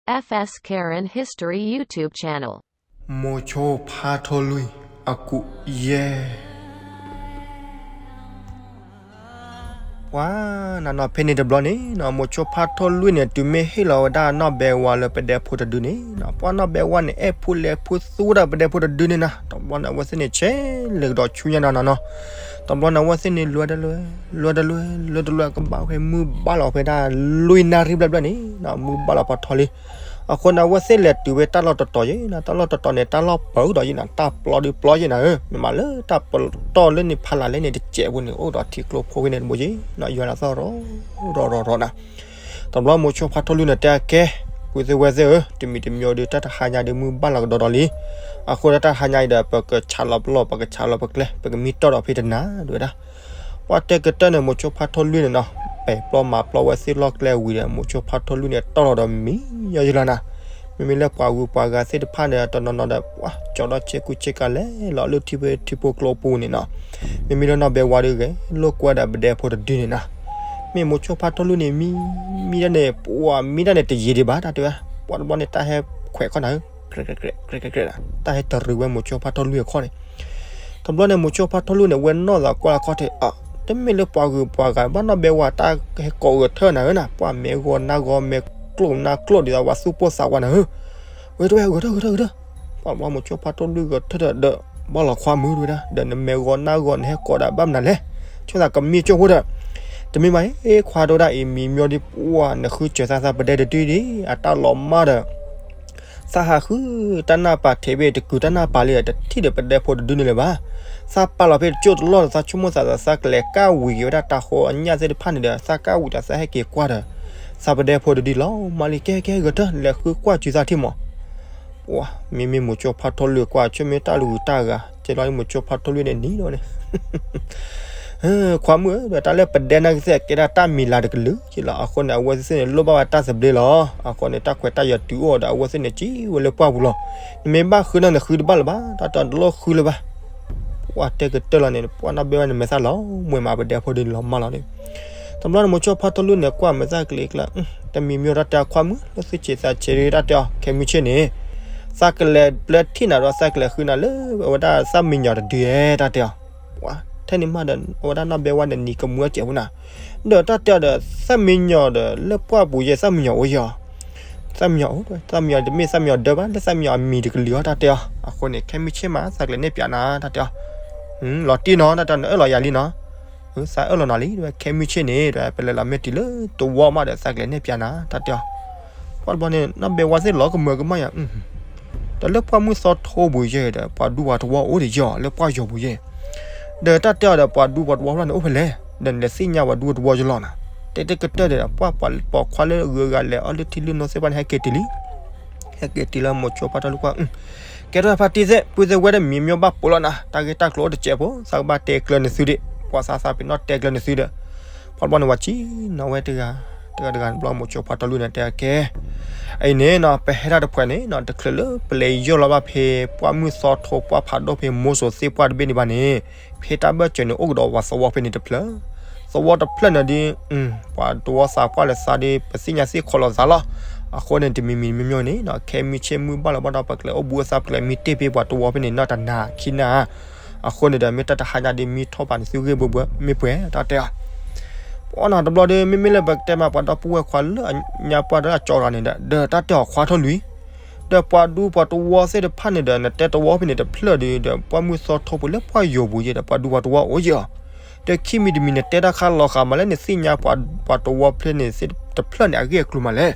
F S Karen History YouTube channel. မိၤဆိဖါထိလွံၢ် အကူးယဲၢ် ပှၤနနီၤဖဲန့ၣ်တဘျီန့ၣ်နီၤ မိၤဆိဖါထိလွံၢ်န့ၣ် တုၤမ့ၢ်ဟ့ၣ်လီၤဝဲဒၣ်နီၢ်ဘဲဝါလၢပဒဲဖိတဒုန့ၣ်နီၤ ပှၤနီၢ်ဘဲဝါန့ၣ် အဲၣ်ဖိလဲၤဖိသူဝဲဒၣ်ပဒဲဖိတဒုန့ၣ်နီၤ တဘျီန့ၣ် အဝဲသ့ၣ်န့ၣ် ဆဲးလဲၤကဒီးဆူညါနီၤနီၤနီၤ တဘျီန့ၣ် အဝဲသ့ၣ်န့ၣ် လွဲတလွဲ လွဲတလွဲ လွဲတလွဲ ကဘၣ်ဝဲမုၢ်ဘၣ်လီၤဖဲဒၣ် လွံၢ်နၣ်ရံၣ်ဘျဲၣ်ဘျဲၣ်န့ၣ်နီၤ မုၢ်ဘၣ်လီၤပှၤထီလံ အဃိန့ၣ် အဝဲသ့ၣ်လဲၤတုၤဝဲတၢ်လီၢ်တတီၤယဲနီၤ တၢ်လီၢ်တတီၤန့ၣ် တၢ်လီၢ်ပၢၤဒီးယဲနီၤ တၢ်ပျီဒုးပျီယဲနီၤဧၢ မ့ၢ်မးလၢတၢ်ပတီၢ်လၢန့ၣ်ဖးလၢ်လၢန့ၣ်တစဲးဖိန့ၣ် အိၣ်ဒီးထံကျိဖိဝဲန့ၣ်တဘိယဲနီၤ ယွၤလၢသီၣ်ရီၣ်ရီၣ်ရီၣ်ရီၣ်နီၤ တဘျီမိၤဆိဖါထိလွံၢ်န့ၣ် တဲအကဲ ပုၢ်သ့ၣ်ဝဲၢ်သ့ၣ်ဧၢ တမံၤတမံၤဒီး တၢ်တဟါညါဒီး မုၢ်ဘၣ်လီၤကဒီးဒီးလံ အဃိဒီးတၢ်ဟါညါအံၤဒီး ပကဆးလီၤပလီၢ် ပကဆးလီၤပကျဲ ပကမံတီၢ်ဒီးဖဲတနၤ ဒ်ဝဲဒၣ် ပှၤတဲကတၢၢ်န့ၣ် မိၤဆိဖါထိလွံၢ်န့ၣ်နီၤ ပဲာ်ပျီမၤပျီဝဲသ့ၣ်လီၢ်ကျဲဝံၤဒီး မိၤဆိဖါထိလွံၢ်န့ၣ်တီၢ်လီၤဒီးမံယီၤယလီၤနီၤ မ့မ့ၢ်လၢပှၤဂုၤပှၤဂၤသ့ၣ်တဖၣ်န့ၣ် တနီၤနီၤဒီး ပှၤကၠီဒီးဆ့ကူဆ့ကၤလဲၤလီၤလၢထံဖိထံဖိကျိပူၤန့ၣ်နီၤ မ့မ့ၢ်လၢနီၢ်ဘဲဝါဒီးဂဲၤလိာ်ကွဲဒီး ပဒဲဖိတဒုန့ၣ်နီၤ မ့ၢ်မိၤဆိဖါထိလွံၢ်န့ၣ် မံ မံတၢ်န့ၣ် ပှၤမံတၢ်န့ၣ်တယံာ်ဒံးဘၣ် တၢ်တဲဝဲ ပှၤတဘျီန့ၣ် တၢ်ဟဲခွဲးခီနၤဧၢ ကြဲးကြဲးကြဲး တၢ်ဟဲတရံးဝဲမိၤဆိဖါထိလွံၢ်အခီၣ်န့ၣ် တဘျီန့ၣ် မိၤဆိဖါထိလွံၢ်န့ၣ် ဝဲနီၢ်သးကွၢ်အခီၣ်ထံး အ တမ့ၢ်လၢပှၤဂုၤပှၤဂၤဘၣ်နီၢ်ဘဲဝါတၢ်ဟဲကိးဂဲၤထၢၣ်နၤဧၢနီၤ ပှၤမဲာ်ဂီၤနါဂီၤ မဲာ်ကျိၣ်နါကျိၣ်ဒ်သိးပှၤသူၣ်ပိၢ်သးဝးနၤဧၢ ဝဲတဝဲ ဂဲၤထၢၣ်ဂဲၤထၢၣ်ဂဲၤထၢၣ် ပှၤတဘျီမိၤဆိဖါထိလွံၢ်ဂဲၤထၢၣ်ဒီး ဘၣ်လီၤခွါမုၢ်တဝဲဒၣ် ဒီးနမဲာ်ဂီၤနါဂီၤနဟဲကိးဒၣ်ဘၣ်မနုၤလဲၣ် ဆိသးကမံကၠိၢ်ဖိဒီး တမ့ၢ်ဘၣ်အံၤ ခွါတဝဲဒၣ်အံၤ မံမီၢ်ဒ်ပှၤနဃုစၢၤသးသးပဒဲတဒုဒံး အတၢ်လီၤမၢ်ဒီး သးဟးဃုတၢ်နၢ်ပၤထဲဘ့ၣ် တကုၤတၢ်နၢ်ပၤလံဒီး တထံၣ်ဒီးပဒဲဖိတဒုန့ၣ်လၢၤဘၣ်. သးပာ်လီၤဖဲတကၠိၢ်တလီၢ်ဒီး သးဆိကမိၣ်သးဒီး သးကလဲၤကၣ်ဝံၤက့ၤဝဲဒၣ်တၢ်ဃီအညၣ်သ့ၣ်တဖၣ်န့ၣ်ဒီး သးကၣ်ဝံၤဒီးသးဟဲက့ၤကွၢ်ဒီး သးပဒဲဖိတဒုလီၤ. မၤလံ ကဲကဲ ဂဲၤထၢၣ် လဲၤဃုကွၢ်စုသးထံၣ်မး. ပှၤ မ့မ့ၢ်မိၤဆိဖါထိလွံၢ်ကွၢ် ဆိမ့ၢ်တၢ်လၢဂုၤတၢ်ဂၤ ကဲလီၤမိၤဆိဖါထိလွံၢ်န့ၣ်နံၤဒီးန့ၣ် ခွါမုၣ်ဧၢ ဒီးတၢ်လၢပဒဲနာ်က့သ့ၣ် ကဲဒၣ်တၢ်မံၤလၤတကလုာ်က့လီၤ. အဃိန့ၣ် အဝဲသ့ၣ်န့ၣ် လိၣ်ဘၣ်ဝဲတၢ်သဘျ့လီၤ. အဃိန့ၣ် တၢ်ခွဲးတၢ်ယာ်တုၤအိၣ်ဒီး အဝဲသ့ၣ်န့ၣ် ကံဝဲလၢပှၢ်ပူၤလီၤ. နမ့ၢ်ဘၣ်ဃုန့ၣ် နဃုတဘၣ်လၢၤဘၣ်, တၢ်တလီၢ်ဃုလၢၤဘၣ်. ပှၤတဲကတၢၢ်လီၤန့ၣ် ပှၤနီၢ်ဘဲဝဲန့ၣ် မဲာ်သၣ်လီၤမွဲမး ပဒဲဖိဒ်န့ၣ်လီၤမၢ်လီၤဒီး တဘျီန့ၣ် မိၤဆိဖါထိလွံၢ်န့ၣ် ကွၢ်မဲာ်သၣ်ကလံၤကျါ တမံၤမံၤဒီးတဲအခွါမုၣ် လၢသုစံးသးဆဲးတၢ်တဲအီၤ ခဲမုၢ်ဆ့ၣ်န့ၣ် သးကလဲၤဘျၢထံၣ်နၤဒီး သးကလဲၤဃုနၤလၢအဝဲဒၣ်သၣ်မံယီၤတဒုဧဲ တၢ်တဲအီၤ. ပှၤထဲန့ၣ်မးဒီး အဝဲဒၣ်နီၢ်ဘဲဝဲန့ၣ် နံၤကမူအစဲးဖိနၤ ဒီးတၢ်တဲအီၤဒီး သၣ်မံယီၤဒီး လၢပှၢ်ပူၤယဲၢ် သၣ်မံယီၤအိၣ်ယဲၢ်အီၤ သၣ်မံယီၤအိၣ် သၣ်မံယီၤတမ့ၢ်သၣ်မံယီၤဒၢဘၣ် လၢသၣ်မံယီၤအမံၤတကလုာ်အီၤ တၢ်တဲအီၤ. အဃိန့ၣ် ခဲမုၢ်ဆ့ၣ်မး သးကလဲၤနဲၣ်ပၠးနၤ တၢ်တဲအီၤ. လီၤတံၢ်နီၤ တၢ်တဲအီၤ နအၢၣ်လီၤယၤလံနီၤ. သးအၢၣ်လီၤနၤလံ တဲဝဲ ခဲမုၢ်ဆ့ၣ်န့ၣ် တဲဝဲ ပလဲၤလီၤမ့ၢ်တုၤလၢတဝီမးဒီး သးကလဲၤနဲၣ်ပၠးနၤ တၢ်တဲအီၤ. ပှၤတဘျီန့ၣ် နီၢ်ဘဲဝါသ့ၣ်လီၤကမၢကမၣ်ယၤ ဒီးလၢပှၢ်မုၢ်သီထိပူၤယဲၢ်ဒီး ပှၤဒူပှၤတဝီအိၣ်ဒံးယဲၢ်အီၤ လၢပှၢ်ယီၤပူၤယဲၢ် ဒီးတၢ်တဲအီၤဒီး ပှၤဒူပှၤတဝီဖျၢၣ်န့ၣ်အိၣ်ဖဲလဲၣ် ဒီးနလဲၤသ့ၣ်ညါပှၤဒူပှၤတဝီဖျၢၣ်န့ၣ်အိၣ်ဖဲလဲၣ်. တဲတကတၢၢ်ဒီး ပှၤပိာ်ခွါလၢအဂုၤအဂၤလဲၤအီၣ်လၢထံလုၢ်နိသ့ၣ်တဖၣ်န့ၣ် ဟဲက့ၤတုၤလံ ဟဲက့ၤတုၤလၢမိၤဆိဖါထိလွံၢ်ကွၢ် ကဲထီၣ်ဖါတံၢ်သ့ၣ် ပုၢ်သ့ၣ်ဝဲၢ်ဒီးမံမီၢ်ဘၣ်ပိာ်လီၤနၤ တၢ်ဂ့ၢ်တၢ်ကျိၤအိၣ်တစဲးဖိ သးကဘၣ်တဲကျၢၤနသုဒံး ပှၤသးသးပ့ၤနီၣ်တဲကျၢၤနသုဒီး ပှၤတဘျီန့ၣ် ပှၤစံၣ်နီၤဝဲတဂၤ တဂၤတဂၤတဘျီ မိၤဆိဖါထိလွံၢ်န့ၣ် တဲကဲ အံၤန့ၣ်နီၤ ပဟဲတၢ်တဖှဲးန့ၣ်နီၤ တချုးလၢပလဲၤယီၢ်လီၤဘၣ်ဖဲ ပှၢ်မုၢ်သီထိပှၢ်ဖးဒိၣ်ဖဲ မိၢ်စိၤသ့ၣ်ပှၢ်တဘ့ၣ်န့ၣ်ဘၣ်န့ၣ် ဖဲတၢ်ဘၢၣ်စၢၤန့ၣ် အိၣ်ကဒီးပှၤသဝီဖဲန့ၣ်တဖျၢၣ် သဝီတဖျၢၣ်န့ၣ်ဒီး ပှၤတဝီသးပှၢ်လၢသးဒီး ပသ့ၣ်ညါသ့ၣ်ခီလီၤသးလီၤ. အဃိန့ၣ် တမံၤမံၤမ့ၢ်မ့ၢ်န့ၣ်နီၤ ခဲမုၢ်ဆ့ၣ်မုၢ်ဘၣ်လီၤဘၣ်ဒီး ပကလဲၤအိၣ်ဘှံးအိၣ်သါ ပကလဲၤမံတ့ၢ်ဖဲပှၤတဝီဖဲန့ၣ် နီၢ်တနၤခံနၤ အဃိန့ၣ်ဒီး မ့ၢ်တၢ်တဟါညါဒီး မံထီၣ်ပာ်န့ၣ်သုဂ့ၢ်ဘှဲဘှဲ မ့ၢ်ပှဲၤ တၢ်တဲအီၤ. ပှၤနီၤတဘျီဒီး မ့မ့ၢ်လၢပကတဲမး ပှၤဒီပုၢ်ဝဲၢ်ခွါလၢအညါပှၢ်ဒီးအကၠီတဂၤန့ၣ်ဒီး ဒီးတၢ်တဲအီၤခွါထိလွံၢ် ဒီးပှၤဒူပှၤတဝီသ့ၣ်တဖၣ်န့ၣ်ဒီး နတဲတဝီဖဲန့ၣ်တဖျၢၣ်ဒီး ဒီးပှၢ်မုၢ်သီထိပူၤလၢပှၢ်ယီၤပူၤယဲၢ်ဒီး ပှၤဒူပှၤတဝီအိၣ်ယဲၢ်အီၤ ဒီးခံမံၤတမံၤ နတဲတၢ်ခါလီၤဃာ်မးလၢ နသ့ၣ်ညါပှၤတဝီဖဲန့ၣ်သ့ၣ်တဖျၢၣ်န့ၣ် အဂ့ၢ်အကျိၤမးလဲၣ်.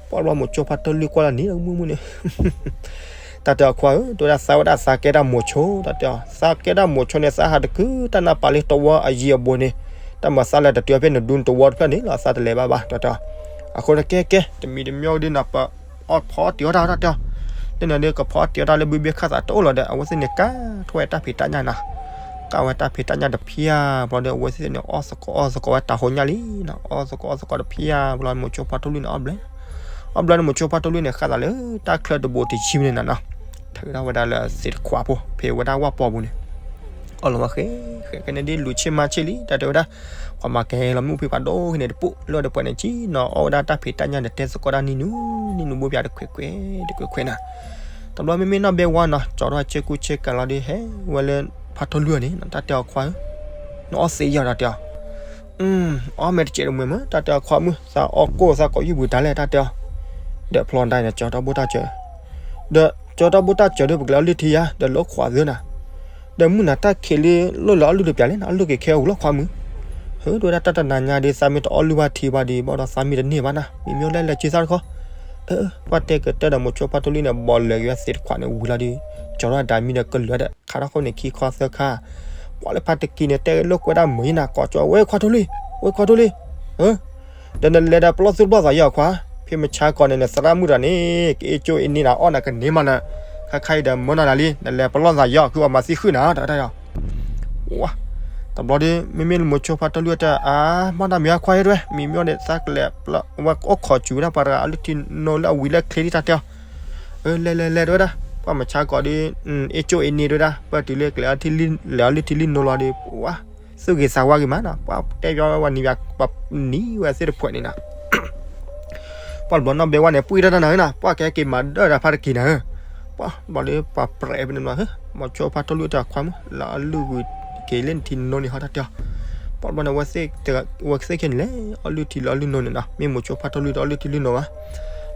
ပှၤတဘျီမိၤဆိဖါထိလွံၢ်ကွၢ်လၢနံၤမုၢ်မုၢ်န့ၣ် တၢ်တဲအီၤခွါဧၢ တဲဝဲဒၣ်သးဝဲဒၣ်သးကဲဒၣ်မိၤဆိ တၢ်တဲအီၤ သးကဲဒၣ်မိၤဆိန့ၣ် သးဟးတကုၤတၢ်နၢ်ပာ်လၢတဝီအယံၤအဘူးန့ၣ် တၢ်မၤသးလဲၤတတုၤဖဲနဒူနတဝီတဖျၢၣ်န့ၣ်လီၤ သးတလဲၤဘၣ်ဘၣ် တၢ်တဲအီၤ. အဃိန့ၣ်ကဲကဲ တမံၤတမံၤဒီးနီၤ ပအီၣ်ဖီအီၣ်တံၤအီၣ်တၢ် တၢ်တဲအီၤ လၢန့ၣ်ဒီး ကဖီအီၣ်တံၤအီၣ်တၢ်လၢဘုဘ့ၣ်ခၣ်သးတအိၣ်လီၤဒီး အဝဲသ့ၣ်န့ၣ် ကၤထီၣ်ဝဲတၢ်ဖံးတၢ်ညၣ်နီၤ ကၤဝဲတၢ်ဖံးတၢ်ညၣ်တဖၣ်ဘျီဒီး အဝဲသ့ၣ်န့ၣ် အီၣ်သကိးအီၣ်သကိးဝဲတၢ်ဟိညၣ်လံနီၤ အီၣ်သကိးအီၣ်သကိးတဖၣ်ဘျီ မိၤဆိဖါထိလွံၢ်န့ၣ် အီၣ်ဘျဲ အီၣ်ဘျီန့ၣ် မိၤဆိဖါထိလွံၢ်န့ၣ် ဃၣ်သးလၢတၢ်ချၢတဘိတယံၤန့ၣ်နီၤ ထုးထီၣ်ဝဲဒၣ်လၢသ့ၣ်တခွးဖိ ဖဲဝဲဒၣ်ဝၣ်ပီပူၤန့ၣ် အီၣ်လီၤဝဲဃဲ ဃဲကဲန့ၣ်ဒ်လူၤဆ့ၣ်မၤဆ့ၣ်လံ တၢ်တဲဝဲဒၣ်, ပှၤမၤကဲလီၤမ့ၣ်အူဖံပှၤဒိၣ်ကဲန့ၣ်တပိၢ် လၢတပှဲၤန့ၣ်ကံနီၤ အီၣ်ဝဲဒၣ်တၢ်ဖံးတၢ်ညၣ်ဒီးတဲသကိးတၢ်နံၤနူ နံၤနူဘိပၠးတခွဲးခွဲး တခွဲးခွဲးနၤ, တဘျီမ့မ့ၢ်နီၢ်ဘဲဝါနီၤ ကၠီထီၣ်ဆ့ကူဆ့ကၤလီၤဒီး ဟဲဝဲလၢဖးထီၣ်လွံၢ်အီၤန့ၣ် တၢ်တဲအီၤခွါဧၢ, နအီၣ်သ့ယီၤတၢ်တဲအီၤ အီၣ်မ့ၢ်တစဲးတမှဲၤမ့ၢ် တၢ်တဲအီၤခွါမုၣ် သးအီၣ်ကိၢ်သးကိးယုၢ်ဘှံးတၢ်လဲၣ် တၢ်တဲအီၤ, ဒီးဖျီဒၣ်န့ၣ် ကၠီထီၣ်ဘိၣ်တၢ်စၢၤ, ဒီးကၠီထီၣ်ဘိၣ်တၢ်စၢၤဒီး ပကလဲၤအီၣ်လုၢ်ထံယါ ဒီးလၢခွးသ့နၤ, ဒီးမုၢ်နၤတၢ်ခံးလံ လိၣ်လဲၤအီၣ်လုၢ်တပျးလဲၣ် အီၣ်လုၢ်က့ၤခဲအူလီၤခွါမုၣ်, ဟၢ ဒိၣ်ဝဲဒၣ်တၢ်တနၤညါဒီး သးမ့ၢ်တအီၣ်လုၢ်ဘၣ်ထံဘၣ်ဒီး ဘၣ်ဒီးသးမ့ၢ်တန့ၢ်ဘၣ်နၤ မ့မ့ၢ်လဲၤလဲၤစုသးတခီ, ပှၤတဲကတၢၢ်ဒီးမိၤဆိဖးထီၣ်လွံၢ်န့ၣ် ဘီလဲၤက့ၤဝဲသ့ၣ်တခွးန့ၣ် ဝံၤလီၤဒီး ကၠီထီၣ်ဒၣ်မံဒီးကလုာ်ဒီး ခးထီၣ်ဃိန့ၣ် ခံခီသၢခါ, ပှၤလၢဖါတကံန့ၣ် တဲလိာ်ကွဲဒၣ်မုာ်ယနၤ ကိးကၠီ ဝဲခွါထီၣ်လွံၢ် ဝဲခွါထီၣ်လွံၢ်, ဒီးနလဲၤဒီးပလီၢ်သူၣ်ပလီၢ်သးယီၤခွါ, ဖဲမုၢ်ဆါကီးန့ၣ် နသရၣ်မုၣ်တဂၤန့ၣ် ကအ့ၣ်ကၠိအ့ၣ်န့ၢ်နၤအီၣ်နၤကန့ၢ်မးနၤ, ခါခါအံၤဒီးမၢနၤဒၣ်လံ နလဲၤပလီၢ်သးယီၤ ခုအီၤမၤသံဃုာ်နၤတၢ်တၢ်ယီၤ ဝါ, တဘျီဒီး မ့မ့ၢ်လၢမိၤဆိဖးထီၣ်လွံၢ်တဲ အါ မ့ၢ်ဒၣ်မ့ၢ်အခွါဟဲတဝဲ မံမ့ၢ်န့ၣ် သးကလဲၤ ဝဲအိၣ်ခိးစူၤဝဲဒၣ်ပှၤတဂၤအလုၢ်ထံနိလၢအဝံၤလၢချ့ဒ်တၢ်တဲအီၤ, အၢ လဲၤလဲၤလဲၤတဝဲဒၣ် ပှၤမုၢ်ဆါကီးဒီး အ့ၣ်ကၠိအ့ၣ်န့ၢ်တဝဲဒၣ် ပၢၢ်တုၤလၢကလဲၤ လဲၤအီၣ်လုၢ်ထံလုၢ်နိလီၤဒီး ပှၤ သူၣ်ဂ့ၤသးဝါဂ့ၤမးနီၤ ပှၤတဲပၠီဝဲနံၤ ပှၤနံၤဝဲသ့ၣ်တဖှဲးန့ၣ်နၤ ပှၤတဘျီနီၢ်ဘဲဝါန့ၣ် ပှံၢ်တၢ်တၢ်နၤဧၢနၤ ပှၤကဟဲက့ၤမၤဒၢၣ်ဒီးဖါတကံနၤဧၢ, ပှၤတဘျီဒီးပှၤပြဲးဖဲန့ၣ်ဘျီ မိၤဆိဖးထီၣ်လွံၢ်တဲအခွါမုၣ် လၢအလုၢ်ဝံၤက့ၤလၢနထံနိန့ၣ်ဟီတၢ်တဲအီၤ, ပှၤတဘျီန့ၣ် ဝဲသ့ၣ်ခဲန့ၣ်လဲၣ် အီၣ်လုၢ်ထံလၢအလုၢ်နိန့ၣ်နီၤ မ့ၢ်မိၤဆိဖးထီၣ်လွံၢ်တအီၣ်လုၢ်ထံလုၢ်နိဘၣ်,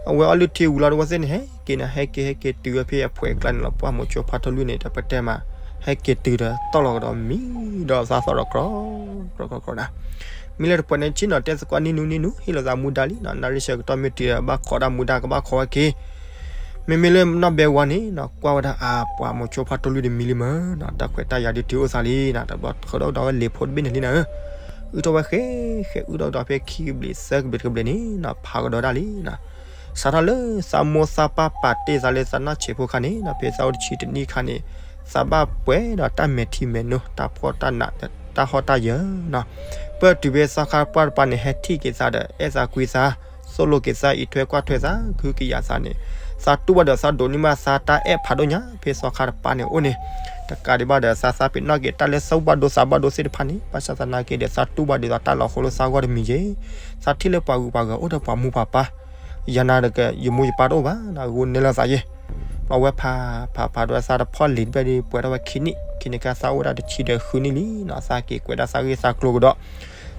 အဝဲအီၣ်လုၢ်ထံဝံၤလီၤဒီး ဝဲသ့ၣ်န့ၣ်ဟဲက့ၤနၤ ဟဲက့ၤဟဲက့ၤတုၤဝဲဖဲအဖှဲးအကျါန့ၣ်လီၤ ပှၤမိၤဆိဖးထီၣ်လွံၢ်န့ၣ် တပတဲမး ဟဲက့ၤတုၤဒီးတီၢ်လီၤကဒီးမံဒီးသးသီၣ်ဒီးကြီ ကြီကြီကြီနၤ မ့ၢ်လၢတပှဲၤန့ၣ် ဆ့ၣ်နီၤတဲသကိးနံၤနူနံၤနူ ဟ့ၣ်လီၤသးမူဒါလံနီၤ နၣ်ရံၣ်ဆၢကတီၢ်မ့ၢ်တုၤဒီး ဘၣ်ခိးဒၣ်မူဒါကဘၣ်ခိးဝဲက့ၤ, မ့မ့ၢ်လၢနီၢ်ဘဲဝါန့ၣ်နီၤ ကွၢ်ဝဲဒၣ်အါ ပှၤမိၤဆိဖးထီၣ်လွံၢ်တမံၤလံမးနီၤ တၢ်ခွဲးတၢ်ယာ်ဒုးတုၤအိၣ်သးလံနီၤ တဘျီဃုာ်ဒီးဝဲလ့ၤဖိတဘ့ၣ်န့ၣ်လံနၤဧၢ, အုၣ်ထီၣ်ဝဲဃဲဃဲ အုၣ်ထီၣ်ဒီးဖဲခံကဘျံးသၢကဘျံးတကဘျံးန့ၣ်နီၤ ဖးကဒီးဒၣ်လံနီၤ စးထီၣ်လၢသးမိၢ်သးပၢ်ပာ်တ့ၢ်သးလၢသးနီၢ်ဆံးဖိခါန့ၣ်နီၤ ဖဲသးအိၣ်တဆံတနံၣ်ခါန့ၣ် သးဘၣ်ပှဲၤဒီးတၢ်မဲာ်ထံမဲာ်နိ တၢ်ဖှီၣ်တၢ်နး တၢ်ဟီၣ်တၢ်ယၢၤနီၤ, ပၢၢ်တုၤဖဲသီခါပှၢ်တပၤန့ၣ် ဟဲထံၣ်က့ၤသးဒီး အဲၣ်သးကွံသး သိၣ်လိက့ၤသး အံးထွဲကွၢ်ထွဲသး ခုကယၤသးန့ၣ် သးတူၢ်ဘၣ်ဒီးသးဒိးန့ၢ်ဘၣ်သးတၢ်အဲၣ်ဖးဒိၣ်ညါ ဖဲသီခါတပၤန့ၣ်အိၣ်န့ၣ်, တကးဒံးဘၣ်ဒီး သးသးပ့ၤနီၣ်က့ၤတၢ်လၢသူၣ်ဘၣ်ဒိသးဘၣ်ဒိသ့ၣ်တဖၣ်န့ၣ် ဘၣ်ဆၣ်သနာ်က့ဒီး သးတူၢ်ဘၣ်ဒ်သိးတၢ်လီၤဃိလၢသးဂီၢ်တမံၤယဲၢ်, သးထံၣ်လၢပှၤဂုၤပှၤဂၤအိၣ်ဒီးပှၤမူပှၤပၢ် ယၤနၤတက့ၢ် ယမိၢ်ယပၢ်တအိၣ်ဘၣ်နီၤ အဂိၢ်နဲလီၤသးယဲၢ်, ဘျီဝဲဖး ဖးဖးဒိဝဲသးတဖီၣ်လံာ်တဘ့ၣ်ဒီး ပှဲၤထီၣ်ဝဲခံနံၣ် ခံနံၣ်ခါသးအိၣ်ဝဲဒၣ်တဆံဒီးဃုနံၣ်လံနီၤ သးက့ၤကွဲးဒၣ်သးဂ့ၢ်သးကျိၤကဒီး,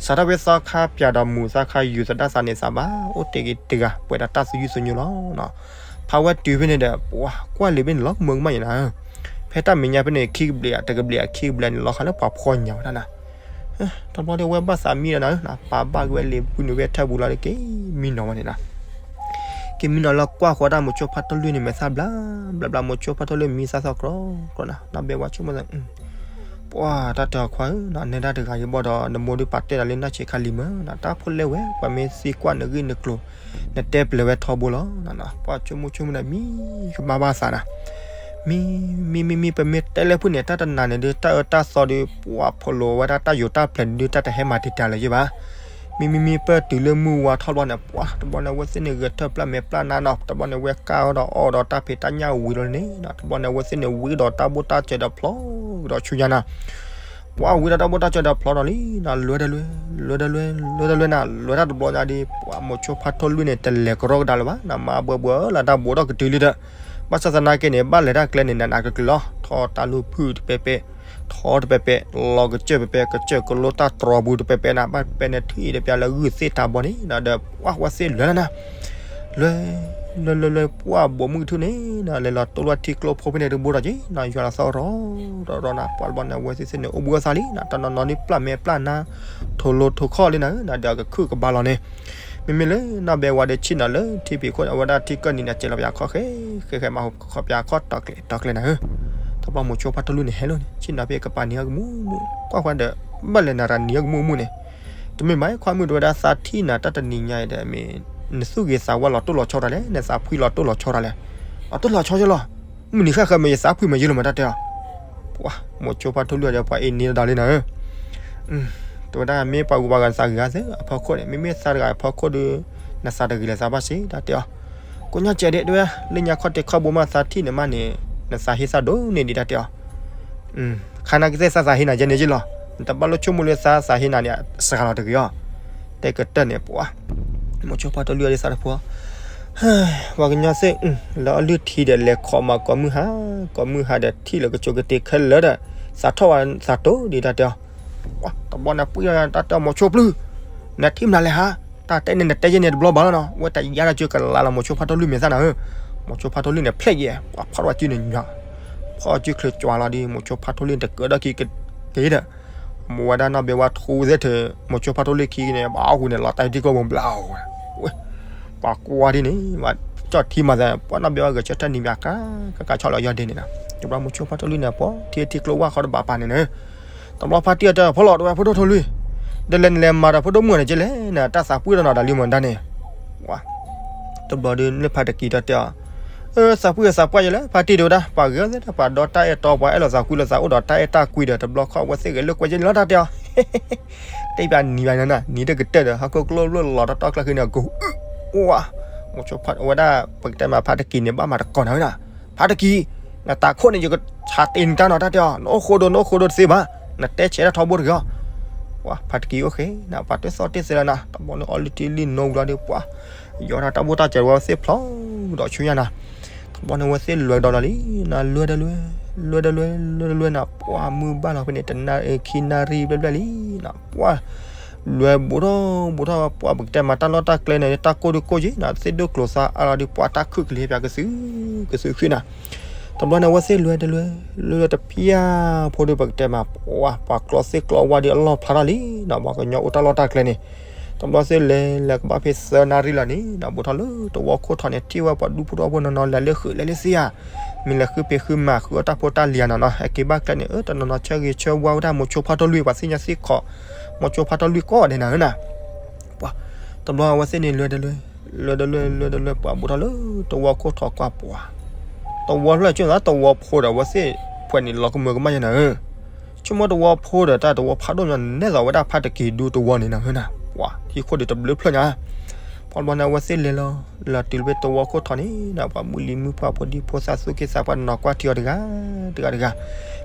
စးထီၣ်ဖဲသီခါပၠးဒီးမုာ်သးခါယူၤသဒၣ်သးန့ၣ် သးဘၣ်အိၣ်တ့ၢ်က့ၤတဂၤ ပှဲၤဒီးတၢ်သူၣ်ယုၢ်သူၣ်ညိလီၤနီၤ, ဖးဝဲတုၤဖဲန့ၣ်ဒီး ပှၤကွၢ်လံာ်ဖဲန့ၣ်လီၤ မုာ်ကမၣ်ယဲၢ်နၤ ဖဲတၢ်မဲာ်ညါဖဲန့ၣ် ခံကဘျံးဧါ တကဘျံးဧါ ခံကဘျံးန့ၣ် လီၤဃာ်လၢပှၤဖှီၣ်ညါဝဲဒၣ်နၤ, တဘျီဒီးဝဲဘၣ်သးမံဒီးနၤ ပာ်ဘၣ်က့ၤဝဲလံာ်ပူၤန့ၣ် ဝဲထၢၣ်ပူၤလီၤဒီးက့ၤမံနီၤဝဲန့ၣ်နၤ, က့ၤမံနီၤလၢကွၢ်ဃီဒၣ်မိၤဆိဖးထီၣ်လွံၢ်န့ၣ် မဲာ်သၣ်ဘျါဘျါဘျါ မိၤဆိဖးထီၣ်လွံၢ်မံသးသီၣ်ကြီကြီနၤ နီၢ်ဘဲဝါဆိကမိၣ်သး ပှၤတၢ်တၢ်ခွါဧၢ နနဲဒၣ်တဂၤယဘီဒီး နမိၢ်ဒုးပာ်တ့ၢ်နၤလၢနီၢ်ဆံးခါလံမး နတၢ်ဖိလဲဝဲ ပှၤမ့ၢ်သံကွၢ်နဂ့ၢ်နကျိၤ နတဲပျဲဝဲထီဘိလီၤ. ပှၤဆိကမိၣ်ဆိကမိၣ်န့ၣ် မံကမၣ်ဘၣ်သးနၤ, မံ မံ မံ မံ ပမ့ၢ်တဲလၢဖုၣ်န့ၣ် တၢ်တနၤန့ၣ်ဒုး တၢ်အၢတၢ်သီဒုး ပှၤဖိးလိာ်ဝဲဒၣ်တၢ်ယိးတၢ်ဖျဲးန့ၣ်ဒုး တၢ်တဟဲမၤတံာ်တာ်လၢၤယဲၢ်ဘၣ်. မံ မံ မံ ပၢၢ်တုၤလၢမုၢ်ဝါထီၣ်ဘျီန့ၣ် ပှၤတဘျီန့ၣ် အဝဲသ့ၣ်န့ၣ် ဂဲၤထၢၣ်ပျၢ်မဲာ်ပျၢ်နါနီၤ, တဘျီန့ၣ် ဝဲကၢ်အီၤဒီးအီၣ်ဒီးတၢ်ဖံးတၢ်ညၣ်ဝံၤလီၤန့ၣ်, တဘျီန့ၣ် အဝဲသ့ၣ်န့ၣ် ဝံၤဒီးတၢ်ဘိၣ်တၢ်စၢၤဒီးဖျီဒီးဆူညါနၤ ပှၤဝံၤဒီးတၢ်ဘိၣ်တၢ်စၢၤဒီးဖျီဒီးလံ, လွဲတလွဲ, လွဲတလွဲ, လွဲတလွဲနၤ, လွဲတၢ်တဘျီညါဒီး ပှၤမိၤဆိဖးထီၣ်လွံၢ်န့ၣ် တလဲၤကရီကဒါလၢၤဘၣ်, နမၤဘှဲဘှဲလၢတၢ်ဘိးထီၣ်ကတုၤလံဒီး, ဘၣ်ဆၣ်သနာ်က့န့ၣ် ဘၣ်လဲၤတၢ်ကျဲန့ၣ် နးနးကျံၤကျံၤလီၤ, ထီၣ်တၢ်လူၢ်ဖုၣ်တပဲးပဲး, ထီတပဲးပဲး, လီၤကစၢၢ်ပဲးပဲး, ကစၢၢ်ကလိတၢ်တြီၤပူၤတပဲးပဲးနၤ, ဘၣ်ပဲန့ၣ်ထံၣ်တပျၢ်လၢဂုၢ်သ့ၣ်တၢ်ဘီန့ၣ်, ဒီးပှၤဝဲသ့ၣ်လွဲလၢနၤ လွဲ လွဲ လွဲ လွဲ ပှၤဘိးမုၢ်ကထူၣ်န့ၣ်, လဲၤလီၤတိၢ်လီၤထံကျိဖိဖဲန့ၣ်တဘိဒီးက့ၤ, ယွၤလီၤသီရီရီနီၤ, ပှၤတဘျီန့ၣ် အဝဲသ့ၣ်သ့ၣ်န့ၣ် အိၣ်ဘှံးအိၣ်သါလံ, တနီၤနီၤဒုးပျၢ်မဲာ်ပျၢ်နါ, ထိးလိထိးခီၣ်လံနၤ, ဒီးကခုၣ်ကဘါလီၤန့ၣ်, မ့မ့ၢ်လၢနီၢ်ဘဲဝါဒီးဆ့ၣ်နီၤလၢထံဖံးခိၣ်န့ၣ် အဝဲဒၣ်ထံကၢၢ်နံၤန့ၣ် စဲးလီၤပယၤခီၣ်ဃဲ ဃဲဃဲမၤဟူးခီၣ်ပယၤခီၣ်တီၤကျဲၤတီၤကျဲၤနၤဧၢ, တဘျီမိၤဆိဖးထီၣ်လွံၢ်န့ၣ်ဟဲလီၤန့ၣ် ဆ့ၣ်နီၤဖဲကပၤနံၤအကမူၣ်မူၣ်, ကွၢ်ဃီဒီး ဘၣ်လဲၤနၤတၢ်နံၤအကမူၣ်မူၣ်န့ၣ် တမ့ၢ်ဘၣ်ခွါမုၣ်တဝဲဒၣ်သးထံၣ်နၤတၢ်တနံၤညါအံၤဒီး မ့ၢ်နသူၣ်ဂ့ၤသးဝါလီၤတိၢ်လီၤဆီတၢ်လဲၣ်, နသးဖှံလီၤတိၢ်လီၤဆီတၢ်လဲၣ်, လီၤတိၢ်လီၤဆီယလီၤ, မုၢ်နံၤဃၣ်ဃၢၤမ့ၢ်ယသးဖှံမ့ၢ်ယလီၤမးတၢ်တဲအီၤ, ပှၤမိၤဆိဖးထီၣ်လွံၢ်ဒီးပှၤအ့ၣ်န့ၢ်တၢ်ဒၣ်လံနၤဧၢ, တဝဲဒၣ်မ့ၢ်ပှၤဂုၤပှၤဂၤနသးဂ့ၤဂၤသ့အဖီခိၣ်န့ၣ် မ့မ့ၢ်သးတဂၤအဖီခိၣ်ဒီး နသးတဂ့ၤလၢၤသးဘၣ်စ့ၢ်တၢ်တဲအီၤ, ကိးညါစဲးဒဲးတဝဲ လၢညါခီၣ်တဲာ်ခီၣ်ဘိမးသးထံၣ်န့ၣ်မးန့ၣ် နသးဟ့သးဒိၣ်န့ၢ်ဒံးတၢ်တဲအီၤ, ခါနာ်က့သ့ၣ်သးသးဟ့နၤယဲန့ၣ်ယ့ၣ်လီၤ. နတဘၣ်လိၣ်ဆိကမိၣ်လၢသးသးဟ့နၤန့ၣ် စှၤလီၤတဂ့ၤအီၤ. တဲကတၢၢ်န့ၣ် ပှၤ မိၤဆိဖါထီၣ်လွံၢ်အီၤဒ်သးတဖိ ပှၤကညီသ့ၣ် လၢအလွံၢ်ထံဒီး လဲၤခိးမၤကိးမုၢ်ဟါ, ကိးမုၢ်ဟါဒီး ထံၣ်လၢကစိၤကတ့ၤခဲလၢာ်ဒီး သးထီၣ်ဝဲသးတိၤဒ်တၢ်တဲအီၤ. တဘျီန့ၣ် ပှံၢ်တၢ်တဲအီၤ မိၤဆိပျုၢ်, နထံၣ်မနုၤလဲၣ်ဟါ, တၢ်တဲန့ၣ် နတဲယဲန့ၣ်တဘျီဘၣ်လီၤနီၤ, ဝဲတယါတၢ်စုကလးလီၤ မိၤဆိဖါထီၣ်လွံၢ်မဲာ်သၣ်နၤဧၢ. မိၤဆိဖါထီၣ်လွံၢ်န့ၣ် ဖျဲၣ်ယဲၢ် ပှၤဖီၣ်ထီၣ်စုန့ၣ်ညီ, ဖီၣ်စုချၢကွၢ်လီၤဒီး မိၤဆိဖါထီၣ်လွံၢ်န့ၣ် တကၢးဒီးခံက့ၤဒီး မ့ၢ်ဝဲဒၣ်နီၢ်ဘဲဝါထူသ့ၣ်ထဲ မိၤဆိဖါထီၣ်လွံၢ်ခံန့ၣ် ဘၣ်အီၣ်ဃုာ်န့ၣ် လီၤတၢ်ထံကိၢ်ဘိဘျါဝဲ, ပှၤကွၢ်ဒ်န့ၣ် ကၠီၣ်ထံမၤသး ပှၤနီၢ်ဘဲဝါဂဲၤဆၢထၢၣ်နံၤဘၣ်ကါ ကကါဆီၣ်လီၤယီၢ်ဒ့န့ၣ်နီၤ, တဘျီမိၤဆိဖါထီၣ်လွံၢ်န့ၣ် ပှၤထံထံကျိဝၢ်ခီတဘၣ်ပာ်န့ၣ်န့ၣ်, တဘျီဖါတံၢ်အတဲ ဖိလီၤတဝဲဖိဒိၣ်ထီၣ်လွံၢ်, ဒီးလဲၤနလဲၤမၤဒီးဖိဒိၣ်မုၣ်န့ၣ်ကလဲၣ် နတၢ်သးပှံၢ်ဒီးနီၤ တၢ်လံမၤဒၣ်န့ၣ် တဘျီဒီးလၢဖါတကံၤတၢ်တဲအီၤ, သးပှံၢ်သးပှၢ်ယဲလၢ ဖါတံၢ်တဲဝဲဒၣ် ပှၤဂ့ၤသ့ၣ်တဖၣ်ဒီးတၢ်အဲၣ်တီ ပှၤအဲၣ်လိာ်သးကွံလိာ်သးအိၣ်ဒီးတၢ်အဲၣ်တၢ်ကွံဒီး တဘျီခီအဝဲသ့ၣ်ဂဲၤလိာ်ကွဲယဲန့ၣ်လီၤတၢ်တဲအီၤ, တဲပျးနံၤဘၣ်န့ၣ်နီၤ နံၤတကတၢၢ်ဒီး ဟီၣ်ခိၣ်ကျိၣ်ဘျိၣ်လီၤတတီၢ်ကျၢၢ်ဃံန့ၣ် အကိၢ်အုၣ်, ဝါ, မိၤဆိဖါဝဲဒၣ် ပကတဲမးဖါတကံၤန့ၣ် ဘၣ်မၤတကိးနၤဝဲဒၣ်, ဖါတကံၤ, နတးခိၣ်န့ၣ် ယကဆးတ့ၢ်နတၢ်နီၤတၢ်တဲအီၤ နအိၣ်ဃိဒိ နအိၣ်ဃိဒိတသ့ဘၣ်, နတဲဆဲးတၢ်ထီဘိတဂ့ၤအီၤ, ဝါ, ဖါတကံၤအိၣ်ဃ့နီၤ ပှၤတသီၣ်တ့ၢ်သ့လီၤနီၤ တဘျီန့ၣ်အီလုၢ်ထံလုၢ်နိဝံၤလီၤဒီး ပှၤ ယီၤတၢ်တၢ်ဘိၣ်တၢ်စၢၤဝဲသ့ၣ်ဖျိဒီးဆူညါနီၤ, တဘျီန့ၣ်ဝဲသ့ၣ်လဲၤကဒီးလီၤလံနီၤ လဲၤဒီးလဲၤ, လဲၤဒီးလဲၤ, လဲၤဒီးလဲၤနီၤ ပှၤမုၢ်ဘၣ်လီၤဖဲန့ၣ် တနၣ်ရံၣ်ခံနၣ်ရံၣ်ဘျဲၣ်ဘျဲၣ်လံနီၤ ပှၤ လဲၤဘူးထီၣ်ဘူးထီၣ် ပှၤပကတဲမးတၢ်လီၢ်တၢ်ကျဲန့ၣ် တၢ်ကိၢ်ဒုကိၢ်က့နီၤ သ့ၣ်ဒိၣ်ကျိၤသးအါလီၤဒီး ပှၤတၢ်ခုၣ်ကလံၤပၠးကသု, ကသုဃံနီၤ, တဘျီန့ၣ်ဝဲသ့ၣ်လဲၤဒီးလဲၤ, လဲၤဒီးတပျၢ်ဖိဒီးပကတဲမး ပှၤကျီသ့ၣ်ကျီဝါဒီးအလီၢ်ဖျါထီၣ်လံနီၤ ပှၤကညီအိၣ်တၢ်လီၢ်တၢ်ကျဲန့ၣ် တဘျီသ့ၣ်လဲၤလဲၤကဘၣ်ဖဲသၢနၣ်ရံၣ်လီၤန့ၣ်နီၤ ဘူးထီၣ်လၢတဝီခိၣ်ထီၣ်န့ၣ် ထံၣ်ဝဲပှၤဒူဖိထီဘိနီၤနီၤ လဲၤလၢဃုာ်လဲၤလၢသ့ဧါ, မ့ၢ်လဲၤဃုဖံးဃုမၤဃုအီၣ်တၢ်ဖိတၢ်လံၤဧါနီၤနီၤ ဟဲက့ၤဘၣ်ကျဲန့ၣ် အၢ တနီၤနီၤဆၢဂ့ၤဆၢဝါဝဲဒၣ်မိၤဆိဖါထီၣ်လွံၢ် ပှၤသ့ၣ်ညါသ့ၣ်ခီး မိၤဆိဖါထီၣ်လွံၢ်ကိးဂၤဒဲးနီၤဧၢနီၤ ပှၤ တဘျီအဝဲသ့ၣ်န့ၣ်လဲၤဒီးလဲၤ, လဲၤဒီးလဲၤ, လဲၤဒီးလဲၤ ပှၤဘူးထီၣ်လၢတဝီခိၣ်ထီၣ်ကွၢ်ပှၤ, တဝီဖျၢၣ်ကၠိၣ်သးတဝီဖိဒီးအဝဲသ့ၣ်ဖှဲးန့ၣ်လီၤကမၢကမၣ်ယဲနီၤဧၢ, ဆိကမိၣ်တဝီဖိဒီးတၢ်တဝီဖးဒိၣ်ညီန့ၣ် နဲသိးဝဲဒၣ်ဖါတကံၤဒူတဝီန့ၣ်နီၤဧၢနီၤ ပှၤဟံၣ်ခိၣ်ဒီးတဘျုးဖျၢၣ်ညါ ပှၤတဘျီန့ၣ်အဝဲသ့ၣ်လဲၤလီၤ, လဲၤတုၤလၢဖဲတဝီခိၣ်ထီၣ်န့ၣ်ဒီး ပှၤမုၢ်လံၤမုၢ်ပှၢ်ဖိဒံဖိသၣ်သူၣ်က့သးပှၢ်တနီၤကွၢ်ထံအီၤတဂၤ, တဂၤတဂၤ,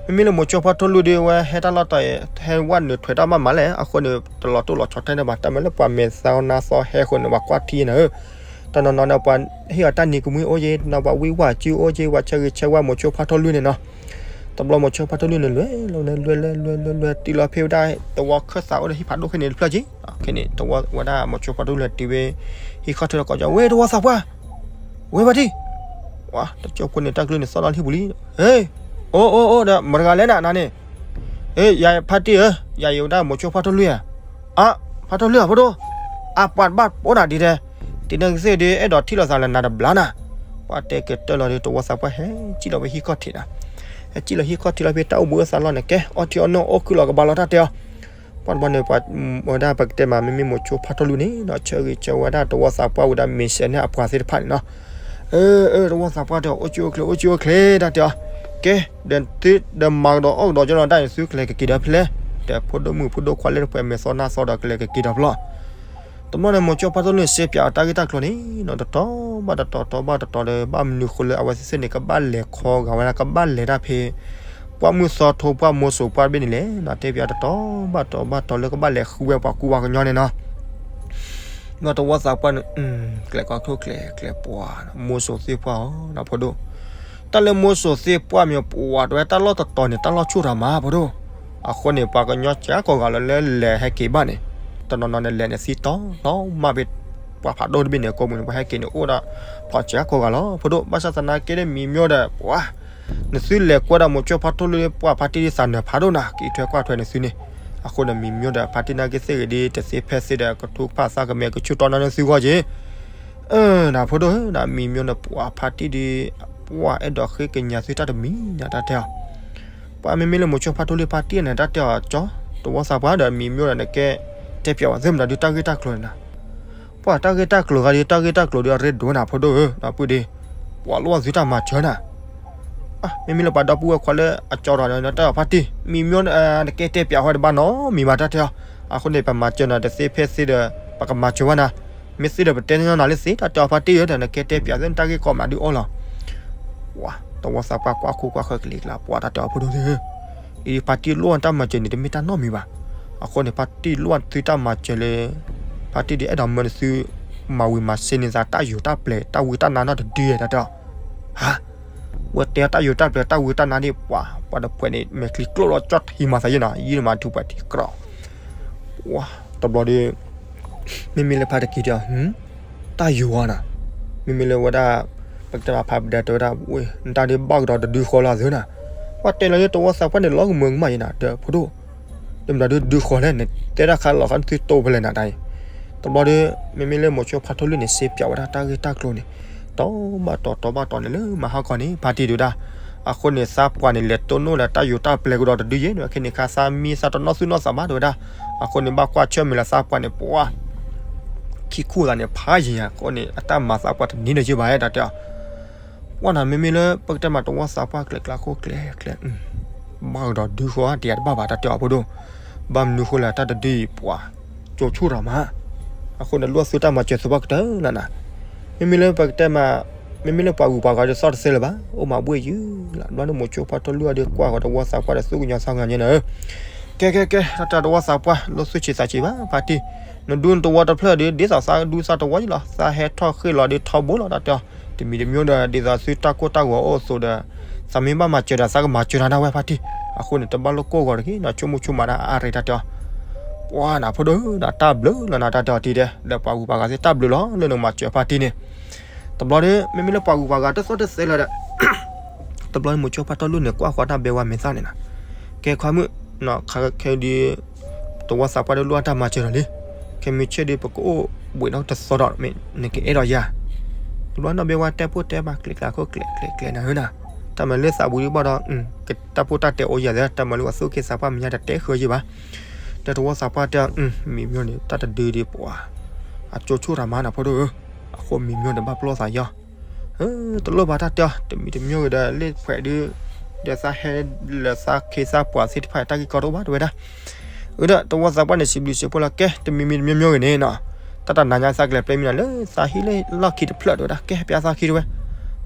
မ့မ့ၢ်လၢမိၤဆိဖါထီၣ်လွံၢ်ဒီး အဝဲဟဲတၢ်လီၢ်တတီၤအံၤ ဟဲဝဲနုာ်ထွဲတၢ်မးမးလဲၣ်, အဃိန့ၣ် တလီၤတိၢ်လီၤဆီထဲန့ၣ်ဘၣ်, တၢ်မ့ၢ်လၢပှၤမဲာ်သၣ်နါသီဟဲအဃိန့ၣ် ပှၤကွၢ်ထံန့ၣ်ဧၢ, တနီၤနီၤန့ၣ် ပှၤဟ့ၣ်အီၤတၢ်နံၤကမှံအိၣ်က့, ပှၤဝံဝၢ်စုအိၣ်က့, ပှၤဆၢဂ့ၤဆၢဝါမိၤဆိဖါထီၣ်လွံၢ်န့ၣ်နီၤ တဘျီမိၤဆိဖါထီၣ်လွံၢ်န့ၣ် လဲၤလီၤန့ၣ် လဲၤလဲၤလဲၤလဲၤလဲၤ တုၤလီၤဖဲဝဲဒၣ် တဝီခၢၣ်သးအိၣ်ဒီးဟံၣ်ဖးဒိၣ်ဖဲန့ၣ်တဖျၢၣ်က့, ခဲန့ၣ် တဝီဝဲဒၣ်မိၤဆိဖါထီၣ်လွံၢ်လဲၤတုၤဝဲ ဟံၣ်ခီၣ်ထံးလီၤကီးကီး ဝဲတဝီသးပှၢ်, ဝဲဖါတံၢ်, တကၠိဖိန့ၣ် တၢ်ကလုၢ်န့ၣ် သီၣ်လီၤလၢဟံၣ်ပူၤလံ, ဟ့, အိၣ်အိၣ်အိၣ်ဒီး မတၤတဂၤလဲၣ်နၤနၤန့ၣ်, ဟ့, ယၤဖါတံၢ်ဧၢ, ယၤယံၤဝဲဒၣ်မိၤဆိဖါထီၣ်လွံၢ်ဧါ, အါ, ဖါထီၣ်လွံၢ်ဧါ ဖိဒိၣ်, အပှၤတဘၣ်အိၣ်နၤဒ်တဲ, တံၤနၢ်ကသ့ၣ်ဒီး အဲၣ်ဒိးထံၣ်လိာ်သးလၢနၤတဘျီနၤ, ပှၤတဲကတၢၢ်လီၤဒီး တဝီသးပှၢ်ဟဲစံၣ်လီၤဖဲဟံၣ်ခီၣ်ထံးနၤ, ဟဲစံၣ်လီၤဟံၣ်ခီၣ်ထံးလီၤဖဲတၢ်အိၣ်ဘှံးအိၣ်သါလီၢ်န့ၣ် ကဲ အီထံအီနိၣ်အိၣ်ခုၣ်လီၤကဘၣ်လီၤတၢ်တဲအီၤ, ပှၤတဘျီန့ၣ် ပှၤဝဲဒၣ်ပကတဲမး မ့မ့ၢ်မိၤဆိဖါထီၣ်လွံၢ်န့ၣ်နီၤ ဆၢဂ့ၤဆၢဝါဒၣ်တဝီသးပှၢ်ဝဲဒၣ် မ့ၢ်စဲးန့ၣ်အပှၤသ့ၣ်တဖၣ်န့ၣ်နီၤ, အၢ အၢ တဝီသးပှၢ်တဲအီၤ အိၣ်ကၠိအိၣ်ချ့ အိၣ်ကၠိအိၣ်ချ့ တၢ်တဲအီၤ, ကဲ ဒီးသု ဒီးမၤကဒီးအီၣ်ကဒီးကၠီလီၤတၢ်န့ၣ် သုကလဲၤကက့ၤဒီးဖဲလဲၣ်, ဒီးဖိဒိၣ်မုၣ်ဖိဒိၣ်ခွါလၢတပှဲၤမဲာ်သီနါသီဒီးကလဲၤကက့ၤဒီးဖဲလဲၣ် တဘျီန့ၣ် မိၤဆိဖါထီၣ်လွံၢ်န့ၣ် စဲးပၠးအီၤတၢ်ဂ့ၢ်တၢ်ကျိၤန့ၣ်နီၤ တတီၤဘၣ်တတီၤတတီၤဒီး ဘၣ်မနုၤဃိလၢအဝဲသ့ၣ်န့ၣ် ကဘၣ်လဲၤခီဂာ်ဝဲဒၣ် ကဘၣ်လဲၤတၢ်ဖဲ ပှၢ်မုၢ်သီထိ ပှၢ်မိၤစိၤပှၢ်တဘ့ၣ်န့ၣ်လဲၣ်နီၤ တဲပၠးတတီၤဘၣ်တီၤဘၣ်တီၤလၢကဘၣ်လဲၤဃုဝဲပှၤကူပှၤကညီန့ၣ်နီၤ ဒီးတဝီသးပှၢ်န့ၣ် ကျဲၤကီၢ်ခိၣ်ကျဲၤ ကျဲၤပှၢ် မိၤစိၤသ့ၣ်ပှၢ်ဧၢ ဖိဒိၣ်, တၢ်လၢမိၤစိၤသ့ၣ်ပှၢ်မ့ၢ်ပှၤတဝဲတၢ်လီၢ်တတီၤန့ၣ် တၢ်လီၢ်ဆူၣ်ထီၣ်မး ဖိဒိၣ်, အဃိန့ၣ် ပှၤကညီစှၤကိးဂၤလီၤလၢလဲၤဟဲက့ၤဘၣ်န့ၣ်, တနီၤနီၤန့ၣ် လဲၤန့ၣ်သံတီၤလီၤမၢ်ဖဲ ပှၤဖးဒိၣ်တဘ့ၣ်န့ၣ် ကိးမုၢ်န့ၣ် ပှၤဟဲက့ၤန့ၣ် အိၣ်ဒၣ်ဖီၣ်စှၤကိးဂၤလီၤ ဖိဒိၣ်, ဘၣ်ဆၣ်သနာ်က့ဒီး မံၤမျိၣ်ဒီး ပှၤ နသုလဲၤကွၢ်ဒီးမိၤဆိဖါထီၣ်လွံၢ် ပှၤဖါတံၢ်သးနၢၤဖးဒိၣ်နၤ ကအံးထွဲကွၢ်ထွဲနသုန့ၣ်, အဃိန့ၣ် မံၤမျိၣ်ဒီး ဖါတံၢ်နာ်က့သ့ၣ်ဂ့ၤဒီး တသ့ဖဲသ့ဒီး ကထူကဖၣ်သးကမဲာ် ကဆူၣ်တီနၢ်န့ၢ်သုဂီၢ်က့ၤ အၢ နၤဖိဒိၣ်ဧၢ နမံၤမျိၣ်န့ၣ် ပှၤဖါတံၢ်ဒီး ပှၤအဲၣ်ဒိးဃ့ကညးသုတၢ်တမံၤညါတၢ်တဲအီၤ, ပှၤမ့မ့ၢ်လၢမိၤဆိဖါထီၣ်လွံၢ်ဖါတံၢ်န့ၣ် တၢ်တဲအီၤကၠီ တဝီသးပှၢ်ဒီး မံၤမျိၣ်ဒီး နကဲတဲပၠးဝဲသ့ၣ်မတၤဒုးတၢ်ဂ့ၢ်တၢ်ကျိၤန့ၣ်နၤ ပှၤတၢ်ဂ့ၢ်တၢ်ကျိၤဂၤဒီး တၢ်ဂ့ၢ်တၢ်ကျိၤဒီး အရ့ဒိၣ်နၤဖိဒိၣ်ဧၢ နပုၢ်ဒ့, ပှၤလိၣ်သုတၢ်မၤစၢၤနၤ မ့မ့ၢ်လၢပှၤဒီပုၢ်ဝဲၢ်ခွါလၢအကၠီဒီး တၢ်ဖါတံၢ် မံၤမျိၣ် နကဲတဲပၠးဝဲတဘၣ်နီတမံၤဘၣ်တၢ်တဲအီၤ, အဃိန့ၣ် ပမၤစၢၤနၤတသ့ဖဲသ့ဒီး ပကမၤစၢၤဝဲနၤ, မ့ၢ်သ့ဒီးပတဲန့ၢ်နၤလၢသ့ တၢ်တဲအီၤဖါတံၢ်ဧၢ ဒီးနကဲတဲပၠးသ့ၣ်နတၢ်ဂ့ၢ်ကီမနုၤဒုးအိၣ်လီၤ ပှၤ တဝီသးပှၢ်ကွၢ်ခိၣ်ကွၢ်ဃၢၤကလံၤကျါ ပှၤတၢ်တဲအီၤဖိဒိၣ်သ့ၣ်ဧၢ, အံၤဖါတံၢ်လိၣ်တၢ်မၤစၢၤန့ၣ် တမ့ၢ်တၢ်နီတမံၤဘၣ်. အဃိန့ၣ် ဖါတံၢ်လိၣ်သုတၢ်မၤစၢၤလၢ ဖါတံၢ်ဒုးအဲၣ်ဒိးမၢနသု မၤဝံၤမၤစ့န့ၢ်သးတၢ်ယိၤတၢ်ပျဲၤ တၢ်ဝံတၢ်နါနီတဒုဧါ တၢ်တဲအီၤ. ဟါ, ဝဲတဲတၢ်ယိၤတၢ်ပျဲၤ တၢ်ဝံတၢ်နါန့ၣ် ပှၤ ပှၤတဖှဲးန့ၣ် မဲာ်ချံကျိၣ်လီၤကၠီၣ်ထံမၤသးယဲၢ်နီၤ ယံာ်မၤထူးပှၤထံကြၢး တဘျီဒီး မ့မ့ၢ်လၢဖါတံၢ်တဲအီၤ တၢ်ယိၤဧါနီၤ, မ့မ့ၢ်လၢဝဲဒၣ် ပကတဲမးဖါပဒဲတဲဝဲဒၣ် နတၢ်ဒုးဘၣ်ကဒီးတဒုဃီလီၤသုနီၤ, ပှၤတဲလီၤလၢတဝီသးပှၢ်န့ၣ် လီၤကမၢကမၣ်ယဲၢ်နီၤ တဲဖိဒိၣ်, တမတၤဒုးဒုဃီလဲၣ်န့ၣ် တဲဒၣ်ခါလီၤခါနသုတိၢ်ဖဲလဲၣ်နၤတၢ်အံၤ, တဘျီဒီး မ့မ့ၢ်လၢမိၤဆိဖါထီၣ်လွံၢ်န့ၣ် စ့ပၠးဝဲဒၣ်တၢ်ဂ့ၢ်တၢ်ကျိၤန့ၣ် တီဘၣ်တီၤတီဘၣ်တီၤန့ၣ်လၢမဟါခီန့ၣ် ဖါတံၢ်တဲဝဲဒၣ်, အဃိန့ၣ် သးပှၢ်န့ၣ် လဲၤတိၢ်နီၣ်လၢတၢ်ယိၤတၢ်ပျဲၤကဒီးတဒုယဲၢ်န့ၣ် ခဲန့ၣ်ခါသးမံသးတနီၣ်သူၣ်နီၣ်သးဘၣ်တဲဝဲဒၣ်, အဃိန့ၣ် ဘၣ်ကွၢ်ဆၢၣ်မဲာ်လၢသးပှၢ်န့ၣ် ပှၤ ခံခူၣ်သးန့ၣ် ဖးယံၤယံၤ အဃိန့ၣ် အတၢ်မၤသးပှၢ်တနံၤဒီးယဲၢ်ဘၣ်တၢ်တဲအီၤ, ပှၤနီၤ မ့မ့ၢ်လၢပကတဲမးတဝီသးပှၢ်ကျဲၤကျါခိၣ်ကျဲၤကျဲၤ ဘၣ်ကဒီးဒုဃီတယၤတဘၣ်ဘၣ်တၢ်တဲအီၤဖိဒိၣ်, ဘၣ်မနုၤဃိလဲၣ်တၢ်တဒုအံၤပှၤ ကၠိဆိၣ်ထီၣ်မး, အဃိန့ၣ်လိၣ်သုတၢ်မၤစၢၤသုပှၢ်ကတၢၢ်လီၤနၤ, မ့မ့ၢ်လၢပကတဲမး မ့မ့ၢ်လၢပှၤဂုၤပှၤဂၤဒီးသီၣ်တသ့လၢၤဘၣ် အိၣ်မးဘှ့ၣ်ယုၤလီၤ, ဘျီန့ၣ်မိၤဆိဖါထီၣ်လွံၢ်အီၤဒီးကွၢ်ဃီၤတဝီသးပှၢ်ဒီးသူၣ်ကညီၤသးကညီၤညါန့ၣ် ကဲကဲကဲ တၢ်တဲတဝီသးပှၢ် လိၣ်သုဆံးသးဆံးဘၣ် ဖါတံၢ်, နဒူနတဝီတဖျၢၣ်ဒီး ဒ်သိးသးဒူသးတဝီယံၤလီၤ သးဟဲထီၣ်ဃ့ၢ်လီၤဒီးထီဘိလီၤတၢ်တဲအီၤ, တမံၤတမံၤဒီး ဒ်သိးသုတၢ်ကိၢ်တၢ်ဂီၤအိၣ်အသိးဒီး သးမ့ၢ်ဘၣ်မၤစၢၤဒီးသးကမၤစၢၤနၤဒၣ်ဝဲဖါတံၢ်, အဃိန့ၣ် တဘၣ်လိၣ်ကိၢ်ဂီၤတဂ့ၤနီၤ ဆိကမိၣ်ဆိကမးဒၣ်အါရ့တၢ်တဲအီၤ, ပှၤနၤဖိဒိၣ်ဒီးတၢ်ဘျုးလီၤနၤတၢ်တဲအီၤတံၢ်တဲ ဒီးပှၤဂုၤပှၤဂၤသ့ၣ်တၢ်ဘျုးလီၤလၢနမၤစၢၤဖါတံၢ်န့ၣ် တဘျီဒီး မ့မ့ၢ်လၢပှၤဂုၤပှၤဂၤတသီၣ်တသဲလၢၤဒီး တဘျီန့ၣ်မိၤဆိဖါထီၣ်လွံၢ်န့ၣ် ကွၢ်ဃီၤတၢ်ဘဲဝါမဲာ်သၣ်န့ၣ်နီၤ, ကဲခွါမုၣ်, ခဲဒုး တဝီသးပှၢ်ဒီးလိၣ်အတၢ်မၤစၢၤလီၤလံ, ခဲမုၢ်ဆ့ၣ်ဒီးပကအိၣ်ဘှံးနီတသီဒီး နကအဲၣ်ဒိးယၤ, တဘျီနီၢ်ဘဲဝါတဲပိၢ်တဲမးကျဲၤကျါခိၣ်ကျဲၤကျဲၤကျဲၤနၤဧၢနၤ, တၢ်မၤလၢသးဝံၤဒုးဘၣ်ဒီး တၢ်ပိၢ်တၢ်တဲအိၣ်ယၤလၢ တၢ်မၤလၢပှၤသူၣ်က့သးပှၢ်မဲာ်ညါတတဲဃုာ်ယဲၢ်ဘၣ်, ဒီးတဝီသးပှၢ်တဲ မံၤမျိၣ်န့ၣ် တၢ်တဒုဒံးပှၤ အကၠိဆိၣ်တၢ်မၤနၤဖိဒိၣ်ဧၢ, အဃိမံၤမျိၣ်န့ၣ်ဘၣ်ပလီၢ်သးယီၤ တလိၣ်ဘၣ်တၢ်တဲအီၤ တမံၤတမံၤဂ့ၤဒီး လၢဖှဲးဒုး ဒီးသးဟဲလၢသးခ့သးပှၤသ့ၣ်တဖၣ်တၢ်ဂ့ၢ်ကီတအိၣ်ဘၣ်တဲဝဲဒၣ်, အဒီးတဝီသးပှၢ်န့ၣ် စံးဘျုးစံးဖှိၣ်လီၤ ကဲ တမံၤမံၤတမံၤမံၤဂ့ၤန့ၣ်နီၤ, တၢ်တနၤညါသးကလဲၤပျဲမံၤနၤလၢသးဟံၣ်လၢလီၢ်ခံတဖျၢၣ်တဲဝဲဒၣ် ကဲပျးသးခံတဲဝဲ,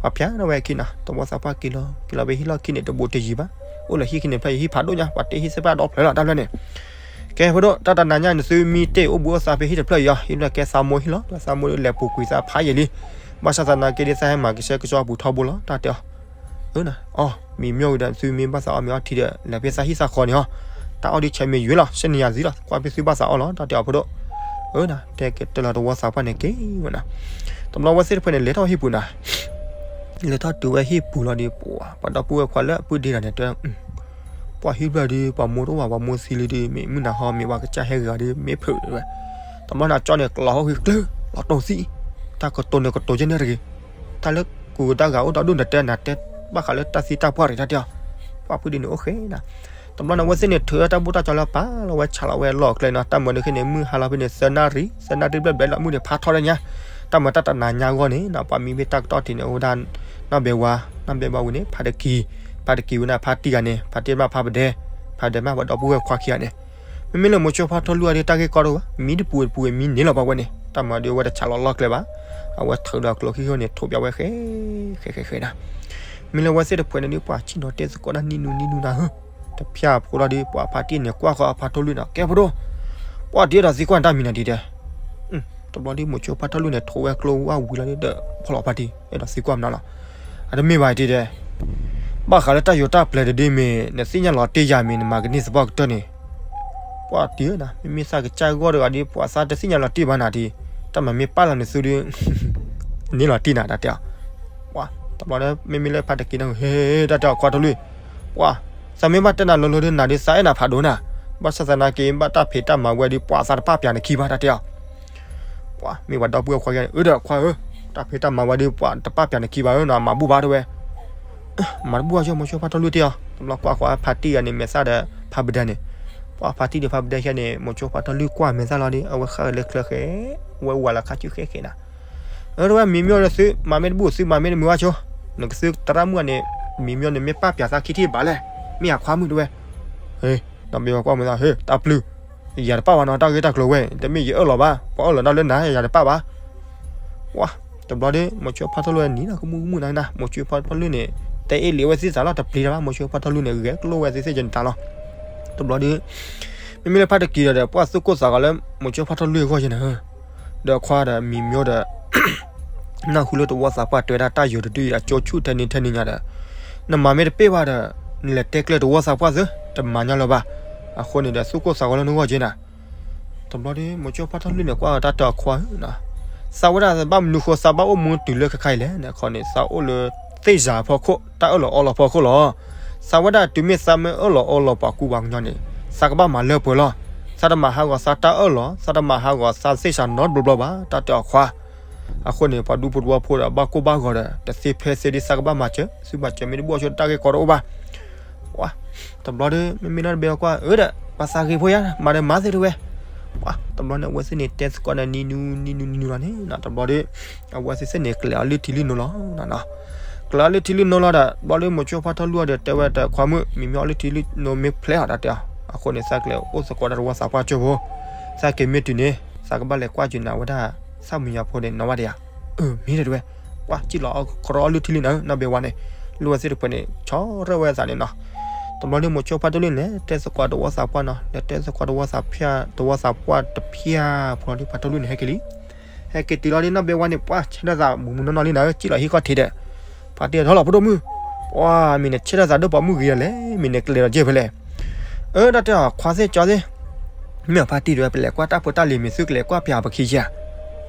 ပှၤပျးထီၣ်ဝဲခံနီၤ တဝီသးပှၢ်က့ၤလီၤ က့ၤလီၤဖဲဟံၣ်လီၢ်ခံန့ၣ် တဘူးတယံၤဘၣ်, အိၣ်လၢဟံၣ်ခံန့ၣ်ဖျၢၣ်အံၤ ဟံၣ်ဖးဒိၣ်ညါ ပှၤတ့ဟံၣ်သ့ၣ်တဖၣ်ဒီဖျၢၣ်လီၤတၢ်ဖျၢၣ်န့ၣ် ကဲဖိဒိၣ် တၢ်တနၤညါန့ၣ် သုမံတ့ၢ်အိၣ်ဘူးအိၣ်သးဖဲဟံၣ်တဖျၢၣ်အံၤအီၤ ဟံၣ်ဖျၢၣ်ကဲသးမိၢ်ဟံၣ်လီၤ ဒီးသးမိၢ်လဲၤပူၤကွံာ်သးဖးယံာ်လံ, ဘၣ်ဆၣ်သနာ်က့ဒ်သးဟဲမၤကဆှဲကဆှီပူၤထီဘိလီၤ တၢ်တဲအီၤ, အၢနၤ, အီ မံၤမျိၣ်ဝံၤဒီး သုမ့ၢ်ဘၣ်သးအီၣ်မ့ၤအီထံဒီး လဲၤဖဲသးဟံၣ်သးဃီန့ၣ်အီၤ, တၢ်အီၣ်ဒ်ဆဲးမ့ၢ်ယွၤလီၤ စ့နယၤသံလီၤ ကွၢ်ဖဲသုဘၣ်သးအီၣ်လီၤ တၢ်တဲအီၤဖိဒိၣ်, အၢနၤ တဲက့ၤတၢ်လီၤတဝီသးပှၢ်န့ၣ်က့ၤဝဲနၤ, တဘျီဝဲသ့ၣ်တဖၣ်န့ၣ် လဲၤထီၣ်ဟံၣ်ပူၤနၤ လဲၤထီၣ်တုၤဝဲဟံၣ်ပူၤလီၤဒီး ပှၤ ပှၤဒီပုၢ်ဝဲၢ်ခွါလၢအပုၢ်ဒ့တၢ်န့ၣ်တဲ ပှၤဟံၣ်ဖျၢၣ်ဒီး ပှၤမိၢ်တအိၣ်ဘၣ် ပှၤမိၢ်သံလံဒီး မ့ၢ်မုၢ်နၤဟီ မ့ၢ်ပှၤကစၢ်ဟဲဂ့ၤဂၤဒီး မ့ၢ်ဖုးဝဲ, တဘျီန့ၣ်ကၠီန့ၣ် ကလီၤဟီၣ်ဃံကျၢၤ လီၤတိၢ်သံ, တၢ်ကတိၤန့ၣ်ကတိၤယဲၢ်န့ၣ်တဂ့ၤ, တၢ်လၢကူတၢ်ဂၤအိၣ်ဒီဒူၣ်နတဲနၤတဲ ဘၣ်ဃးလၢတၢ်သံတၢ်ပှၢ်တဂ့ၤတၢ်တဲအီၤ, ပှၤပုၢ်ဒ့န့ၣ်အိၣ်ဃဲနၤ တဘျီန့ၣ် အဝဲသ့ၣ်န့ၣ် ထုးတၢ်ဘူၣ်တၢ်ကၠီလၢပာ်လီၤဝဲဆးလီၤဝဲလီၢ်ကျဲနီၤ တၢ်မၤဒုးခဲန့ၣ် မုၢ်ဟါလီၤဖဲန့ၣ် သၢနၣ်ရံၣ် သၢနၣ်ရံၣ်ဘျဲၣ်ဘျဲၣ်လီၤ မုၢ်န့ၣ်ဖးထီၣ်လၢညါ, တၢ်မၤတၢ်တနၤညါအဂီၢ်န့ၣ်နီၤ ပှၤမံၤဖဲတၢ်ကတီၢ်ထံးန့ၣ် အိၣ်ဝဲဒၣ် နီၢ်ဘဲဝါ, နီၢ်ဘဲဝါဝံၤန့ၣ် ဖါတကံ, ဖါတကံဝံၤန့ၣ် ဖါတံၢ်ဂၤန့ၣ် ဖါတံၢ်မးဖါပဒဲ, ဖါပဒဲမးပှၤဒီပုၢ်ဝဲၢ်ခွါခံဂၤန့ၣ်, မ့မ့ၢ်လၢမိၤဆိဖါထီၣ်လွံၢ်အီၤဒီး တၢ်ဂ့ၢ်ကီတအိၣ်ဘၣ် မံၤတပူၤတပူၤမံၤန့ၣ်လီၤပှၤဝဲန့ၣ် တၢ်မၤဒုးအဝဲတဆးလီၤလီၢ်ကျဲဘၣ်, အဝဲထုးဒီးကျိချံဃိန့ၣ် ထိးပၠးဝဲဃဲ ဃဲဃဲဃဲနၤ, မ့ၢ်လၢဝဲသ့ၣ်တဖၣ်န့ၣ်ဒုး ပှၤဆံၣ်နီၤတဲသကိးတၢ်နံၣ်နူနံၣ်နူနၤဧၢ, တဖၠၣ်ဖိလီၤဒီး ပှၤဖါတံၢ်န့ၣ် ကွၢ်ဃီအဖါထီၣ်လွံၢ်နီၤ ကဲဖိဒိၣ်, ပှၤတအဲၣ်ဒိးသံကွၢ်နတၢ်မံၤနၤဒ်တဲ တဘျီဒုး မိၤဆိဖါထီၣ်လွံၢ်န့ၣ် ထိးဝဲကျိဝၣ်ဝံၤလီၤဒီး ဖီၣ်လီၤဖါတံၢ် အဲၣ်ဒိးသံကွၢ်မနုၤလီၤ, အတမ့ၢ်ဘၣ်ဒ်တဲ, ဘၣ်ဃးလၢတၢ်ယိၤတၢ်ပျဲၤတဒုမ့ၢ် နသ့ၣ်ညါလီၤတံၢ်ယၤမ့ၢ် နမၤကန့ၢ်သပှၢ်ကတၢၢ်န့ၣ်, ပှၤတံၢ်ဧၢနၤ မ့မ့ၢ်သးကစၢ်ဂီၢ်တဂၤဒီး ပှၤသးတသ့ၣ်ညါလီၤတံၢ်ဘၣ်နၤဒ်, တၢ်မၤမ့ၢ်ပာ်လီၤနသုဒုး န့ၢ်လီၤတံၢ်နၤတၢ်တဲအီၤ, ပှၤ တဘျီဒီး မ့မ့ၢ်လၢဖါတကံန့ၣ် ဟ့ တၢ်တဲအီၤခွါထီၣ်လွံၢ်, ပှၤ သးမ့ၢ်ဘၣ်တဲနၤလိၤလိၤဒုးနၤဒုး သးအဲၣ်နၤဖးဒိၣ်နၤ, ဘၣ်ဆၣ်သနာ်က့ ဘၣ်တၢ်ဖံးတၢ်မၤဝဲဒုး ပှၤသးတပာ်ပၠးနခံဘၣ်တၢ်တဲအီၤ, ပှၤ မ့ၢ်ပှၤဒီပုၢ်ဝဲၢ်ခွါခံဂၤန့ၣ် အၢဒီးခွါဧၢ, တၢ်ဖံးတၢ်မၤဝဲဒုး ပှၤတပာ်ပၠးနခံဘၣ်ဧၢနီၤ မၤဘူၣ်ဘၣ်တဲဝဲ မၤတဘူၣ်အီၤ မိၤဆိဖါထီၣ်လွံၢ်တဲအီၤ တဘျီကွၢ်ဃီဖါတံၢ်ဂၤန့ၣ် မဲာ်သၣ်ဒီး ဖါပဒဲန့ၣ်, ပှၤဖါတံၢ်ဒီးဖါပဒဲခဲန့ၣ် မိၤဆိဖါထီၣ်လွံၢ်ကွၢ်မဲာ်သၣ်လီၤဒီး အဝဲဃၣ်လၢချၢဃဲ, ဝဲဝၤလီၤခါဆူဃဲဃဲနၤ, အၢ တဝဲမံၤမျိၣ်ဒီးသု မၤမ့ၢ်တဘူၣ် သုမၤမ့ၢ်တမုာ်ဘၣ်ဆိ, နကသုသရၣ်မုၣ်န့ၣ် မံၤမျိၣ်န့ၣ် မ့ၢ်ပာ်ပၠးသးခံထံၣ်ဘၣ်လဲၣ်, မ့ၢ်အခွါမုၣ်တဝဲ, ဟ့ နီၢ်ဘဲဝါကွၢ်မဲာ်သၣ် ဟ့ တၢ်ပျုၢ်, ယၤတပာ်ဘၣ်နီၤ တၢ်ဂ့ၢ်တၢ်ကျိၤဝဲ တမ့ၢ်ယအၢၣ်လီၤဘၣ် ပှၤအၢၣ်လီၤတၢ်လၢနၤ ယၤတပာ်ဘၣ် ပှၤ တဘျီဒီး မိၤဆိဖါထီၣ်လွံၢ်နံၤဒီး ကမူၣ်ကမူၣ်နၤနၤ မိၤဆိဖါထီၣ်လွံၢ်န့ၣ် တအ့ၣ်လံဝဲသ့ၣ်သးလီၤ တပျံၤတၢ်ဘၣ် မိၤဆိဖါထီၣ်လွံၢ်န့ၣ် ဂဲၤကျိၣ်ဝဲသ့ၣ်သ့ၣ်ယနတၢ်လီၤ. တဘျီဒီး မ့မ့ၢ်လၢဖါတကံၤဒီး ပှၢ်သူၣ်ကိၢ်သးဂီၤလၢမိၤဆိဖါထီၣ်လွံၢ်အဂီၢ်ယဲန့ၣ်, ဒီးခွါဒီးမံၤမံၤဒီး နၢ်ဟူလၢတဝီသးပှၢ်တဲဝဲဒၣ်တၢ်ယိာ်တဒုအံၤအကၠိဆူၣ်ထဲန့ၣ်ထဲန့ၣ်ညါဒီး နမၤမ့ၢ်တပ့ၢ်ဘၣ်ဒီး နလဲၤတဲကျဲတဝီသးပှၢ်သု တမၤညီလၢၤဘၣ်. အဃိန့ၣ်ဒီးသူၣ်ကိၢ်သးဂီၤလၢနဂီၢ်က့နၤ. တဘျီဒီး မိၤဆိဖါထီၣ်လွံၢ်န့ၣ်ကွၢ်တၢ်တဲအီၤခွါဧၢ, သးဝဲဒၣ်ဘၣ်မနုၤဃိသးဘၣ်အိၣ်မူတုၤလၢခဲခါအံၤလဲၣ်န့ၣ် အဃိန့ၣ် သးအိၣ်လၢသ့ၣ်စၤဖီခိၣ် တၢ်အၢၣ်လီၤအီလီၤဖီခိၣ်လီၤ. သးဝဲဒၣ်တုၤမ့ၢ်သးမ့ၢ်အၢၣ်လီၤအီလီၤပှၤကူပှၤကညီန့ၣ် သးကဘၣ်မၤလၢပှဲၤလီၤ. သးတမၤဟးဂီၤသးတၢ်အၢၣ်လီၤ သးတမၤဟးဂီၤသးသ့ၣ်စၤနီတဘျီဘျီဘၣ် တၢ်တဲအီၤခွါ. အဃိန့ၣ် ပှၤဒူဖိတဝီဖိဒီးဘၣ်ကိၢ်ဘၣ်ဂီၤဒီး တသ့ဖဲသ့ဒ်သးကဘၣ်မၤစၢၤ သုမၤစၢၤမ့ၢ်တဘူၣ်အီၤဆိတၢ်ဂ့ၢ်ကီတအိၣ်ဘၣ်. ပှၤ တဘျီဒီး မ့မ့ၢ်နီၢ်တဘဲဝါကွၢ် အၢဒီး ပှၤသးဂ့ၤဖိယါ မၤဒီးမၤသ့တဝဲ. ပှၤ တဘျီန့ၣ် အဝဲသ့ၣ်န့ၣ်တဲသကိးန့ၣ် နံၤနူနံၤနူနံၤနူလီၤန့ၣ် တဘျီဒီး အဝဲသ့ၣ်သ့ၣ်န့ၣ် ကျဲၤအီလုၢ်ထံလုၢ်နိလီၤ. ကျဲၤအီလုၢ်ထံလုၢ်နိလီၤဒီး တဘျီဒီး မိၤဆိဖါထီၣ်လွံၢ်အီၤဒီး တဲဝဲတခွါမုၣ် မံၤမံၤအီလုၢ်ထံလုၢ်နိမ့ၢ်ဖျဲးအီၤတၢ်တဲအီၤ အဃိန့ၣ် သးကျဲၤအိၣ်သကိးတၢ်တဝီသးပှၢ်ကၠိဖိ သးက့ၤမ့ၢ်တုၤန့ၣ် သးကဘၣ်လဲၤကွၢ်က့ၤနၤဝဲဒၣ် သၣ်မံယၤဖိန့ၣ် နီၢ်ဝဲဒၣ်ဧါ. အၢ မ့ၢ်တဲတဝဲ. ပှၤစံၣ်လီၤအီၣ်ခရီအီလုၢ်ထံလုၢ်နၤ နီၢ်ဘဲဝါန့ၣ် လၢဝဲသ့ၣ်တဖၣ်န့ၣ် ဆီရၢၣ်ဝဲသးန့ၣ်နီၤ. တဘျီန့ၣ် မိၤဆိဖါထီၣ်လွံၢ်န့ၣ် တဲသကိးတဝီသးပှၢ်နီၤ လဲၤတဲသကိးတဝီသးဖၠၣ် တဝီသးပှၢ်တဖၠၣ်ဖိလီၤဒီး ဖါထီၣ်လွံၢ်န့ၣ် ဟဲက့ၤလံ ဟဲက့ၤတုၤလီၤဒီး နီၢ်ဘဲဝါန့ၣ် ပှၤဆၢထၢၣ်သးမူးမူးနီၢ်နီၢ်လံနၤ စံၣ်လီၤဟံၣ်ခီၣ်ထံးဒီး ဖါတံၢ်ထီၣ်လီၤဖိဒိၣ်မုၣ် ပှၤမံၤန့ၣ် ဆၢထၢၣ်သးဒိၣ်ပိာ်မုၣ်ဂ့ၤလီၤလဲၣ် မံၤန့ၣ် ကလဲၤဒီးက့ၢ်ဖဲလဲၣ်. အၢ တၢ်တဲအီၤ ခွါသ့ၣ်ကၠီသ့ၣ် မ့ၢ်အဖါတံၢ်တဝဲ ပလဲၤကွၢ်တၢ်ဖိတၢ်လံၤ မ့ၢ်သုကလဲၤကွၢ်ပၠးပခံယၤ.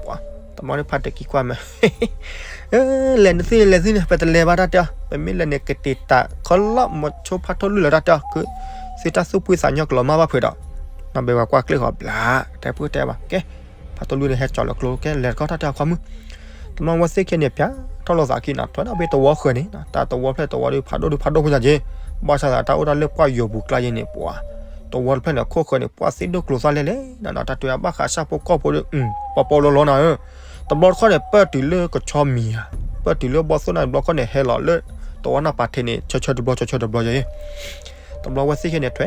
ပှၤ တဘျီန့ၣ်ဖါတကံၤကွၢ်မး လဲၤနသုန့ၣ် လဲၤသုန့ၣ် ပတလဲၤဘၣ်တၢ်တဲအီၤ ပမ့ၢ်လဲၤန့ၣ် ကတ့ၤတးခီလီၤ မိၤဆိဖါထီၣ်လွံၢ်လီၤတၢ်တဲအီၤ သုတၢ်သူၣ်ဖှံသးညီကလီၤမၢ်ဘၣ်ဖုးဒီး နီၢ်ဘဲဝါကွၢ်ကျဲၣ်ဃီဘျါ တဲဖုတဲဘၣ် ကဲ ဖါထီၣ်လွံၢ်န့ၣ် ဟဲကၠီၤလီၤကျိ ကဲလဲၤတခီတၢ်တဲအီၤခွါမုၣ် တဘျီဝဲသ့ၣ်ခဲန့ၣ် ပၠးထီၣ်လိာ်သးခံနီၤ ထွဲဒီးဘ့ၣ်တဝီဃၢၤန့ၣ် တၢ်တဝီဖျၢၣ်တဝီဒီး ဖးဒိၣ်ဒုးဖးဒိၣ်ဖိညါက့ၤ ဘၣ်ဆၣ်သးတၢ်အိၣ်တၢ်လၢပှၢ်ယိာ်ပူၤကျါယဲန့ၣ် ပှၤ တဝီတဖျၢၣ်န့ၣ် ခိၣ်ဃၢၤန့ၣ် ပှၢ်သ့ၣ်ဒိၣ်ကျိၤသၣ်လဲၣ်လဲၣ်နီၤ တၢ်တဲဘၣ်ဃးဆၣ်ဖိကီၢ်ဖိဒီး ပီပီလီလီနၤဧၢ တဘျီတခီၣ်န့ၣ် ပၢၢ်တုၤလၢကဆီမံၤဧါ ပၢၢ်တုၤလၢဘီၣ်သိၣ်နၢ်တဘျီခီၣ်န့ၣ် ဟဲလီၤလၢ တဝီနၢ်ပာ်ထံးန့ၣ် ဆၢဆၢတဘျီ ဆၢဆၢတဘျီယဲ တဘျီဝဲသ့ၣ်ခဲန့ၣ် ထွဲ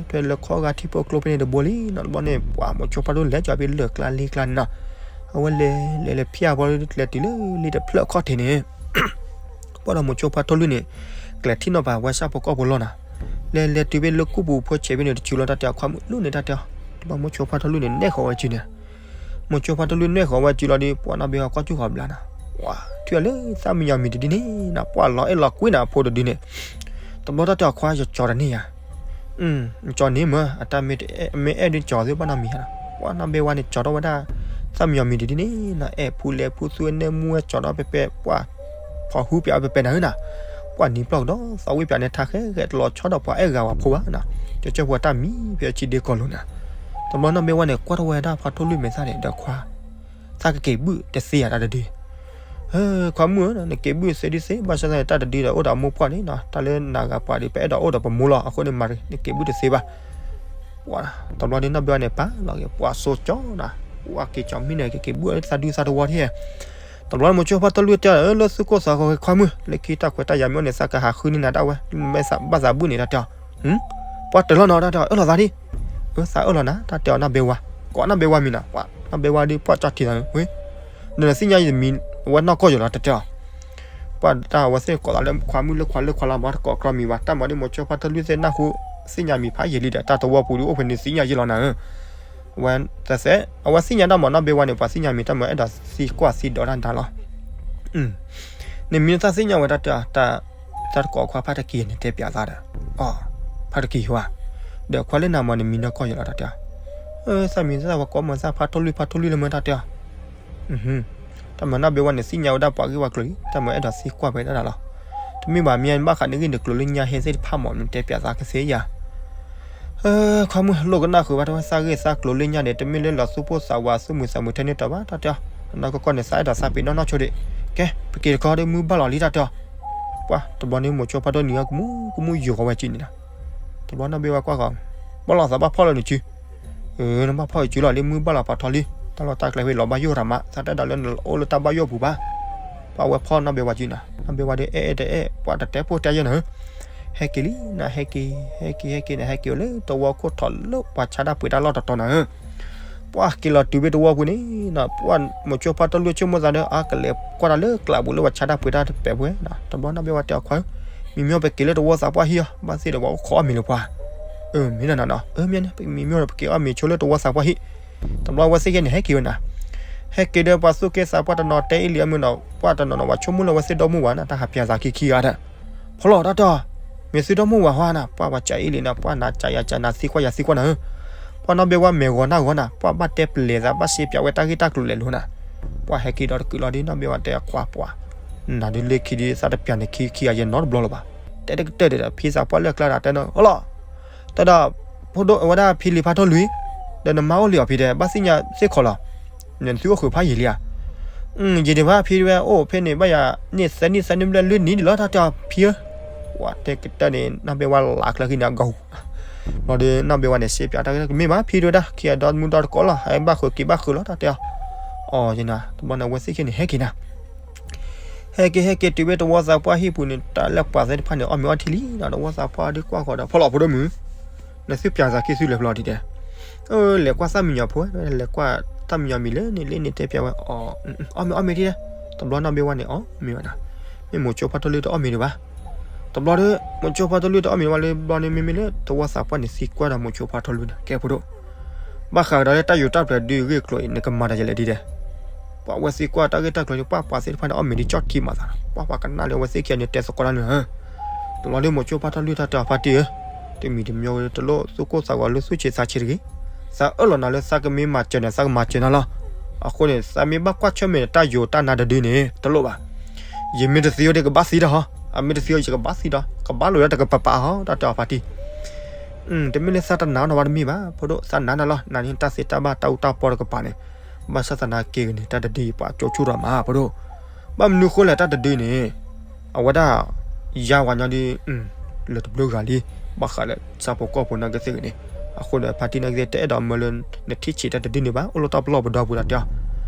ထွဲလၢခီဂာ်ထံဖိကျိဖဲန့ၣ်တဘိလံနီၤ တဘျီန့ၣ် ပှၤ မိၤဆိဖါထီၣ်လွံၢ်လဲၤကၠီၤဘ့ၣ်လၢာ်ကျါလံကျါန့ၣ်နီၤ အဝဲလဲၤလဲၤလဲၤဖၠၣ်ဘီလဲၤတုၤလၢလံတဖျၢၣ်ခီၣ်ထံးန့ၣ် ပှၤဒီးမိၤဆိဖါထီၣ်လွံၢ်န့ၣ် ကျဲၤထံၣ်နီၣ်ပာ်ဝဲဆၣ်ဖိကီၢ်ဖိလီၤနီၤ လဲၤလဲၤတုၤဘ့ၣ်လၢကူၣ်ပူၤဖိဆဲးဘ့ၣ်န့ၣ် တစုလီၤတၢ်တဲအီၤခွါမုၣ်လွံၢ်န့ၣ်တၢ်တဲအီၤ တဘျီမိၤဆိဖါထီၣ်လွံၢ်န့ၣ် နဲၣ်ဃီၤဝဲစုန့ၣ် မိၤဆိဖါထီၣ်လွံၢ်နဲၣ်ဃီၤဝဲစုလီၤဒီး ပှၤနီၢ်ဘဲဝါကွၢ်စူၣ်ဃီဘျါနီၤ ပှၤထွံၣ်အီၤလၢသၣ်မံယီၤမံၤတဒုန့ၣ်နီၤ ပှၤလီၤအဲၣ်လီၤကွံနၤအဖိတဒုန့ၣ် တဘျီတၢ်တဲအီၤခွါယကၠီၤတန့ၢ်ယၤ ကၠီၤန့ၢ်မၢ် အတၢ်မ့ၢ်အဲၣ်ဒုးကၠီၤသ့ဘၣ်နီတမံၤဧါနီၤ ပှၤနီၢ်ဘဲဝါန့ၣ် ကၠီၤထီၣ်ဝဲဒၣ် သၣ်မံယီၤမံၤတဒုန့ၣ်နီၤ အဲၣ်ဖူလဲၤဖူသူဝဲနဲၣ်မူဝဲကၠီၤထီၣ်ပဲပဲ ပှၤ ဖီၣ်ဟူပၠးဝဲပဲပဲနၤဧၢနီၤ ပှၤနံၤပျီၢ်ကဒီး သီဝံၣ်ပၠးန့ၣ် ထါဃဲဃဲတလီၤဆီဒီးပှၤအဲၣ်ဂၤဝဲဖိဘၣ်နီၤ ကၠီၤကၠီၤပှၤတၢ်မံၤဖဲအဆံဒ့ကီၢ်လိၤနီၤ တဘျီနီၢ်ဘဲဝါန့ၣ် ကွၢ်ထီၣ်ဝဲဒၣ်ဖါထီၣ်လွံၢ်မဲာ်သၣ်န့ၣ် ဒီးခွါ သးကက့ၤဘုၣ်တသ့ဧါတၢ်တဒု ခွါမုၣ်ဧၢ နက့ၤဘုၣ်တသ့ဒုးသ့ ဘၣ်ဆၣ်သနာ်က့ တၢ်တဒုဒီးအိၣ်ဒီးအမိၢ်ပှၢ်န့ၣ်နီၤ တၢ်လၢနၤဂၤပှၤဒီး ပအဲၣ်ဒိးအိၣ်ဒီးပမိၢ်လီၤ အဃိန့ၣ်မၤတဂ့ၤ နက့ၤဘုၣ်တသ့ဘၣ် ပှၤ တဘျီဒီးနီၢ်ဘဲဝါန့ၣ် ပာ်လီၤက့ၤ ပှၤစိကၠီနီၤ ပှၤက့ၤကၠီမံန့ၣ် ကက့ၤဘုၣ်သးဒုသးတဝီထံၣ် တဘျီမိၤဆိဖါထီၣ်လွံၢ်တဲအီၤ လၢသူၣ်ကိၢ်သးဂီၤခွါမုၣ် လၢခံတၢ်ခွဲးတၢ်ယာ်မ့ၢ်အိၣ်န့ၣ် သးကဟးဃုန့ၢ်နၤဒၣ်ဝဲ မ့ၢ်သးဘၣ်သးဘုၣ်န့ၣ်တၢ်တဲအီၤ ပှၤတၢၢ်လီၤနီၤ တၢ်တဲအီၤ အၢၣ်လီၤသးဒံး အၢ သးအၢၣ်လီၤနၤ တၢ်တဲအီၤနီၢ်ဘဲဝါ ကိးနီၢ်ဘဲဝါမံၤနီၤ ပှၤနီၢ်ဘဲဝါဒုးပှၢ်ကၠီထံးသးဝဲ ဒီးနသ့ၣ်ညါယမံၤ အဝဲနီၢ်ကီၢ်ယိၤလီၤ တၢ်တဲအီၤ ပှၤတၢ်အဝဲသ့ၣ်ကိးသးလၢခွါမုၣ်လၢခွါလၢခွါလီၤ မ့ၢ်တကိးကြီမံၤဘၣ် တၢ်မၤဒ်မိၤဆိဖါထီၣ်လွံၢ်သ့ၣ်နၢ်ဟူ သ့ၣ်ညါမံၤဖးယံာ်လံဒီး တၢ်တဝီပူၤဒုးအိၣ်ဖဲန့ၣ်သ့ၣ်ညါယံာ်လီၤနၤဧၢ အဝဲတသဲး အဝဲသ့ၣ်ညါတၢ်မၤနီၢ်ဘဲဝါန့ၣ် ပှၤသ့ၣ်ညါမံၤ တၢ်မၤအဲၣ်ဒိးသံကွၢ်သံဒိးတၢ်နၤလီၤ နမံၤနသးသ့ၣ်ညါဝဲတၢ်တဲအီၤ တၢ်တကိးခွါဖါတကံၤန့ၣ် တဲပၠးသးဒီး အီ ဖါတကံၤဧါ ဒီးခွါလၢနၤမၤနမံၤနီၢ်ကီၢ်ယိၤလီၤတၢ်တဲအီၤ သးမံၤသးဝဲကိးမၤသးဖါထီၣ်လွံၢ်ဖါထီၣ်လွံၢ်လၢမ့ၢ်တၢ်တဲအီၤ တၢ်မၤနီၢ်ဘဲဝါန့ၣ် သ့ၣ်ညါဝဲဒၣ်ပှၤဂ့ၢ်ဝါကျိၤလံ တၢ်မၤအဲၣ်ဒိးသံကွၢ်ဖဲဒၣ်လီၤ တမ့ၢ်ဘၣ်မ့ၢ်ဘၣ်ဃးနဂ့ၢ်နကျိၤလၢညါဟဲသ့ၣ်တဖၣ်မး နတဲပၠးသးကသ့ဧါ ခွါမုၣ် လိၣ်ကနၣ်ဃုာ်ဘၣ်တဝဲ သးဂ့ၢ်သးကျိၤလၢညါန့ၣ် တမ့ၢ်လၢလီၤသူၣ်ပိၢ်သးဝး သူၣ်မုာ်သးမုာ်ထဲန့ၣ်တၢ်ဘၣ်တၢ်တဲအီၤ အနီၢ်ကီၢ်ကီၢ်န့ၣ် သးအဲၣ်ဒိးသးပ့ၤနီၣ်နီၢ်ဆိဒံး ကဲ ပက့ၤတခီဒီးမုၢ်ဘၣ်လီၤလံတၢ်တဲအီၤ ပှၤ တဘျီန့ၣ်မိၤဆိဖါထီၣ်လွံၢ်အကမူကမူယိၤဃီၤဝဲကံန့ၣ်လီၤ တဘျီနီၢ်ဘဲဝါကွၢ်ဃီၤ ဘၣ်လီၤသးဘၣ်ဖီၣ်လၢနစု နဘၣ်ဖီၣ်ယစုလီၤလံ မုၢ်ဘၣ်လီၤပာ်ထီၣ်လံ တၢ်လီၢ်တၢ်ကျဲဝဲလီၤဘၣ်ယိၣ်ရၤမး သးတအဲၣ်ဒိးလၢနအိၣ်လၢတၢ်ဘၣ်ယိၣ်ပူၤဘၣ် ပှၤဝဲဖီၣ်နီၢ်ဘဲဝါစုနီၤ နီၢ်ဘဲဝါဒီးအဲၣ်အဲၣ်တအဲၣ် ပှၤတတဲပိၢ်တဲယဲၢ်နၤဧၢ ဟဲက့ၤလံနၤ ဟဲက့ၤ ဟဲက့ၤ ဟဲက့ၤန့ၣ် ဟဲက့ၤအိၣ်လၢတဝီခိၣ်ထီၣ်လၢပှၤဆါတၢ်ပှ့ၤတၢ်လီၢ်တတီၤနၤဧၢ ပှၤက့ၤလီၤတုၤဘ့ၣ်တဝီပူၤန့ၣ် ပှၢ်မိၤဆိဖါထီၣ်လွံၢ်ဆိကမိၣ်သးဒီး အါ ကလဲၤကွၢ်တၢ်လၢကျးပူၤလၢပှၤဆါတၢ်ပှ့ၤတၢ်တပဲာ်ပှဲၤ တဘျီနီၢ်ဘဲဝါတဲအီၤခွါဧၢ မံၤမံၤပက့ၤလၢတဝီသးပှၢ်ဟံၣ်အီၤ ဘၣ်သ့ၣ်ဒီးပှၤအိၣ်ခိးအီၣ်မ့ၤလၢပှၤ မ့ၢ်နီၤနီၤ မ့ၢ်န့ၣ် ပမံမ့ၢ်ဒီး ပက့ၤအီၣ်မ့ၤဆိလၢတဝီသးပှၢ်ဟံၣ်. တဘျီအဝဲသ့ၣ်ခံဂၤန့ၣ် ဟဲက့ၤဝဲနၤ, ဟဲက့ၤဒီးပှၤသူၣ်က့သးပှၢ်တနီၤတဲအ့ၣ်လံအမုၢ်နီၤ ပှၤတနီၤနီၤ ပှၤဆိကမိၣ်လၢအဝဲသ့ၣ်ဒီမုၢ်ဝၤနၤ တၢ်ဟးပၠးသးခံခံဂၤဒီး ဖီလီၤတၢ်တဲအီၤ, မ့ၢ်သုဒီမုၢ်ဝၤဟီနၤ ပှၤပှၤကးအ့ၣ်လံနၤ ပှၤနၤကးယၤကးနၤသံကွၢ်ယၤသံကွၢ်နၤဧၢ, ပှၤနီၢ်ဘ့ဝါမဲာ်ဂီၤနၢ်ဂီၤနၤ ပှၤဘၣ်တဲပလဲၤသး ဘၣ်စ့ပၠးဝဲတၢ်ဂ့ၢ်တၢ်ကျိၤလဲၤလိၤနၤ. ပှၤဟဲက့ၤဒီးတကုာ်လီၤဒီး နီၢ်ဘ့ဝါတဲကွၢ်ပှၤ, နၤဒုးလၢခံဒုး သးတပၠးန့ၣ်ခံခံဂၤယဲၢ်နီတဘျီလၢၤဘၣ်. တဲတကတၢၢ်ဒီး ဖံသးပှၢ်လၢအကျါဒီးတဲနီၤ အလီၤ တဲဒီး ဖိဒိၣ်ဝဲဒၣ်ဖံလံၤဖးထီၣ်လွံၢ်, ဒီးနမါအိၣ်လံအီၤဖံတဲ ဘၣ်သ့ၣ်ညါသ့ၣ်ခီလီၤ, နသုအိၣ်ဃုာ်ဖးယံာ်လံဧါ. ယံာ်ဒံးဘၣ်ဖံတဲဝဲ အိၣ်ဖဲန့ၣ် ဘၣ်ယၤန့ၢ်သၢနံၣ်သၢနံၣ်ဘျဲၣ်လွံၢ်နံၣ်ဒံးလီၤ တၢ်တဲအီၤဖံဧၢ. ပှၤတဲကတၢၢ်န့ၣ် နီၢ်ဘ့ဝါလးချၢခံန့ၣ်အဂီၢ် လီၤဒီး နီၢ်ဘ့ဝါန့ၣ် စ့ပၠးတၢ်ဂ့ၢ်တၢ်ကျိၤ မ့ၢ်ဘၣ်ဖံတဲဝဲဒၣ် ခံဂၤဒီမုၢ်ဒီတကိးလီၤ ဟဲဘၣ်ဃုာ်က့ၤဘၣ်ဃုာ်လီၤ တၢ်တဲအီၤ. အီၤယနၤ တဘျီန့ၣ် အဝဲသ့ၣ်ခံန့ၣ် ဟဲက့ၤနၤ ဟဲက့ၤ ဟဲက့ၤတုၤဝဲတဝီသးပှၢ်ဟံၣ်ပူၤန့ၣ် တၢ်လၢပှၤသ့ၣ်တဖၣ်န့ၣ် အီၣ်မ့ၤအီထံလံနီၤ တဝီသးပှၢ်ဒုးကွၢ်ဃီၤဒီး ဖီလီၤဖိဒိၣ်မုၣ်, နသုပၠးသးခံသုလဲၤဖျီဒံးတဲ, အၢ လဲၤကွၢ်သၣ်မံညီၤဖိ လဲၤကွၢ်သၣ်မံညီၤမံၤလၢန့ၣ်လၢန့ၣ်တဲပၠးဝဲ အီၣ်မ့ၤအီမ့ၤဒံး, တဘျီနီၢ်ဘ့ဝါန့ၣ် အီၣ်မ့ၤဝဲနၤ, မ့ၢ်မိၤဆိဖါထီၣ်လွံၢ်တအီၣ်မ့ၤဒံးဘၣ်. တဘျီဒီး မိၤဆိဖါထီၣ်လွံၢ်တအီၣ်မ့ၤဝဲလၢဘျီန့ၣ် မ့မ့ၢ်လၢတဝီသးပှၢ်န့ၣ် သံကွၢ်ဒီးမိၤဆိဖါထီၣ်လွံၢ်န့ၣ် ကဲဖိဒိၣ် ဘၣ်ဃးကဒီးလၢတၢ်ယူးတၢ်ပျဲၤဒုးဂ့ၢ်ကျိၤအံၤ နကမၤတၢ်ယဲလဲၣ်ဒ်လဲၣ်. ပှၤအဝဲသ့ၣ်ကွၢ်တၢ်ဂ့ၢ်တၢ်ကျိၤန့ၣ် ပှၤပှၤသ့ၣ်တဖၣ်န့ၣ် အီၣ်မ့ၤဒ်ကၠီၣ်ထံမးသး, ပှၤပှၤကနၣ်လၢအဝဲသ့ၣ်ခံဂၤန့ၣ်တဲသကိးတၢ်န့ၣ်ဧၢ. တဘျီဒီးမိၤဆိဖါထီၣ်လွံၢ်တၢ်တဲအီၤဖါတံၢ်ဧၢ, တမံၤတမံၤတလိၣ်သူၣ်ကိၢ်သးဂီၤလၢသူၣ်ဆံးသးဆံးတဂ့ၤ. သးအၢၣ်လီၤနၤလၢသးကမ့ၢ်မၤစၢၤနၤ သးကမၤစၢၤနၤလီၤ. အဃိန့ၣ် သးမ့ၢ်ဘၣ်ကွၢ်ဆၢၣ်မဲာ်နတၢ်ယိာ်တၢ်နါတဒုန့ၣ် တလိၣ်ဘၣ် ယမ့ၢ်တသံအီၤဒီးကဘၣ်သံဒီးဟီ, အမ့ၢ်တသံအီၤယကဘၣ်သံဒီး ကဘၣ်လိာ်ဒီးတကပၤပၤဟီ တၢ်တဲအီၤဖါတံၢ်. တမ့ၢ်လၢသးတနာ်နီၤဘၣ်တမ့ၢ်ဘၣ် ဖိဒိၣ် သးနာ်နၤလီၤ. နၤန့ၣ်တၢ်သ့တၢ်ဘၣ်တၢ်အူတၢ်ပီတကပၤန့ၣ် ဘၣ်ဆၣ်သနာ်က့ဂ့ၤန့ၣ် တၢ်တဒုအံၤပှၤကၠိဆူၣ်ထီၣ်မး ဖိဒိၣ်. ဘၣ်မနုၤဃိလဲၣ်တၢ်တဒုန့ၣ် အဝဲဒၣ် ယါဝၤညီဒု လၢတဘျုးဂၤလံ ဘၣ်ဃးလၢဆၣ်ဖိကီၢ်ဖိနာ်က့သ့ၣ်ဂ့ၤန့ၣ်. အဃိဒီးဖါတံၢ်နာ်က့သ့ၣ်တအဲၣ်ဒိးမၢလၢ နထံၣ်ဆံးတၢ်တဒုန့ၣ်ဘၣ် အိၣ်လၢတၢ်ပလီၢ်ပဒီပူၤတၢ်တဲအီၤ.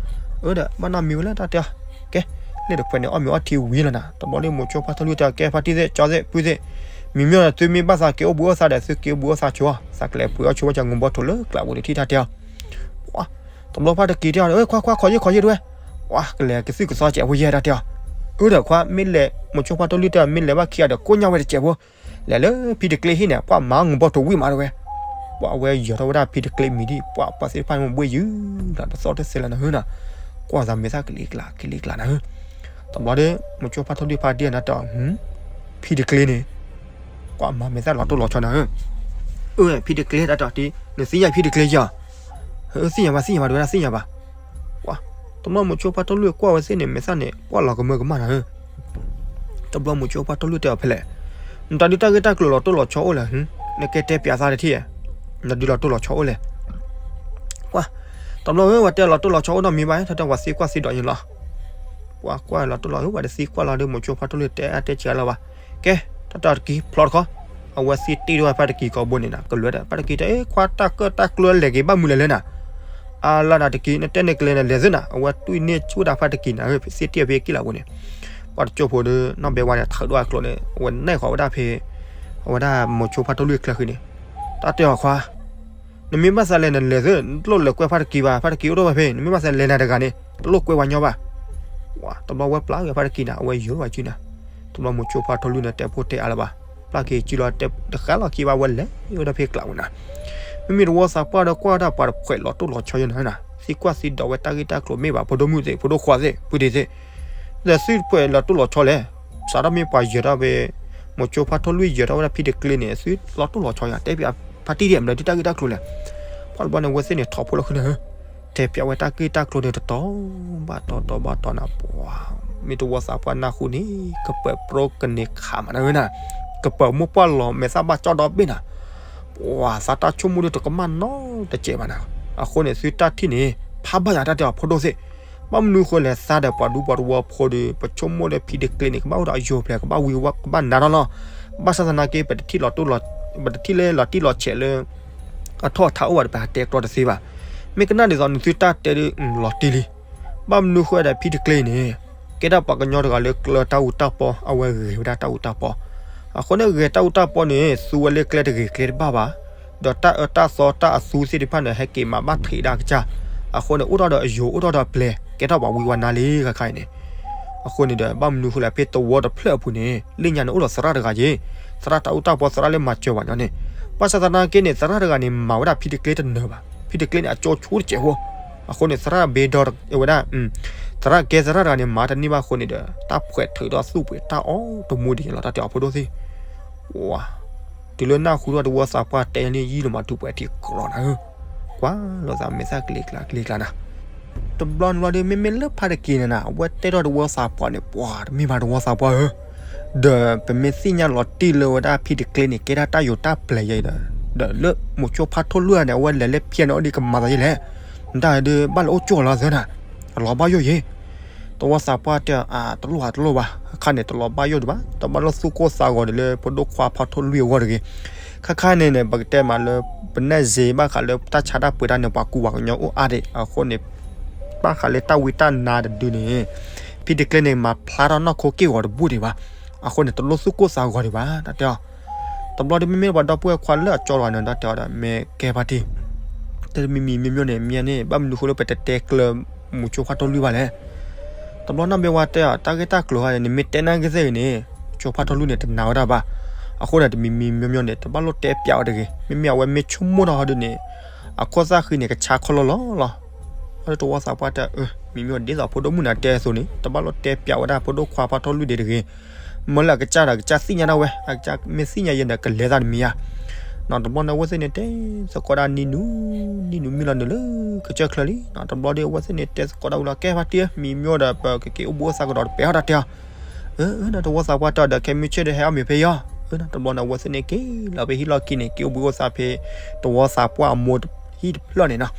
အၢဒီး ဘၣ်နီတမံၤဝဲလၢတၢ်တဲအီၤ. ကဲ လၢတဖှဲးန့ၣ် အီၣ်မ့ၤအီထံဝံၤလီၤနၤ. တဘျီလၢမိၤဆိဖါထီၣ်လွံၢ်တဲအီၤ ကဲဖါတံၢ်သ့ၣ် ကၠီသ့ၣ် ပုၢ်သ့ၣ် မံၤမ့ၢ်ဒီးသုမ့ၢ်ဘၣ်သးက့ၤအိၣ်ဘှံးအိၣ်သါဒီး သုက့ၤအိၣ်ဘှံးအိၣ်သါဆိအီၤ သးကလဲၤပှ့ၤအီၣ်ဆိဝဲကငိၤဘီထိၣ်လၢကျးပူၤန့ၣ်ထံၣ်တၢ်တဲအီၤ. တဘျီဖါတက့ၤတဲအီၤ အၢ ခွါခွါ ခိးယ့ၢ် ခိးယ့ၢ်တဝဲ. ပှၤကလဲၤကသုၣ်ကသီစဲးဖိယဲၢ်တၢ်တဲအီၤ. အၢဒီးခွါ မ့ၢ်လဲၤ မိၤဆိဖါထီၣ်လွံၢ်တဲအီၤ မ့ၢ်လဲၤဘၣ်ခံဂၤဒီး ကိးညါဝဲတစဲးဖိ လဲၤလၢဖံတကျ့ဟံၣ်န့ၣ် ပှၤမၤငိၤဘီထိၣ်ဝံၣ်မးတဝဲ. ပှၤအဝဲယၢၤထီၣ်ဝဲဒၣ်ဖံတကျ့မံၤဒံး ပှၤပှၤသ့ၣ်တဖၣ်န့ၣ် ဘှ့ၣ်ယုာ်လီၤ တသီၣ်တသဲလၢနဟုၣ်နီၤ. ကွၢ်သးမဲာ်သၣ်ကလံၤကျါ ကလံၤကျါနဟုၣ်. တဘျီဒီး မိၤဆိဖါထီၣ်လွံၢ်ဖါတံၢ်အနၢ်တဲအီၤ ဖံတကျ့န့ၣ် ပှၤမၤမဲာ်သၣ်လီၤတိၢ်လီၤဆီနၤဧၢ. အၢ ဖံတကျ့တၢ်တဲအီၤတံၢ် နသ့ၣ်ညါဖံတကျ့ယီၤ. သ့ၣ်ညါဘၣ် သ့ၣ်ညါဘၣ် တဝဲဒၣ်သ့ၣ်ညါဘၣ်. ပှၤ တဘျီမိၤဆိဖါထီၣ်လွံၢ်ကွၢ်ဝဲသ့ၣ်န့ၣ် မဲာ်သၣ်န့ၣ် ပှၤလီၤကမၢကမၣ်နၤဧၢ. တဘျီမိၤဆိဖါထီၣ်လွံၢ်တဲအီၤဖဲလဲၣ်. နတၢ်ဒုးတၢ်ဂ့ၢ်တၢ်ကျိၤလီၤတိၢ်လီၤဆီအိၣ်လဲၣ်, နကဲတဲပၠးသးတထံၣ်, နတၢ်ဒုးလီၤတိၢ်လီၤဆီအိၣ်လဲၣ်. ပှၤ တဘျီဝဲ ပှၤတဲလီၤတိၢ်လီၤဆီအိၣ်နီတမံၤဘၣ် တၢ်တဲဝဲသံကွၢ်သံဒိးယံၤလီၤ. ပှၤကွၢ်လီၤတိၢ်လီၤ ပှၤတသံကွၢ်လီၤဒီး မိၤဆိဖါထီၣ်လွံၢ်တဲအါတဲစှၤလီၤဘၣ်. ကဲ တၢ်တဲတကံၢ်ဖျီတခီ, အဝဲသံတ့ၢ်ထီၣ်ဝဲဖါတကံၢ်ကိာ်ဘိန့ၣ်နၤ ကလဲၤဒီး ဖါတကံၢ်တဲ အ့ ခွါတၢ်ကၢၣ်တၢ်ကျၢလဲၤက့ၤဘၣ်မနုၤလဲၣ်လၢနၤ အါလၢနၤတကံၢ် နတဲနကလဲၤနလဲၤသ့နၤ အဝဲတွံၢ်န့ၢ်ဆူၣ်ဒၣ်ဖါတကံၢ်နၤ သံတ့ၢ်ဖဲကံၣ်လီၤဘိန့ၣ်. ပှၤတကၠိၢ်ဖိဒီး နီၢ်ဘဲဝါန့ၣ် ထုးဒိၣ်အကျိၤန့ၣ် အဝဲနဲၣ်ဃီၤဝဲဒၣ်ဖဲ အဝဲဒၣ်မိၤဆိဖါထီၣ်လွံၢ်ချၢဃံန့ၣ် တၢ်တဲအီၤခွါ နမ့ၢ်ဘၣ်သးလဲၤနလဲၤသ့ နတလိၣ်လဲၤကွဲဖါတကံၢ်ဘၣ် ဖါတကံၢ်အိၣ်ထီၣ်ဝဲဖဲ နမ့ၢ်ဘၣ်သးလဲၤနၤတဂၤန့ၣ် တလိၣ်ကွဲဝဲညီဘၣ်. တဘျီဝဲပျၢ်ဝဲဖါတကံၢ်နၤ အဝဲယၢၤဝဲစုနၤ. တဘျီမိၤဆိဖါထီၣ်လွံၢ်န့ၣ် တဲဖိတဲအါလၢၤဘၣ်. ပျၢ်က့ၤစုလီၤတဃါလီၤခံဘၣ်ဝဲလဲၤဝဲဒၣ်ဖဲကျးဝဲနၤ. မ့မ့ၢ်တဝီသးပှၢ်ဒီးကွၢ်ဝဲဒၣ်ပှၤတဖှဲးလီၤတိၢ်လီၤဆီယဲနၤ သံကွၢ်သံဒိးဝဲတၢ်ဂ့ၢ်တၢ်ကျိၤမ့ၢ်ဘၣ် ဖိဒိၣ်မုၣ်သ့ၣ် ဖိဒိၣ်ခွါသ့ၣ် ပုၢ်ဒ့သ့ၣ် ဒီးသုတဖှဲးလီၤတိၢ်လီၤဆီလဲၣ်. စးထီၣ်မ့ၢ်ပှၤယၢၤထီၣ်ဝဲ မိၤဆိဖါထီၣ်လွံၢ်ယၢၤထီၣ်ဝဲဒၣ်ဖံတကျ့န့ၣ် သုလီၤတိၢ်လီၤဆီယၤ တဲပၠးဖါတံၢ်ဒ်အမနုၤဒ်တၢ်ဂ့ၢ်တၢ်ကျိၤလဲၣ်. ပှၤတဘျီန့ၣ် အဝဲသ့ၣ်န့ၣ် ထီၣ်ဖိလီၤဃုနၤဧၢ. တဲပၠးဝဲတၢ်ဂ့ၢ်တၢ်ကျိၤန့ၣ်တတီၤဘၣ်တီၤတီၤဘၣ်တီၤနၤ ပှၤ မ့ၢ်တဝီသးပှၢ်နၢ်ဟူန့ၣ် ကပၢၤပြိကန့ၢ်ခးမးနၤဧၢနၤ, ကပၢၤမိၢ်ပှၢ်လီၤမဲာ်သၣ်ဘၣ်ကၠီဒီဘ့ၣ်နၤ. ပှၤသးတၢ်ဆိကမိၣ်ဒ်တကမၣ်နီတစဲးဘၣ်နၤ. အဃိန့ၣ် သုတၢ်ထံၣ်န့ၣ် ဖးဘၣ်ယၤတၢ်တဲအီၤဖိဒိၣ်သ့ၣ်. ဘၣ်မနုၤဃိလဲၣ် သးဒီးပှၤဒူပှၤတဝီဖိဒီး ပဆိကမိၣ်ဒီးဖံတကျ့န့ၣ် ကဘၣ်အိၣ်ဒီးအယိာ်ဖျဲး ကဘၣ်ဝံၤကဘၣ်နါထီၣ်လီၤ. ဘၣ်ဆၣ်သနာ်က့ ပတထံၣ်လီၤတိၢ်လီၤ ပတထံၣ်လၢလီၤတံၢ်လီၤဆဲးလၢ အထီၣ်အထါအိၣ်ဘၣ်ဒီး ပဟးတဲကျီတသ့ဘၣ်. မ့ၢ်ကနၣ်ဒ်သိးနသုတၢ်တဲဒ်လီၤတံၢ်လံ. ဘၣ်မနုၤဃိဒီးဖံတကျ့န့ၣ် ကဲဒၣ်ပှၤကညီတဂၤလၢကျၢၤတၢ်အူတၢ်ပီ အဝဲဂဲၤဝဲဒၣ်တၢ်အူတၢ်ပီ. အဃိန့ၣ် ဂဲၤတၢ်အူတၢ်ပီန့ၣ် သူဝဲလၢကျဲတဂ့ၤကျဲတဘၣ်ဘၣ်. ဒီးတၢ်အၢတၢ်သီတၢ်အသူသ့ၣ်တဖၣ်န့ၣ် ဟဲက့ၤမၤဘၣ်ထံးဒၣ်ကစၢ်. အဃိန့ၣ် အိၣ်ထီၣ်ဒီးအယိာ် အိၣ်ထီၣ်ဒီးအပျဲၤ ကဲထီၣ်ပှၤဝံၤဝဲနါလံခါခါအံၤန့ၣ်. အဃိန့ၣ်ဒီး ဘၣ်မနုၤဃိလဲၣ် ဖဲသဝီတဖျၢၣ်အပူၤန့ၣ် လၢညါန့ၣ် အိၣ်ဒီးသရၣ်တဂၤယ့ၣ်, သရၣ်တၢ်အူတၢ်ပီ သရၣ်လၢမၤစၢၤပှၤညီန့ၣ် ဘၣ်ဆၣ်သနာ်က့န့ၣ် သရၣ်တဂၤန့ၣ် မၤဝဲဒၣ်ဖံတကျ့တနၢၤဘၣ်. ဖံတကျ့န့ၣ် အကၠိဆိတစဲးဖိ. အဃိန့ၣ် သရၣ်ဘ့ဒီဝဲဒၣ်, သရၣ်ကဲသရၣ်တဂၤန့ၣ် မၤတန့ၢ်ဘၣ်အဃိန့ၣ်ဒီး တၢ်ဖှဲးထုးထီၣ်သူၣ်ပှ့ၤတၢ်အီၣ်တမူဒံးလီၤ တၢ်တဲအီၤဖိဒိၣ်သ့ၣ်. ဝါ, တုၤလၢနၢ်ဟူထီၣ်တဝီသးပှၢ်တဲန့ၣ် ယံာ်လီၤမး တူၢ်ပှဲၤထံကြၢးနၤဧၢ. ကွၢ်လိာ်သးမဲာ်သၣ်ကလံၤကျါ ကလံၤကျါနၤ. တဘျီနဘျီဒီး မ့မ့ၢ်လၢဖါတက့ၤန့ၣ်နၤ အဝဲတဲထီၣ်တဝီသးပှၢ်န့ၣ် ပှၤတမ့ၢ်ဘၣ်တဝီသးပှၢ်ဧၢ. ဒီးပမ့ၢ်သ့ၣ်ညါလီၤတံၢ်လၢဝဲဒၣ်ဖံတကျ့န့ၣ် ကဲဒၣ်တၢ်ယိၤတၢ်ပျဲၤယဲဒီး, ဒီးလၢမိၤဆိဖါထိၣ်လွံၢ်န့ၣ် အဝဲလဲၤလၢဖံန့ၣ်အိၣ်ဒံးကမၤသးယဲလဲၣ်. နတၢ်ဒုးဘၣ်လၢအိၣ်ကၠိလီၤသၢနၤ, အလီၤဘၣ်ယိၣ်ယဲ. တဝီသးပှၢ်တဲအီၤ တလိၣ်ဘၣ်တလိၣ်ဘၣ်, ခါခါန့ၣ် တလီၤဘၣ်ယိၣ်ဒံးဘၣ်, တဘၣ်လိၣ်သူၣ်ကိၢ်သးဂီၤဒံးလၢပဒိၣ်ခွါဖါထိၣ်လွံၢ်အဂီၢ်တဂ့ၤ. ခါခါန့ၣ်န့ၣ် ပကတဲမးလၢ ပနဲၣ်စ့ဘၣ်ဃးလၢတၢ်ဆါတၢ်ပှ့ၤတၢ်န့ၣ် ပှၤကူပှၤကညီအိၣ်အါဒံး အဃိန့ၣ် ဘၣ်ဃးလၢတၢ်ဝံတၢ်နါတဒုန့ၣ် ဖံတကျ့န့ၣ် မၤဖျါထီၣ်နီၢ်ခိက့ၢ်ဂီၤတဘူၣ်ဒံးဘၣ်. အဃိန့ၣ် တလိၣ်သူၣ်ကိၢ်သးဂီၤဒံးဘၣ် တၢ်တဲအီၤ. တဘျီဒီးမ့မ့ၢ်ပှၤဒီပုၢ်ဝဲၢ်ခွါလၢအကၠီလီၤန့ၣ် တၢ်တဲအီၤဒီး မ့ၢ်ကဲဖါတံၢ်, တမံၤမံၤမ့ၢ်မ့ၢ်န့ၣ် မ့ၢ်န့ၣ် ဘၣ်မနုၤဃိလၢပတတဲကျၢၤမိၤဆိဖါထိၣ်လွံၢ်ဘၣ်လဲၣ်. တဘျီနီၢ်ဘ့ဝါတဲအီၤ တၢ်ဂ့ၢ်တၢ်ကျိၤဟါန့ၣ် နမ့ၢ်တဲနာ်က့ၤသ့ၣ်ဂ့ၤန့ၣ် မိၤဆိဖါထိၣ်လွံၢ်န့ၣ် တနာ်ဝဲဒၣ်ဘၣ်. အဃိန့ၣ် တမံၤမံၤမ့ၢ်မ့ၢ်န့ၣ် တဘၣ်လိၣ်တဲပျးဝဲတဂ့ၤ. မ့မ့ၢ်အဝဲမ့ၢ်ဆိကမိၣ်ထီၣ်ဟီဒုန့ၣ် အခိၣ်သၣ်ဃံန့ၣ် ကဆါခီလီၤလီၤလီၤ. အတဝီသးပှၢ်တဲ မ့မ့ၢ်ဒ်သိးဖိဒိၣ်မုၣ်နၤတဲအသိးန့ၣ် တဘၣ်လိၣ်တဲပျးဝဲဒၣ်ဖိဒိၣ်ခွါဖါထိၣ်လွံၢ်ဒံးတဂ့ၤ. မ့ၢ်လၢအကစၢ်ဒီး အကစၢ်သ့ၣ်ညါဒၣ်ဝဲ, အကစၢ်မ့ၢ်သ့ၣ်ညါယဲဒီး ကလဲၤသးတမံၤဧါ. နီၢ်တဘျီန့ၣ် အဝဲသ့ၣ်န့ၣ်တဲသကိးဒၣ်နံၤနုၤ, နံၤနုၤမံလီၤနုာ်လၢကစၢၢ်ချၢလံ. နီၢ်တဘျီဒီး အဝဲသ့ၣ်န့ၣ်တဲသကိးဒၣ်ဝံၤလီၤ ကဲဖါတံၢ်ဧၢ, မံမ့ၢ်ဒီး ပကက့ၤအိၣ်ဘှံးအိၣ်သါကဒီးတပဲာ်အီၤ တၢ်တဲအီၤ. အၢ နီၢ်တဝီသးပှၢ်တဲအီၤဒီး ခဲမုၢ်ဆ့ၣ်ဒီးဟဲအီၣ်မ့ၤဖဲယီၤ. အၢ နီၢ်တဘျီန့ၣ် အဝဲသ့ၣ်န့ၣ်က့ၤလီၤဖဲဟံၣ်လီၢ်ခံန့ၣ် က့ၤအိၣ်ဘှံးအိၣ်သါဖဲ တဝီသးပှၢ်အမိၢ်ဟံၣ်တဖျၢၣ်န့ၣ်နီၤ.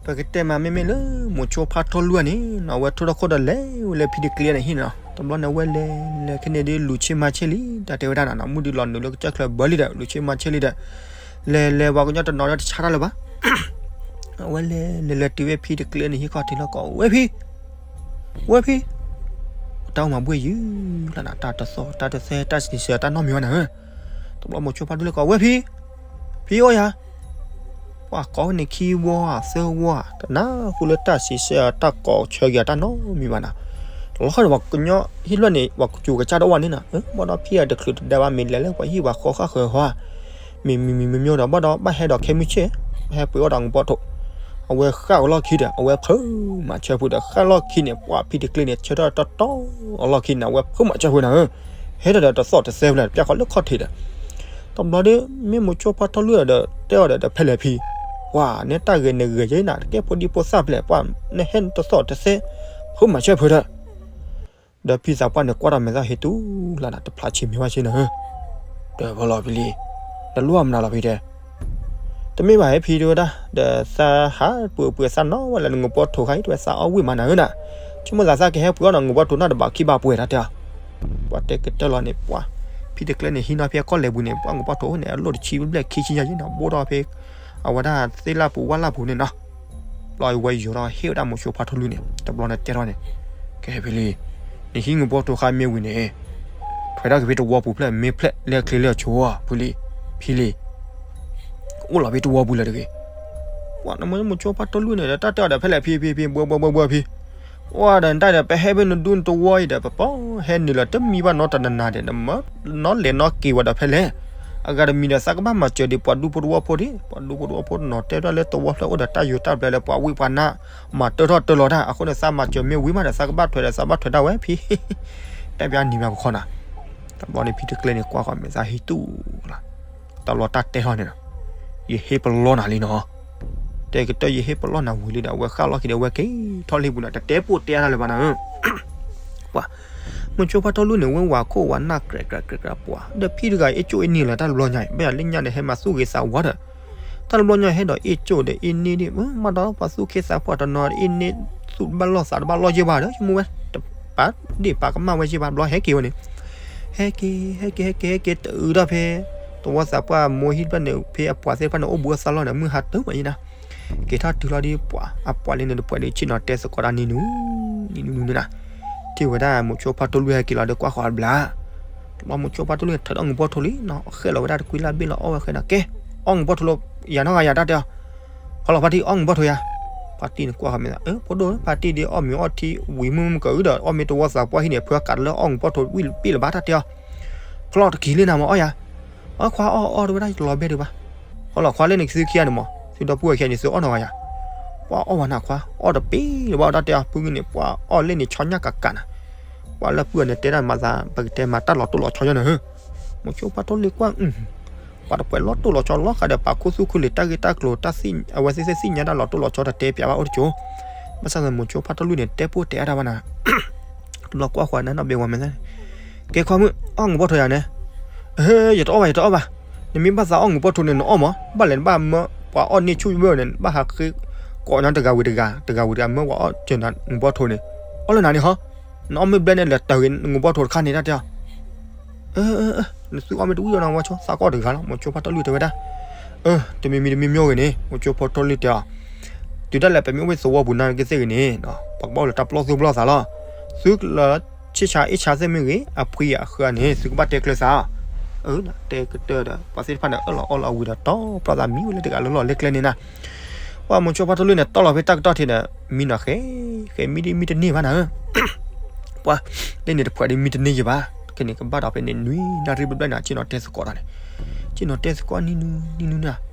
ပကတဲမးမ့မ့ၢ်လၢ မိၤဆိဖါထိၣ်လွံၢ်န့ၣ်နီၤ အဝဲထိၣ်ထီၣ်ခိၣ်ဒီးလဲၤဝဲလၢဖံတကျ့န့ၣ်ဟံၣ်န့ၣ်နီၤ. တဘျီန့ၣ် အဝဲလဲၤလဲၤခဲန့ၣ်ဒီး လူၤဆ့မၤဆ့လံ တၢ်တဲဝဲဒၣ်နီၤ. မုၢ်ဒုးလီၤနုာ်လၢကစၢၢ်ချၢဘၢလံဒီး လူၤဆ့မၤဆ့လံဒီး လဲၤလဲၤ ပှၤကညီတနီၤဒီးတဆါတၢ်လၢၤဘၣ်. အဝဲလဲၤလဲၤလဲၤတုၤဝဲဖံတကျ့န့ၣ်ဟံၣ်ခီၣ်ထံးလီၢ်ကီး ဝဲဖံ, ဝဲဖံ, တၢ်အိၣ်မၤဘှ့ၣ်ယုာ်လီၤနီၤ တၢ်တသီၣ်တၢ်တသဲတၢ်စံးဆၢတၢ်နီတမံၤဝဲနၤဧၢ. တဘျီမိၤဆိဖါထိၣ်လွံၢ်ကိး ဝဲဖံ, ဖံအိၣ်ယၤ, ပှၤကိးန့ၣ်ခံဝီသၢဝီ တနၢ်ဟူလၢတၢ်စံးဆၢတၢ်ကိးဆၢက့ၤတၢ်နီတမံၤဘၣ်နၤ. တလီၢ်ဃီန့ၣ် ပှၤကညီဟံၣ်လွၢ်န့ၣ် ပှၤကစူၤကစၢ်တအိၣ်ဝဲန့ၣ်နီၤ. ဘၣ်ဒီးဖံအတချုးတဒါဘၣ် မ့ၢ်လဲၤလၢပှၤဟံၣ်ပှၤဃီဃၣ်ဃၢၤဟီ မ့ၢ်မံၤမံၤမ့ၢ်မ့ၢ်ဒီး ဘၣ်ဒီးဘၣ်ဟဲဒီးခဲမုၢ်ဆ့ၣ် ဟဲပှ့ၤအီၣ်ဒီးငူးဘီထိး. အဝဲဃၣ်အလီၢ်ခံဒီး အဝဲဖုးမၤဆၢဖုးဒီး ဃၣ်လီၢ်ခံန့ၣ် ပှၤဖံတကျ့န့ၣ် ဆၢထၢၣ်တီတီအလီၢ်ခံန့ၣ် အဝဲဖုးမၤဆၢဖုးနၤဧၢ. ဟဲဒီးတသီၣ်တသဲဖျၢၣ် တပျၢ်ဃီလၢခီၣ်ထံးဒီး တဘျီဒီး မ့ၢ်မိၤဆိဖါထိၣ်လွံၢ်ဒီး တဲအီၤဒီးတဖဲလဲၣ်ဖံ, ပှၤနဲတၢ်ဂဲၤနဂဲၤယဲနၤ တကဲဖိဒံဖိသၣ်ဖျၢၣ် ပှၤနဲဟဲတသီၣ်တသဲ ဖုးမၤဆၢဖုးဒီး ဒီးဖံသးပှၢ်န့ၣ် ကွၢ်ဒီးမဲာ်သၣ်ဟ့တူၢ်လၢ်နၤ တဖျါဆံးမ့ၢ်ဝဲဆ့နၤဧၢ. တၢ်ဖီလီၤဖံလံ, နလိၣ်အမနုၤလီၤဖံတဲ. တမ့ၢ်ဘၣ်ဟဲဖံတဲဝဲဒၣ်, ဒီးသးဟးပှ့ၤပှ့ၤသးနီၣ်ဝဲလၢနငူးဘီထိးခါအံၤ တဲဝဲသးအီၣ်ဝံၣ်မးနၤဧၢနၤ. ဆိကမိၣ်သးသးကဟဲပှ့ၤအီၣ်နငူးဘီထိးနီၢ်တဘးခံဘးပှဲၤတၢ်တဲအီၤ. ပှၤတဲကတၢၢ်လီၤန့ၣ် ပှၤဖံတကျ့န့ၣ် ဟံးနီၢ်ဖဲအကီၢ်လဲၤပူၤန့ၣ် ပှၤငူးဘီထိးန့ၣ် အလိၣ်တဆံဘျဲၣ်ခံဆံညါယဲနၤ ဘိထီၣ်ဖဲ အဝဲဒၣ်သ့ၣ်လၢပူၤဝၣ်လၢပူၤန့ၣ်နီၤ. ဘျီအဝဲယိၤထီၣ်ဟ့ၣ်ဝဲဒၣ်မိၤဆိဖါထိၣ်လွံၢ်န့ၣ် တဘျီန့ၣ်တဲထီၣ်န့ၣ်, ကဲဖံလံ, နဟံးငူးဘီထိးခါမ့ၢ်ဝံၤန့ၣ် ထွဲထီၣ်က့ၤဖဲတဝီပူၤဖျၢၣ်မ့ၢ်ဖျဲးလဲၤချ့လၢအဆိဧါ ဖံလံ, ဖံလံ, အိၣ်လီၤဖဲတဝီပူၤလၢၤတဂ့ၤ. ပှၤနမိၤဆိဖါထိၣ်လွံၢ်န့ၣ်ဒီး တၢ်တဲအီၤဒီးဖဲလဲၣ်ဖံဖံဖံ ဘှီဘှီဘှီဘှီဖံ အိၣ်ဒီးနတၢ်ဒီး ပဟဲဖဲနဒူနတဝီအံၤဒီး ပပီၢ်ဟဲနုာ်လီၤတမံၤဘၣ်နီတနၤဒဲး နမၢနီလဲၤနီက့ၤဝဲဒီးဖဲလဲၣ်. အဂၤတမံၤဒီး သးကဘၣ်မၤစၢၤဒံးပှၤဒူဖိတဝီဖိဒံး, ပှၤဒူဖိတဝီဖိနီၤ တဲဒၣ်လၢတဝီဖျၢၣ်အိၣ်ဒီးတၢ်ယိၤတၢ်ဘျၢလၢပှၤဝံၣ်ပှၤနါ မၤတၢထီၣ်တၢလီၤတၢ်, အဃိန့ၣ် သးမၤစၢၤမ့ၢ်ဝံၤမးဒီး သးကဘၣ်ထွဲဒီး သးဘၣ်ထွဲဒၣ်ဝဲဖံ တဲပျါနံၤမးပခီနီၤ. တဘျီန့ၣ်ဖံတကျ့န့ၣ် ကွၢ်ဃီၤမဲာ်သၣ်ဟ့ၣ်တူၢ်လီၤ. တၢ်လီၤတၢ်တဲထီၣ်န့ၣ်နီၤ, ယဟ့ၣ်ပလီၢ်နၤလံနီၤ. တဲကတၢၢ်ယဟ့ၣ်ပလီၢ်နၤဝံၤလံဒီး အဝဲဃၣ်လီၢ်ခံဒီး အဝဲက့ၤထီၣ်လံပူၤနီၤ တတဲပိာ်တဲအါတၢ်လၢၤဘၣ်နၤဧၢ. ပှၤ မိၤဆိဖါထိၣ်လွံၢ်န့ၣ် ဝဲဝၤခိၣ်ဝဲနၢ်ကြဲးကြဲးကြဲးကြဲးပှၤ ဒီးဖံတဂၤအ့ၣ်ကၠိအ့ၣ်န့ၢ်လၢတၢ်တဘျီညါအံၤ ဘၣ်ယၤလၢညါဒီးဟဲမၤသူၣ်ဂ့ၤသးဝါဒီး တၢ်တဘျီညါဟဲဒီးအ့ၣ်ကၠိဒီးအ့ၣ်န့ၢ်ဒံး မ့ၢ်မးဒီးပှၤသူၣ်ခ့သးပှၢ်တနီၤအ့ၣ်န့ၢ် သူၣ်တဘၣ်လီၢ်သးတဘၣ်လီၢ်ယဲၢ်ဘၣ်ဒီး ဆိကမိၣ်ဝဲ တပာ်ဒ့ၣ်ပာ်ကမၣ်ဝဲယဲၢ်ဘၣ် ဘျီဟဲက့ၤဝဲန့ၣ် ဟဲက့ၤ ဟဲက့ၤ ဟဲက့ၤ ဟဲက့ၤ တအုးထီၣ်ဖဲ တဝီသးပှၢ်မိၢ်ဟံၣ်တဖၣ်န့ၣ် ဖဲအပှၤသ့ၣ်တဖၣ်န့ၣ် အိၣ်ဘှံးအိၣ်သါလီၢ်န့ၣ် မုၢ်ဟါတၢ်မးယဲၢ်နၤ က့ၤထီၣ်တုၤလီၤဒီးပှၤ အပှၤလၢန့ၣ်တပှဲၤဒီးဆ့ၣ်နီၤတဲသကိးတၢ်နံၤနုၤ နံၤနုၤနုၤနၤ ထံၣ်ဝဲဒၣ်မိၤဆိဖါထိၣ်လွံၢ် ဟဲက့ၤလီၤဒီးကွၢ်ဃီၤအဘျါ တဘျီမိၤဆိဖါထိၣ်လွံၢ်ထၢးဒီးငူးဘီထိးလံနီၤ ဃဲလီၤဝဲဒၣ်တကွံလၢ်ဘ့ၣ်လီၤ အီၣ်ဝဲဃဲနီၤ ကဲ အီၣ်ငူးဘီထိးလီၤ ယၤနီတဂၤယၤတၢ်တဲအီၤ ဖီလီၤဖါတံၢ် အီၣ်ငူးဘီထိးယၤ ဖါတံၢ်န့ၣ်ကွၢ်ဃီၤမဲာ်သး အၢ ဖိဒိၣ်ဧၢ ဖါတံၢ်ဒ်အီၣ်မ့ၤအီၣ်ထံဝံၤမုၢ်မုၢ်ကၢအုဒီး အီၣ်မ့ၢ်တဝီသးပှၢ်ဟံၣ်န့ၣ် ဖၢကးတလၢအီၣ်ငူးဘီထိးဝံၣ်လဘ့ၣ်လဘၣ်တၢ်တဲအီၤ ကျီၢ်တက့ၤလၢနၤမ့ၢ်အီၣ်ယၤ အီခွါအီၣ်အီၣ်တဝဲဒၣ်ယလီၤဘဲဒံးဘၣ် အီၣ်လီၤခွါလၢန့ၣ်သုခံဂၤန့ၣ်မး သုဒီပုၢ်ဝဲၢ်ခံဂၤန့ၣ် သုအီၣ်နီတဂၤယၤ. ပှၤအီၣ်ဝဲနၤခွါ အီၣ်တပ့ၤလၢၤဘၣ်တၢ်တဲအီၤ ဖုဂံၢ်န့ၣ် ပှၤအီၣ်လၢန့ၣ်ဆီညၣ်ကးကးနၤ. ပှၤလၢပုၢ်အန့ၣ်တဲတၢ်မၤသး ပကတဲမၤတၢ်လီၤတိၢ်လီၤဆီယီၤန့ၣ် မိၤဆိဖါထီၣ်လွံၢ်ကွၢ် ပှၤတပှဲၤလီၤတိၢ်လီၤဆီလီၤဃးဒီးပာ်ခူသူၣ်ခူလံာ်တၢ်ဂ့ၢ်တၢ်ကျိၤတၢ်သ့ၣ်ညါ အဝဲသ့ၣ်သ့ၣ်ညါတၢ်လီၤတိၢ်လီၤဆီတတဲပၠးဘၣ်အိၣ်တကၠိ. ဘၣ်ဆၣ်သနာ်က့မိၤဆိဖါထီၣ်လွံၢ်န့ၣ် တဲပိၢ်တဲအါတၢ်ဘၣ်နၤ တဘျီကွၢ်ဃီၤနနီၢ်ဘဲဝါမဲာ်သၣ်န့ၣ် ကဲခွါမုၣ် အီၣ်ငုၢ်ဘီၣ်ထိယၤန့ၣ်. အဟ့ ယတအီၣ်ဘၣ် ယတအီၣ်ဘၣ်. နမ့ၢ်ဘၣ်သးအီၣ်ငုၢ်ဘီၣ်ထိန့ၣ် နအီၣ်မး ဘၣ်လဲၤနဘၣ်မၢပှၤအီၣ်န့ၢ်ဆူၣ်ဘၢၣ်န့ၣ် ဘၣ်ဟးဃ့ကိးညါတဂၤဝံၤတဂၤ တဂၤဝံၤတဂၤ မၢပှၤအီၣ်စၢၤနၤငုၢ်ဘီၣ်ထိန့ၣ် အီၣ်လၢနၤန့ၣ်ဟီ. နအီၣ်မ့ၢ်ဘျဲၣ်န့ၣ် လဲၤတၢ်ဂ့ၤ နငုၢ်ဘီၣ်ထိတခါန့ၣ်တၢ်တဲအီၤ နသုအီၣ်မ့ၢ်တဝံၣ်အီၤနဝဲဆိ သးကီၢ်တဂၤလီၤ မိၤဆိဖါထီၣ်လွံၢ်တဲဝဲဒၣ်. တမံၤမံၤတမံၤမံၤဂ့ၤန့ၣ် မိၤဆိဖါထီၣ်လွံၢ်တဲအီၤ တုၤဒၣ်လဲာ်ပမ့ၢ်အိၣ်ဝဲသဝီပူၤနၤ ကသ့ၣ်ဂ့ၤန့ၣ် ပကဘၣ်အိၣ်လၢတၢ်ပလီၢ်သူၣ်ပလီၢ်သးလီၤ. သုလၢဆ့ၣ်ဆါအ့ၣ်ဆါသ့ၣ်မ့ၢ်ဂ့ၤ အဖှံအဃၢန့ၣ် သုကဘၣ်တဲကျၢၤသး. တဲကတၢၢ်ဒီး ပှၤသ့ၣ်တဖၣ်န့ၣ် အၢၣ်လီၤအီလီၤအဝံၤဒီး တီပျီသးမံဝဲလၢတဂၤလၢလီၢ်လၢကျဲန့ၣ်နၤ. ပှၤမိၤဆိဖါထီၣ်လွံၢ်န့ၣ် တီလီၤဖဲတၢ်ကတီၢ်ထံးန့ၣ် မံနီၤဃဲ ဃဲမံဒ်မံတန့ၢ်ဘၣ်နၤ ပှၤ လၢန့ၣ်တဖှဲးဒ်မံတန့ၢ်ယဘၣ် ခဲန့ၣ်ကဘၣ်ဒီးဖဲန့ၣ် နွံနၣ်ရံၣ်ဘျဲၣ်ဘျဲၣ်န့ၣ် ဆ့ၣ်နီၤတဲသကိးတၢ်န့ၣ် ဆ့ၣ်နီၤတဲသကိးနံၤနံၤနံၤနံၤနၤ.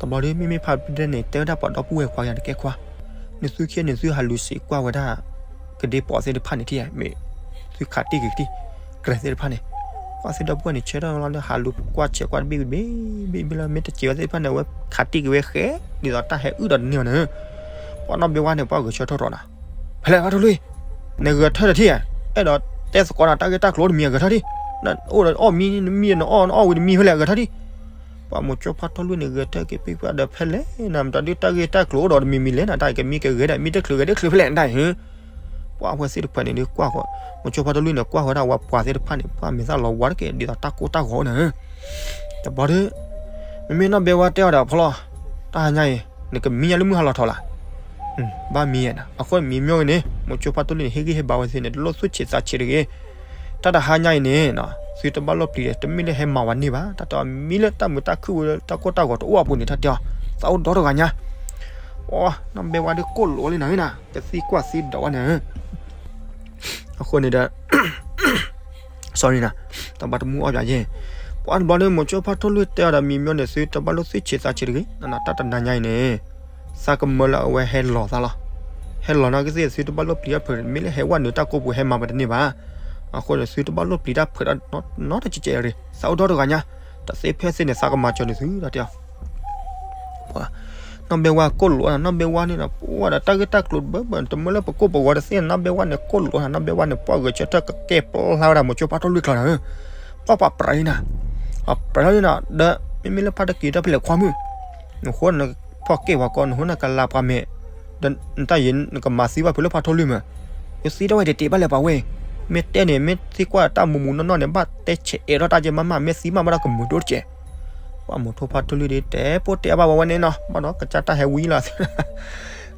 တဘျီဒီး မ့မ့ၢ်ဖါပဒဲန့ၣ် တဲဝဲဒၣ်ပှၤဒီပုၢ်ဝဲၢ်ခွါယၤန့ၣ် ကဲခွါ နသုခံဂၤန့ၣ် သုဟးလူၤစံးကွၢ်ဝဲဒၣ် ကဒ့ပီးသ့ၣ်တဖၣ်န့ၣ်ထံၣ် မ့ၢ်သုခးတံၢ်က့ၤကတံၢ် ကြဲးသ့ၣ်တဖၣ်န့ၣ် ပှၤသ့ၣ်ဒီပုၢ်ဝဲၢ်န့ၣ် ဆၢထၢၣ်လီၤလၢဟးလူၤကွၢ်ဆဲးကွၢ်တဘ့ၣ်ဘ့ၣ်ဘ့ၣ်ဘ့ၣ်လၢ မ့ၢ်တစဲးဝဲသ့ၣ်တဖၣ်န့ၣ် အဝဲခးတံၢ်က့ၤဝဲဃဲ ဒ်သိးတၢ်ဟဲအုၣ်ဒီးတန့ၢ်အီၤန့ၣ် ပှၤနီၢ်ဘဲဝါန့ၣ် ပှၤဂဲၤဆၢထၢၣ်ထီၣ်နၤ ဖဲလဲၣ်ဖါထီၣ်လွံၢ် နဂဲၤထၢၣ်တထံၣ်ဧါ အဲၣ်ဒိးတဲသကိးနၤ တၢ်ဂ့ၢ်တၢ်ကျိၤတမံၤအဂဲၤထၢၣ်ထံၣ် နအိၣ်ဒီးအီၣ်မံ နမံနအီၣ်နအီၣ်ဝံၤတမံၤဖဲလဲၣ်အဂဲၤထၢၣ်ထံၣ် ပှၤမိၤဆိဖါထီၣ်လွံၢ်န့ၣ် ဂဲၤထၢၣ်က့ၤပ့ၤပှၤဒီးဖဲလဲၣ်နၤ မတၤဒုးတၢ်ဂ့ၢ်တၢ်ကျိၤအိၣ်ဒီးတမံၤမံၤလဲၣ်နၤ တၢ်ကမံကဂဲၤဒီး မံတချုးဂဲၤတချုးဖဲလဲၣ်နတၢ်အံၤကမံကဂဲၤဒီး မံတချုးဂဲၤတချုးဖဲလဲၣ်နတၢ်အံၤ ပှၤအဝဲသ့ၣ်တဖၣ်န့ၣ် ဒုးကွၢ်ဃီၤ မိၤဆိဖါထီၣ်လွံၢ်န့ၣ် ကွၢ်ဃီၤဒၣ်ဝဲပှၤသ့ၣ်တဖၣ်န့ၣ် ပှၤမဲာ်သၣ်လီၤဝါတက့ၢ် ဒ်သိးတၢ်ကိၢ်တၢ်ဂီၤအိၣ်နၤ တဘျီဒီး မ့မ့ၢ်နီၢ်ဘဲဝါတဲအီၤဒီးဖီလီၤ တၢ်ဟါညါအံၤ နကမံညါလၢမုၢ်ဟါလီၤထီၣ်လၢ် ဘၣ်မံယဲနၤ အဃိမံမ့ၢ်ဂ့ၤန့ၣ် မိၤဆိဖါထီၣ်လွံၢ်န့ၣ် ဟ့ၣ်ဂံၢ်ဟ့ၣ်ဘါဝဲသ့ၣ်န့ၣ် တလိၣ်သူၣ်ဆံးသးဆံးတဂ့ၤ တၢ်တဟါညါအံၤန့ၣ် သုတဘၣ်လိၣ်ပျံၤဒီး တမ့ၢ်လၢဟဲမၤဝဲန့ၢ်ဘၣ် တၢ်တဲအီၤမံလၢတၢ်မုာ်တၢ်ခုၣ်ဝဲလၢတၢ်ကိၢ်တၢ်ဂီၤတအိၣ်အပူၤန့ၣ် တၢ်တဲအီၤ သးအိၣ်ဒီတဂၤညါ အီ နီၢ်ဘဲဝါဒုးကိၣ်လိာ်လံနၤနၤ ကသံကွၢ်သံဒိးဝဲန့ၣ် အဃိန့ၣ်ဒီး sorry နၤ တၢ်ဘၣ်တမူအီၣ်ပၠးယဲၢ် ပှၤတဘျီန့ၣ် မိၤဆိဖါထီၣ်လွံၢ်တဲအီၤဒီးမံမ့ၢ်န့ၣ် သုတဘၣ်လိၣ်သူၣ်ဆံးသးဆံးတဂ့ၤ နတၢ်တနၤညါအံၤန့ၣ် သးကမၢလၢအဝဲဟဲလီၤသးလီၤ ဟဲလီၤနာ်က့သ့ၣ် သုတဘၣ်လိၣ်ပျံၤတၢ်ဖုး မ့ၢ်လၢဟဲဝဲနုာ်တၢ်ကိၢ်ပူၤဟဲမၤပတန့ၢ်ဘၣ် အဃိန့ၣ် သုတဘၣ်လိၣ်ပျံၤတၢ်ဖုးဒီးနီတကဲးကဲးတဂ့ၤ သးအိၣ်ဒီတဂၤညါ တၢ်သ့ဖဲသ့ၣ်န့ၣ် သးကမၤစၢၤန့ၢ်သု တၢ်တဲအီၤ ပှၤ နီၢ်ဘဲဝါကိၣ်လိာ်နၤ နီၢ်ဘဲဝါန့ၣ်ဒီး ပှၤဒီးတၢ်ဂ့ၢ်တၢ်ကျိၤတဘၢဘၢ တမၢလၢပကိၢ်ပဂီၤတသ့ နီၢ်ဘဲဝါန့ၣ်ကိၣ်လိာ်နၤ နီၢ်ဘဲဝါန့ၣ် ပှၤဂဲၤဆၢထၢၣ်ကကဲပျၢ်ဝဲဒၣ်မိၤဆိဖါထီၣ်လွံၢ်ကျီၤနၤ ပှၤပှၤပြးလံနၤ ပှၤပြးလံနၤ ဒီး မ့မ့ၢ်လၢဖါတက့ၤတၢ်ဖဲလဲၣ်ခွါမုၣ် နဃိနဖီၣ်ကဲပှၤကီ နဃိနကလၤပှၤမဲာ် ဒီးနတၢ်ယံၤနကမၤသံဘၣ်ဖုးလၢဖါထီၣ်လွံၢ်မး ယသံတၢ်ဝဲတတဲဘၣ်လၢပှၤဝဲ မ့ၢ်တဲန့ၣ် မ့ၢ်သံကွၢ်တၢ်မူမူနီၢ်နီၢ်န့ၣ် ဘၣ်တဲဆဲးအဲၣ်ထီၣ်တၢ်ကဲမးမး မ့ၢ်သံမးဘၣ်ဒီးကမုာ်ဒိၣ်တကဲး ပှၤမိၤဆိဖါထီၣ်လွံၢ်ဒ်တဲပိၢ်တဲအါဘၣ်ဝဲဝဲန့ၣ်နီၤ ဘၣ်ဒီးကစၢ်တၢ်ဟဲဝံၤလီၤ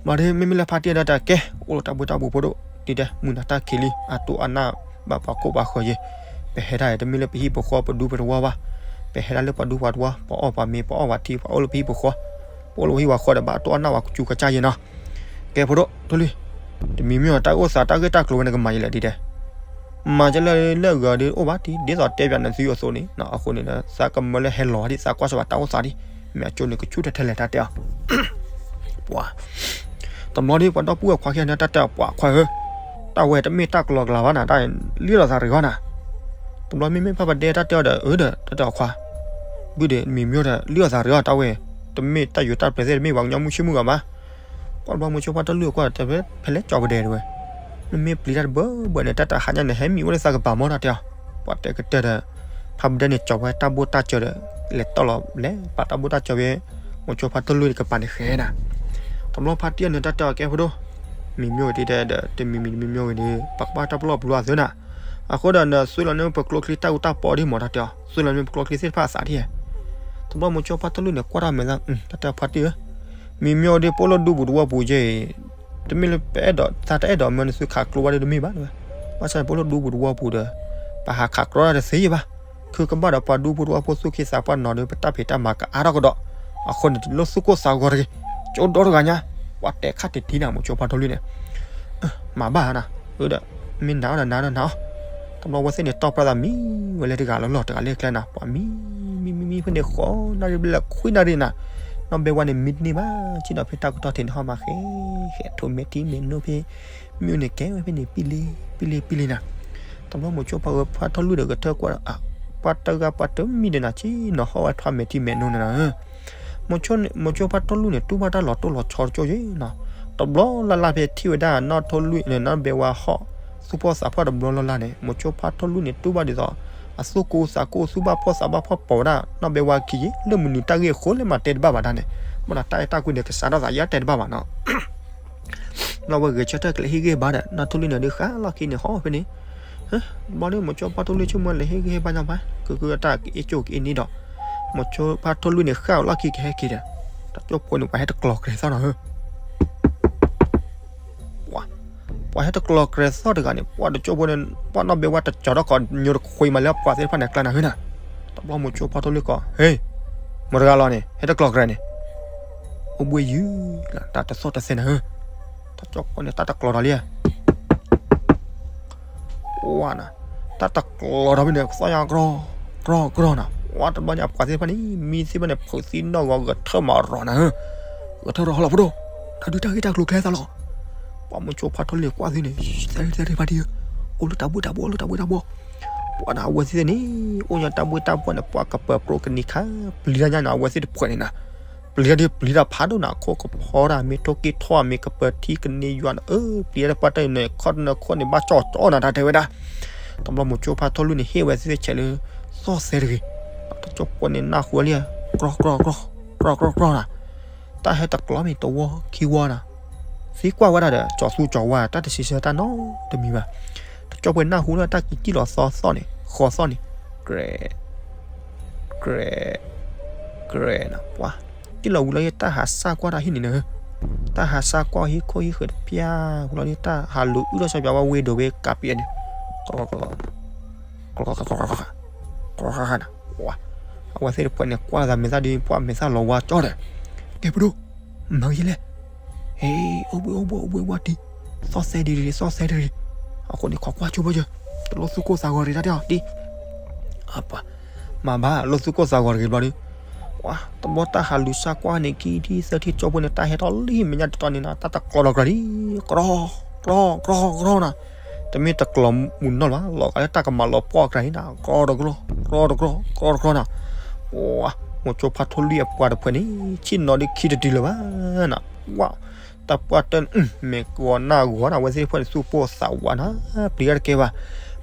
ဘၣ်ဒီးမ့မ့ၢ်လၢဖါတံၢ်ဒီးတၢ်ကဲ အိၣ်လၢတၢ်ဘှ့တၢ်ဘှီးဖိဒိၣ် ဒ်တဲ မုၢ်နၤတၢ်ခံးလံ အတိၢ်အနၢ်ဘၣ်ပှၤကိးပှၤဃၢၤယဲ ပဟဲဒၣ်တမ့ၢ်လၢပဟံၣ်ပဃီပဒူပတဝီဘၣ် ပဟဲဒၣ်လၢပှၤဒူပှၤတဝီ ပှၤအီၣ်ပှၤမ့ၤ ပှၤအီၣ်ပှၤထံ ပှၤအိၣ်လၢပဟံၣ်ပဃီ ပအိၣ်လၢပဟံၣ်ပဃီဒီးဘၣ်တိၢ်အနၢ်ပှၤကစူၤကစၢ်ယဲနီၤ ကဲဖိဒိၣ် ထီၣ်လွံၢ် တမံၤမ့ၢ်အီၤ တၢ်အိၣ်သးတၢ်ဂ့ၢ်တၢ်ကျိၤဝဲန့ၣ် ကမၤယဲလဲၣ်ဒ်တဲ မၤကလဲၣ်လၢအဂၤဒ်အိၣ်ဘၣ်ဒ် ဒ်သိးတဲပၠးနသုအသိးန့ၣ် အဃိန့ၣ်ဒီး သးကမၢလၢဟဲလီၤဒ် သးကွၢ်စၢၤဘၣ်တၢ်အိၣ်သးဒ် မ့ၢ်အကၠိန့ၣ် ကဆူၣ်ထဲထဲလဲၣ်တၢ်တဲအီၤ ပှၤ တဘျီဒ်ပှၤဒီပုၢ်ဝဲၢ်ခွါခံဂၤန့ၣ် တၢ်တဲအီၤ ပှၤခွါဧၢ တၢ်ဝဲတမ့ၢ်တၢ်ကလီကလီဘၣ်နၤ တၢ်လံၣ်လီၤသးရ့ဂီၢ်နၤ တဘျီမ့မ့ၢ်ဖါပဒဲတၢ်တဲအီၤဒီး အၢဒီး တၢ်တဲအီၤခွါ ဘုဒီးမံၤမ့ၢ်ဒီး လံၣ်လီၤသးရ့ဂီၢ် တၢ်ဝဲ တမ့ၢ်တၢ်ယိၤတၢ်ပျဲၤသ့ၣ် တမ့ၢ်ပှၤကညီမုၢ်ဆ့ၣ်မုၢ်ဂီၤဘၣ် ပှၤတဘျီမိၤဆိဖါထီၣ်လွံၢ်အကွၢ် တဲဖဲလဲၣ်ကၠီပဒဲတဝဲ နမ့ၢ်ပျံၤတၢ်တဘၢဘၢန့ၣ် တၢ်တဟါညါန့ၣ် ဟဲမံၤအိၣ်လၢသးကပၤမီၢ်တၢ်တဲအီၤ ပှၤတဲကတၢၢ်ဒီး ဖါပဒဲန့ၣ် ကၠီၤဝဲတၢ်ဘိၣ်တၢ်စၢၤဒီး လဲၤတီၢ်လီၤလဲၤပာ်တၢ်ဘိၣ်တၢ်စၢၤဝဲ မိၤဆိဖါထီၣ်လွံၢ်ကပၤန့ၣ်ဃဲနၤ တဘျီဖါတံၢ်အန့ၣ် တၢ်တဲအီၤကဲဖိဒိၣ် မံၤမ့ၢ်ဝဲဒ်တဲဒီး တမံၤမံၤတမံၤမ့ၢ်ဝဲန့ၣ် ပကဘၣ်တၢ်ပလီၢ်ပလိာ်အသၢနၤ အဃိဒီးနသုလီၤန့ၢ်ပကျိချံတၢ်အူတၢ်ပီဒ်မးတၢ်တဲအီၤ သုလီၤန့ၢ်ပကျိချံသ့ၣ်တဖၣ်အသးဒ် တဘျီမိၤဆိဖါထီၣ်လွံၢ်န့ၣ် ကွၢ်တၢ်မဲာ်သၣ် တၢ်တဲဖါတံၢ်ဧၢ မံၤမ့ၢ်ဝဲဒ်ပအိၣ်လၢဒူပူၤတဝီပူၤကဲအံၤ တမ့ၢ်လၢပအဲၣ်ဒိး သးတအဲၣ်ဒိးမၢနသုခးကျိဘၣ်ဒ်တမ့ၢ်ဘၣ် ဘၣ်ဆၣ်န့ၣ် ပအိၣ်လၢဒူပူၤတဝီပူၤဒီး ပဟးခးကျိတၢ်တသ့ဘၣ် ခုကဘၣ်ဒီးပှၤဒူဖိတဝီဖိသူၣ်က့သးပှၢ်နီၤဒီး ပတၢ်ဖံးတၢ်မၤကအါထီၣ်ကဒီး အဃိန့ၣ် တလိၣ်သူၣ်ကိၢ်သးဂီၤတဂ့ၤ ကၠိဒီတဂၤညါ ပှၤတဲခါတံၢ်တံၢ်နၤ မိၤဆိဖါထီၣ်လွံၢ်န့ၣ် မၤဘၣ်နၤ အဒီး မ့ၢ်နၤအီၤဒီးနၤဒီးနၤအီၤ တဘျီဝဲသ့ၣ်န့ၣ် တီၢ်ပြၢသးမံဝဲလၢတဂၤလၢလီၢ်တဂၤလၢကျဲနၤ ပှၤမံ မံ မံ မံဖဲန့ၣ်ဃိးနၣ်ရံၣ်ဘျဲၣ်ခွံနၣ်ရံၣ်နၤ, နီၢ်ဘဲဝါန့ၣ်မံတန့ၢ်ဘၣ်, ဆ့ၣ်နီၤဖဲတၢ်ကတီၢ်ထံးန့ၣ်ဟီၣ်မးဃဲ, ဃဲထိးမဲာ်ထံမဲာ်နိဖဲ မ့ၣ်အူန့ၣ်ကဲဝဲဖဲန့ၣ် ပံလ့ ပံလ့ ပံလ့နၤ. တဘျီမိၤဆိဖါထီၣ်လွံၢ်ဒီး ကထၢၣ်ကွၢ် ပှၤတဂၤပှၤတမံၤဒီးနၤ ဆ့ၣ်နီၤဟီၣ်ဝဲထွါမဲာ်ထံမဲာ်နိန့ၣ်နၤ. မိၤဆိဖါထီၣ်လွံၢ်န့ၣ် တူၢ်ဘၣ်တၢ်လီၤတိၢ်လီၤဆီတကၠိယဲနီၤ. တဘျီလၢ်လၢ်ဖဲထံၣ်ဝဲဒၣ်နီၢ်ထိၣ်လွံၢ်န့ၣ် နီၢ်ဘဲဝါဟီၣ် သူၣ်ဖှီၣ်သးဖှီၣ်တဘျီလၢ်လၢ်န့ၣ် မိၤဆိဖါထီၣ်လွံၢ်န့ၣ် တူၢ်ဘၣ်ဒ်သိး အသူၣ်ကိၢ်သးကိၢ် သူၣ်ဘၣ်ဖှီၣ်သးဘၣ်ဖှီၣ်ပိာ်ဝဲဒၣ် နီၢ်ဘဲဝါခံယံၤ လၢမနုၤတၢ်ဂ့ၢ်အဃိလဲၣ်မးတဲတဘၣ်ဘၣ်ဒၣ်န့ၣ်, မ့ၢ်ဒီးတၢ်အဲၣ်တၢ်ကွံန့ၣ် ကစးထီၣ်သးယါတဲတဘၣ်ဘၣ်နီၤ. ဘျီဝဲဂဲၤဆၢထၢၣ်ကလဲၤဟ့ၣ်ဂံၢ်ဟ့ၣ်ဘါဒီး နီၢ်ထိၣ်လွံၢ်န့ၣ်ဒုးဃၣ်လီၢ်ခံန့ၣ် ဟီၣ်ဖဲန့ၣ်, ဘျီဒုးမိၤဆိဖါထီၣ်လွံၢ်ဆိကမိၣ်လဲၤဟ့ၣ်ဂံၢ်ဟ့ၣ်ဘါညါဘၣ် ကကတၢၢ်ကအ့ၣ်ကၠိၣ်ကအ့ၣ်န့ၣ်ဒီး မိၤဆိဖါထီၣ်လွံၢ်န့ၣ်ဃၣ်လီၢ်ခံကဟဲက့ၤဒီး တကၠိၢ်ဖိန့ၣ် ပှၤဟဲတကျီၤကြဲးသီၣ်နီၤဧၢ ပှၤဟဲတကျီၤကြဲးသီၣ်တဂၤန့ၣ် ပှၤတကၠိၢ်ဖိန့ၣ် ပှၤနီၢ်ဘဲဝါတကၠီၤထီၣ်ကိးညိတခွံမးလၢပှၤသ့ၣ်တဖၣ်န့ၣ်အကျါနၤဧၢနၤ. တဘျီမိၤဆိဖါထီၣ်လွံၢ်ကိး ဟ့ၣ်, မတၤတဂၤလီၤန့ၣ် ဟဲတကျီၤကြဲးန့ၣ်, အိၣ်ဘှံးယုၢ်လီၤ တၢ်တသီၣ်တသဲနၤဧၢ, တကၠိၢ်ဖိန့ၣ် တၢ်တကျီၤဒီးလံဧါ ဝါနၤ, တၢ်တကျီၤဒီးဖဲန့ၣ် ကသီၣ်ညါကြီ, ကြီ, ကြီနၤ, ဝါတဘျီန့ၣ် အပှၤသ့ၣ်တဖၣ်န့ၣ် မံသ့ၣ်တဖၣ်န့ၣ် ဖုးသံနီၢ်ဂီၤ ဂဲၤထၢၣ်မၤရီၤနၤဧၢ, ဂဲၤထၢၣ်ရီၤဟီလီၤဖိဒိၣ်, တၢ်ဒုးတၢ်ဂ့ၢ်တၢ်ကျိၤကျဲသးလီၤ. ပှၤမိၤဆိဖါထီၣ်လွံၢ်န့ၣ် ကွၢ်သုန့ၣ် သဲရ့သဲရ့ဖါတံၢ်ဧၢ, အိၣ်လၢတၢ်ဘှ့ၣ်တၢ်ဘှီၣ် အိၣ်လၢတၢ်ဘှ့ၣ်တၢ်ဘှီၣ်, ပှၤနၤအဝဲသ့ၣ်န့ၣ် အိၣ်ညါတၢ်ဘှ့ၣ်တၢ်ဘှီၣ်န့ၣ် ပှၤကပၢၤပြိကနံၤခါ ပျံၤတၢ်ညါနၤ အဝဲသ့ၣ်တဖုန့ၣ်နၤ ပျံၤတၢ်ဒ်ပျံၤတၢ်ဖးဒိၣ်နၤ ခိၣ်ကဖီတၢ် မ့ၢ်ထိၣ်က့ၢ်ထီၣ် မ့ၢ်ကပၢၤထံကန့ၢ်ယွၤနၤ အၢ ပျံၤတၢ်တပှၢ်တၢၢ်န့ၣ် ခီၣ်တနၢၤခိၣ်န့ၣ် ဘၣ်ကၠီၣ်ကၠီၣ်နၤတၢ်တဲဝဲဒၣ်. တဘျီမိၤဆိဖါထီၣ်လွံၢ်န့ၣ် ဟ့ၣ်ဝဲသ့ၣ်ဆဲးလၢ သီၣ်သဲတဂ့ၤ, တကၠိၢ်ဖိန့ၣ်နၢ်ဟူလံ, ကြီ, ကြီ, ကြီ, ကြီ, ကြီနၤ, တၢ်ဟဲတကျီၤမ့ၢ်တဝီခံဝီနၤ, သံကွၢ်ဝဲဒၣ်ဒီး ကၠီၤသူကၠီၤဝါ တၢ်တဆံးဆၢတၢ်နီတမံၤဘၣ်. တကၠိၢ်ဖိန့ၣ်နၢ်ဟူလၢတၢ်ကံကံၣ်လီၤသီသီၣ်န့ၣ် ဃီသီၣ်န့ၣ် ကြဲး ကြဲး ကြဲးနၤ ပှၤ ကံၣ်လီၤဝံၤလီၤဒ်တၢ်ဟးစၢ်ကွၢ်တၢ်ဟံၣ်န့ၣ်နၤ, တၢ်ဟးစၢ်ကွၢ်ဟံၣ်ခိၣ်ဟံၣ်ဃၢၤတပျၢ် ဝံၤလီၤဒ်တၢ်ဟးလူၤအုၣ်ထီၣ်စီၤပၤဝဲ ဝ့ၢ်ဒိးဝဲကးပံၤန့ၣ် နၤ, အဝဲသ့ၣ်တဖုန့ၣ် ကွၢ်သးမဲာ်သၣ်ဒ် ပှၤမဲာ်သၣ်လီၤဝါကၠီဒီး ကဲပဒိၣ် မၤဂ့ၤလဲၣ် ဟဲ အိၣ်ဘှံးအိၣ်ဘှီၣ်အိၣ်ဘှံးဝါတံၢ်, သီၣ်သဲဒ်ဒ် သီၣ်သဲဒ်ဒ်, အဃိန့ၣ် ခိးကွၢ်ကၠိဖိယၢ်, တလိၣ်သူၣ်ကိၢ်သးဂီၤတဂ့ၤတၢ်တဲအီၤတံၢ်, အပှၤ, မၤဘၣ်လိၣ်သူၣ်ကိၢ်သးဂီၤတဂ့ၤဘျီဒီး, ပှၤ တဘျီတၢ်ဟးလူၤစၢ်ကွၢ်န့ၣ် ခံထံၣ်သၢထံၣ်ကၠိဖိန့ၣ် တၢ်ဟဲထီၣ်လံမဲာ်ညါတတီၤန့ၣ်နၤ တၢ်တကျီၤလီၤကြၤလံ, ကြီ, ကြီ, ကြီ, ကြီနၤ, တမ့ၢ်တကျီၤမုၢ်နီၢ်လၢၤဘၣ် လီၤဂာ်လၢတၢ်ကမၤလီၤပှီၢ်အကြၤန့ၣ်နၤ ကြီတကြီ, ကြီတကြီ, ကြီတကြီနၤ, ပှၤ မိၤဆိဖါထီၣ်လွံၢ်အပှၤတဖုန့ၣ် ဆ့ၣ်နီၤဒ်ခံတတုၤလၢၤဘၣ်နၤ, ပှၤ တၢ်ပှၢ်တၢၢ် မဲာ်ဂီၤနၢ်ဂီၤနၤ အဝဲသ့ၣ်တဖုန့ၣ် သူၣ်ပိၢ်သးဝးနၤ ပျံၤတၢ်တကဲဘၣ်,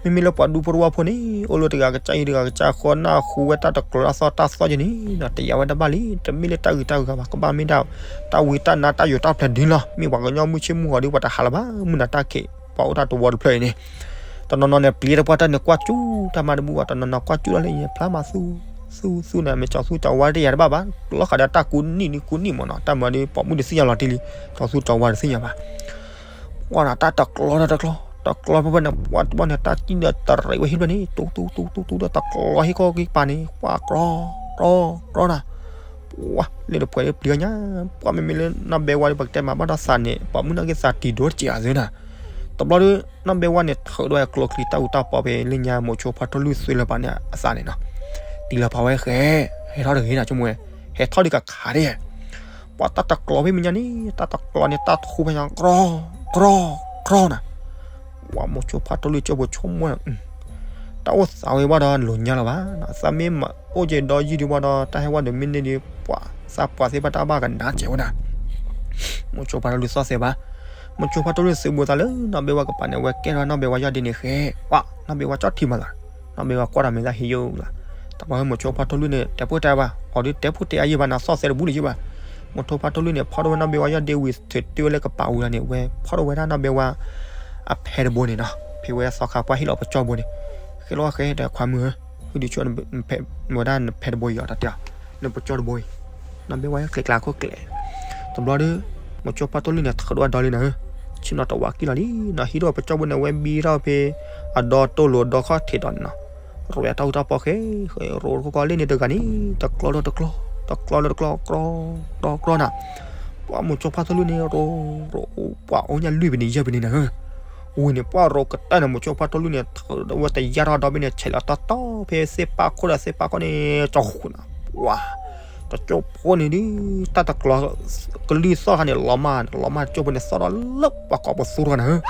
မ့မ့ၢ်လၢပှၤဒူဖိတဝၢဖိန့ၣ် အိၣ်လၢတဂၤကစၢ်အံၤတဂၤကစၢ်ဃီ နၢ်ဟူဝဲတၢ်တကျီၤတၢ်သီၣ်တၢ်သီယဲန့ၣ် တယာ်ဝဲတဘၣ်လံ တမ့ၢ်လၢတၢ်ဂ့ၤတၢ်ဂၤဘၣ် ကဘၣ်မ့ၢ်ဒၣ် တၢ်ဝံတၢ်နါတၢ်ယိးတၢ်ဖျဲးဒ်လီၤ မ့ၢ်ပှၤကညီမုၢ်ဆ့ၣ်မုၢ်ဂီၤဒီး ပှၤတဟးလၢၤဘၣ် မုၢ်နၤတၢ်ခံး ပှၤအိၣ်တၢ်တဝီတဖျၢၣ်အံၤန့ၣ် တနီၤနီၤန့ၣ် ပျံၤတၢ်ပှၢ်တၢၢ်န့ၣ် ကွၢ်ကၠူတၢ်မၤတဘူၣ်ဘၣ် တနီၤနီၤကွၢ်ကၠူတၢ်လၢအံၤန့ၣ် ဖျါမၤသူ သူ သူန့ၣ် မ့ၢ်ကၠီၤသူကၠီၤဝါတယာ်တဘၣ်ဘၣ် လီၤဃာ်ဒီးတၢ်ကူနံၣ်ဒ်ကူနံၣ်မ့ၢ်နီၤ တၢ်မၤဒ်ပိာ်မုၣ်တသ့ၣ်ညါလီၤတံၢ်လံ ကၠီၤသူကၠီၤဝါတသ့ၣ်ညါဘၣ် ပှၤနၤတၢ်တကျီတၢ်တကျီ တကျီဖဲဖဲန့ၣ် ပှၤတဘျီန့ၣ် တၢ်ကံၣ်ဒီးတရံးဝဲဟံၣ်ဖျၢၣ်န့ၣ် တူတူတူတူတူဒီးတကျီဟံၣ်ခိၣ်ကံၣ်ပၤန့ၣ် ပှၤကြီ ကြီ ကြီနၤ ပှၤလၢတပှဲၤလၢပျံၤညါ ပှၤမ့မ့ၢ်လၢနီၢ်ဘဲဝါဒီး ပကတဲမၤဘၣ်ဒီးသးန့ၣ် ပိာ်မုၣ်နာ်က့ၤသးတံၤဒိၣ်တစဲးအသုနၤ တဘျီဒီး နီၢ်ဘဲဝါန့ၣ် ထုးဒီးကျိချံတၢ်အူတၢ်ပီဖဲလၢညါမိၤဆိဖါထီၣ်လွံၢ်သွဲလၢပှၤန့ၣ်အသးန့ၣ်နီၤ တံၤလီၤပာ်ဝဲဃဲ ဟဲထီၣ်တဂ့ၤနၤ ဆိကမိၣ်ဝဲ ဟဲထီၣ်ဒ်ကခးဒၣ် ပှၤတၢ်တကျီဖဲမဲာ်ညါန့ၣ် တၢ်တကျီန့ၣ် တၢ်ထူဖဲညါ ကြီ ကြီ ကြီနၤ ပှၤမိၤဆိဖါထီၣ်လွံၢ်ကၠိဖိဆိကမိၣ် တၢ်အိၣ်သးဝဲဘၣ်ဒီးလိၤညါလီၤဘၣ်နီၤ သးမ့ၢ်မၤအိၣ်က့ၤဒီးယံာ်ဒံးဘၣ်ဒီး တၢ်ဟဲဝဲဒီးမ့ၢ်န့ၢ်ဒံး ပှၤသးပှၢ်သ့ၣ်တဖၣ်တၢ်ဘၣ်ကနၣ်စဲးဝဲဒၣ် မိၤဆိဖါထီၣ်လွံၢ်သီၣ်သဲးဘၣ် မိၤဆိဖါထီၣ်လွံၢ်သုးဘူးသးလၢနီၢ်ဘဲဝါကပၤန့ၣ် အဝဲကဲထီၣ်နီၢ်ဘဲဝါယီၢ်ဒ့န့ၣ်ဃဲ ပှၤနီၢ်ဘဲဝါကၠီၣ်ထံမၤသး နီၢ်ဘဲဝါကွၢ်တၢ်မဲာ်သၣ်ဟ့ယိလၢ တဘျီမိၤဆိဖါထီၣ်လွံၢ်န့ၣ် တဲဖိတဲအါဘၣ် အီၤဒုးတဲဖိတဲအါယံာ်ဘၣ်နၤ သီၣ်သဲးတဘူးလၢၤယံာ်ဘၣ် မိၤဆိဖါထီၣ်လွံၢ်န့ၣ် ဖီၣ်ထီၣ်ဝဲနီၢ်ဘဲဝါယီၢ်ဒ့ဝံၤ ထုးတုၤဝဲလၢကပၤဝံၤလီၤန့ၣ် ဝဲဖီၣ်ထီၣ်ဝဲဒၣ်နီၢ်ဘဲဝါ အဖဲတဘိန့ၣ်နီၤ ဖဲဝဲသီခါပှၢ်ဟ့ၣ်လီၤပကၠီၣ်ဘိန့ၣ် ဃဲလီၤဃဲဒီးခွါမုၣ်ဧၢ ဟုဒုးဆိ ဝဲဒၣ်နဖဲတဘိအံၤအီၤတၢ်တဲအီၤ နပကၠီၣ်တဘိအံၤ နီၢ်ဘဲဝါကျဲကျါခိၣ်ကျဲ တဘျီဒီး မိၤဆိဖါထီၣ်လွံၢ်န့ၣ် ထုးဒိၣ်အဒီလံနၤဧၢ ဆ့ၣ်နီၤတဝးကံၣ်လီၤလံနီၤ ဟံးထီၣ်ပကၠီၣ်ဘိန့ၣ် ဝဲဘံထီၣ်ဖဲ အဒီတိၢ်လိာ်ဒီခီၣ်ထံးဒီးန့ၣ်နီၤ ရိးဝဲတၢ်အူတၢ်ပီဃဲ ဃဲရိးတခီကီၢ်လ့ၣ်န့ၣ်တဂၤန့ၣ် တကျီဒီးတကျီ တကျီဒီးတကျီ ကြီ ကြီ ကြီနၤ ပှၤမိၤဆိဖါထီၣ်လွံၢ်န့ၣ် ရိး ပှၤအိၣ်ညါလွံၢ်ပနံးယဲၢ်ပနံးနၤဧၢ ဝံၤန့ၣ် ပှၤရိးကတၢၢ်န့ၣ် မိၤဆိဖါထီၣ်လွံၢ်န့ၣ် ထုးဒီးဝဲတယၢ်ထီၣ်ဒီဘ့ၣ်န့ၣ် ဆဲးလီၤတီတီဖဲသ့ၣ်ပၢ်ခိၣ်ဒီးသ့ၣ်ပၢ်ခိၣ်န့ၣ် ကၠီၣ်ဃုာ်နၤ ပှၤ တကၠိဖိန့ၣ်ဒ် တၢ်တကျီၤ ကလံၤသီၣ်ခါန့ၣ် လီၤမၢ် လီၤမၢ်တကၠိဖိန့ၣ် သီၣ်ထီၣ်လၢပှၤကိးပသူတဂၤန့ၣ်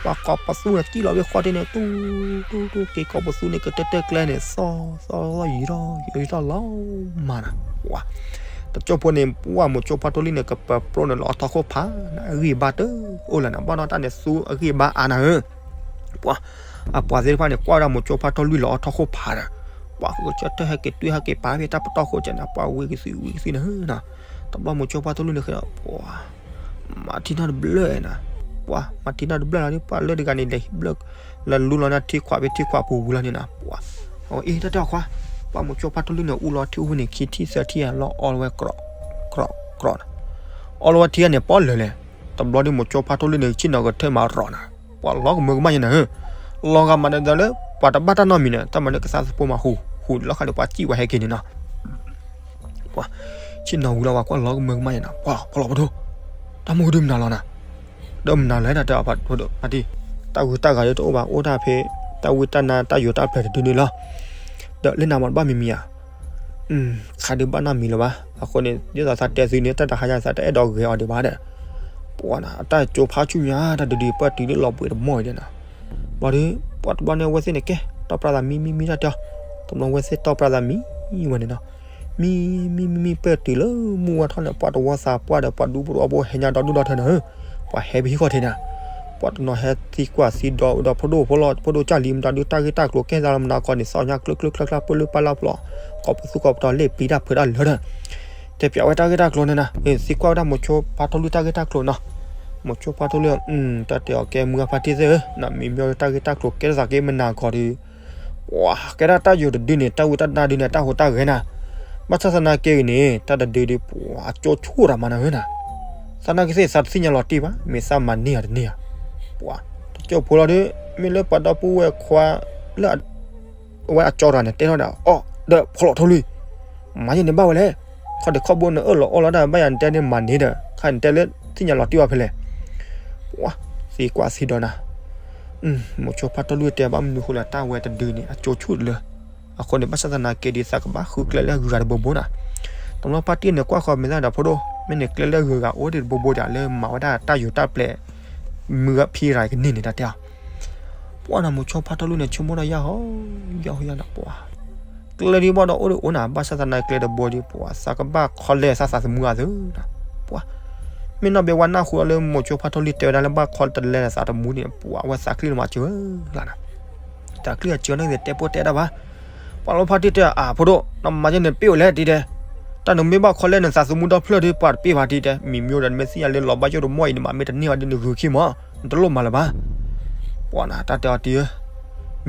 ပှၤကိးပသူန့ၣ် စံၣ်လီၤဝဲဃီတ့ၢ်န့ၣ် တူၢ်တူၢ်တူၢ် က့ၤကိးပသူန့ၣ် ကတၢၢ်တၢၢ်ကျဲန့ၣ် သီၣ်သီၣ်သီၣ်ယံာ်ထီၣ်ယံာ်ထီၣ်လီၤမၢ်နၤ ပှၤ တကၠိဖိန့ၣ် ပှၤမိၤစိဖါထီလူၢ်န့ၣ် ကပၢၤပြိန့ၣ် လီၤအီၣ်ထီၣ်ခိၣ်ဖး အဂံၢ်ဘါတအိၣ်လၢၤနၤ ဘၣ်ဒီးတၢ်န့ၣ်သူအဂံၢ်ဘါအါနၤဧၢ ပှၤ အပှၤသ့ၣ်တဖၣ်န့ၣ် ကွၢ်ဝဲဒၣ်မိၤစိဖါထီလူၢ်လီၤအီၣ်ထီၣ်ခိၣ်ဖးဒီး ပှၤဃုကတၢၢ်ဟဲက့ၤတွံၢ်ဟဲက့ၤပာ်ဖဲတၢ်ပတီၢ်ဃိကဲန့ၣ် ပှၤဝံကသံဝံကသံန့ၣ်ဧၢနၤ တဘျီမိၤစိဖါထီလူၢ်န့ၣ်ဃဲဒီး ပှၤ မၤထံနီၣ်တဘျၢနၤ ပှၤ မၤထံနီၣ်တဘျၢလီၤဒီး ပှၤလၢတဂၤန့ၣ်လဲၤဟံးဘျၢၣ် လၢလူလီၤန့ၣ်ထံခွးဖဲထံခွးပူၤဝံၤလီၤန့ၣ်နၤ ပှၤ အ့ တၢ်တဲအီၤခွါ ပှၤမိၤစိဖါထီလူၢ်န့ၣ် အူလီၤထံအိၣ်ဖဲန့ၣ် ခံထံၣ်သၢထံၣ်လီၤအီလီၤဝဲ ကြီးကြီးနၤ အီလီၤဝဲထံန့ၣ် ပီၣ်လၢာ်လဲၣ် တဘျီဒီးမိၤစိဖါထီလူၢ်န့ၣ် ဆ့ၣ်နီၤကထၢၣ်မၤရီၤနၤ ပှၤလီၤကမၢကမၣ်ယဲနၤဧၢ လီၤဂာ်မးဒီးလၢ ပှၤတဘၣ်တၢ်နီတမံၤန့ၣ် တၢ်မၤန့ၣ်ကသးသဖိမးဟူး ဟူးလီၤခါဒီးပှၤစံၣ်ဝဲဟဲက့ၤန့ၣ်နီၤ ပှၤ ဆ့ၣ်နီၤဝံၤလီၤ ပှၤကွၢ်လီၤကမၢကမၣ်ယဲနၤ ပှၤဖီလီၤပဒိၣ် တၢ်မူဒုးမနုၤလီၤနၤ ဒီးမနုၤလဲၣ် တၢ်တဲအီၤဖးဒိၣ်ဖါတံၢ် တၢ်ဂုၤတၢ်ဂၤဒီးတအိၣ်ဘၣ် အိၣ်ဒၣ်ဖဲ တၢ်ဝံတၢ်နါတၢ်ယိၤတၢ်ဖျဲးတဒုန့ၣ်လီၤ ဒီးလၢနၤမးတဘၣ်မံၤမံၤဧါ ခါဒုးဘၣ်နီတမံၤလၢၤဘၣ် အဃိန့ၣ် ဒ်သိးသးတဲသုန့ၣ် တၢ်တဟါညါသးတအဲၣ်ဒိးဂဲၤအီၤဒံးဘၣ်ဒီး ပှၤနၤ အတၢ်ကၠိဖးဆူညါ တၢ်ဒုးဒုးပၢၢ်တုၤလၢလီၤဘှံးတမီၢ်အံၤဒီးနၤ ဘျီဒီး ပှၤတဘျီန့ၣ်အဝဲသ့ၣ်န့ၣ်ကဲ တီၢ်ပြးသးမံမံမံတၢ်တဲအီၤ တဘျီဝဲသ့ၣ်တီၢ်ပြးသးမံဝဲန့ၣ်နီၤ မံမံမံမံပၢၢ်တုၤလၢမုၢ်ဝါထီၣ်န့ၣ် ပှၤတဝီသးပှၢ်ဒီးပှၤဒူဖိတဝီဖိဟဲညါဒီဒူၣ်ဒီထၢနၤဧၢ ပှၤဟဲဖဲဟံၣ်ဃီထဲနၤ ပှၤတနီၤဟဲသံကွၢ်သံဒိးဒီးဖိဒိၣ်ဖိလီၤ ဖိဒိၣ်ကၢ်လံမတၤဒုး တၢ်ဂ့ၢ်တၢ်ကျိၤကဲသးလီၤမနၤကီးန့ၣ် သီၣ်ညါကျၢကျၢကျၢကျၢ ပၢလၢပၢ်လၢဖျိး ကိးပသူကိးပတီၤလ့ၣ်ပျံၤတၢ်ဖုးတၢ်လၢဒီး တဲပျးဝဲတၢ်ဂ့ၢ်တၢ်ကျိၤန့ၣ်နၤ သံကွၢ်ဝဲဒၣ်မိၤစိဖါထီလူၢ်တၢ်ဂ့ၢ်တၢ်ကျိၤနီၤ မိၤစိဖါထီလူၢ် တၢ်တဲအီၤကဲမုၢ်ဂၢ်ဖါတံၢ်သ့ၣ်ဧၢ နမံၤမံၤတၢ်ဂ့ၢ်တၢ်ကျိၤကဲထီၣ်သးက့မနၤကီးဒီး ပှၤကဲဒၣ်တၢ်ယိၤတဒုန့ၣ် တၢ်ဝံတၢ်နါဒုန့ၣ် တၢ်ဟူးတၢ်ဂဲၤနၤ ဘၣ်ဆၣ်သနာ်က့ဂ့ၤန့ၣ် တၢ်တဒုဒီး ပှၤအကၠိဆူၣ်တၢ်မးနၤဧၢနၤ သနာ်က့သ့ၣ်သးတသ့ၣ်ညါလီၤတံၢ်ဘၣ် မ့ၢ်သးမၤန့ၢ်ဧါတန့ၢ်ဧါ ပှၤ တကၠိဖိလီၤဒီး မ့ၢ်လၢပှၤဒီပုၢ်ဝဲၢ်ခွါလၢ အဝဲအကၠီတဂၤန့ၣ် တဲထီၣ်ဒီး အီၣ်ဒီးဖီလီၤထီၣ်လွံၢ် မၤယဲန့ၣ်ဘၣ်ဝဲလဲၣ် ခီၣ်ဒံးခီၣ်ဘိနအၢၣ်လီၤအီလီၤဒၣ် ဘၣ်ယၤနတဲန့ၣ်မၤန့ၢ်ဒီး ခါနတဲလၢသ့ၣ်ညါလီၤတံၢ်ဘၣ်ဖဲလဲၣ် ပှၤ သံကွၢ်သံဒိးနၤ မိၤစိဖါထီလူၢ်တဲဘၣ်မနုၤဃိလၢတၢ်ဝဲတဒုန့ၣ် အကၠိဆူၣ်တလၢ အဃိန့ၣ် ဘၣ်ဆၣ်သနာ်က့ဒီး သးကဘၣ်ဃုကျဲလၢအဂုၤအဂၤတဘိဘိနၤ တဘျီဖါတံၢ်န့ၣ် ကွၢ်ဃီၤမဲာ်သၣ်ဒီးဖိဒိၣ် မ့ၢ်န့ၣ်ကျဲလၢအဂုၤအဂၤအိၣ်ဒံးတဘိဘိဒ်လၢမၤဝဲဒၣ်တၢ်ယိၤတၢ်ပျဲ မုၢ်ဂၢ်ဖံရၤကန့ၢ်န့ၣ် တၢ်တဲအီၤ ပှၤနၤမိၤစိဖါထီလူၢ်န့ၣ် ဆိကမိၣ်ဒီးယၢ်ဟီ ယၢ်ဟီယၢ်ဒီးပှၤ ကျဲဒ်ဘၣ်ဒီးအိၣ်ဒံးအိၣ်နၤ ဘၣ်ဆၣ်သနာ်က့ကျဲတဘိဒီး ပှၤသးကဘၣ်ခီလဲၢ်သးသးသမူအသိးနၤ ပှၤ မ့ၢ်နီၢ်ဘဲဝါနၢ်ဃုအီၤလၢမိၤစိဖါထီလူၢ်တဲဝဲဒၣ်လၢဘၣ်ခီတလဲသးသမူန့ၣ် ပှၤအဝဲသးကျံၢ်လီၤမးစၢၤလီၤနၤ တၢ်ကျံၢ်အစၢၤန့ၣ် တဲပိၢ်တဲဒၣ်ဘၣ် ပှၤလီၤဖါတံၢ်တဲ အၢ ဖိဒိၣ် နမၤယဲန့ၣ်တပ့ၢ်ဝဲလဲၣ်တံၤတဲ တၢ်နမ့ၢ်ဘၣ်ခီလဲၢ်နသးသမူဒီဖျၢၣ်ဒီး ပှၤတပ့ၢ်ဘၣ်တံၤတဲ မံၤမၠိဒီး နမ့ၢ်သ့ၣ်ညါလၢလီၤဘၣ်ယိၣ်တမီၢ်အံၤန့ၣ် မ့ၢ်တန့ၢ်အီၤဒီးနဂုာ်ခံမး နတလိၣ်မၤလၢၤဘၣ် ပှၤနၤ တၢ်တဲအီၤ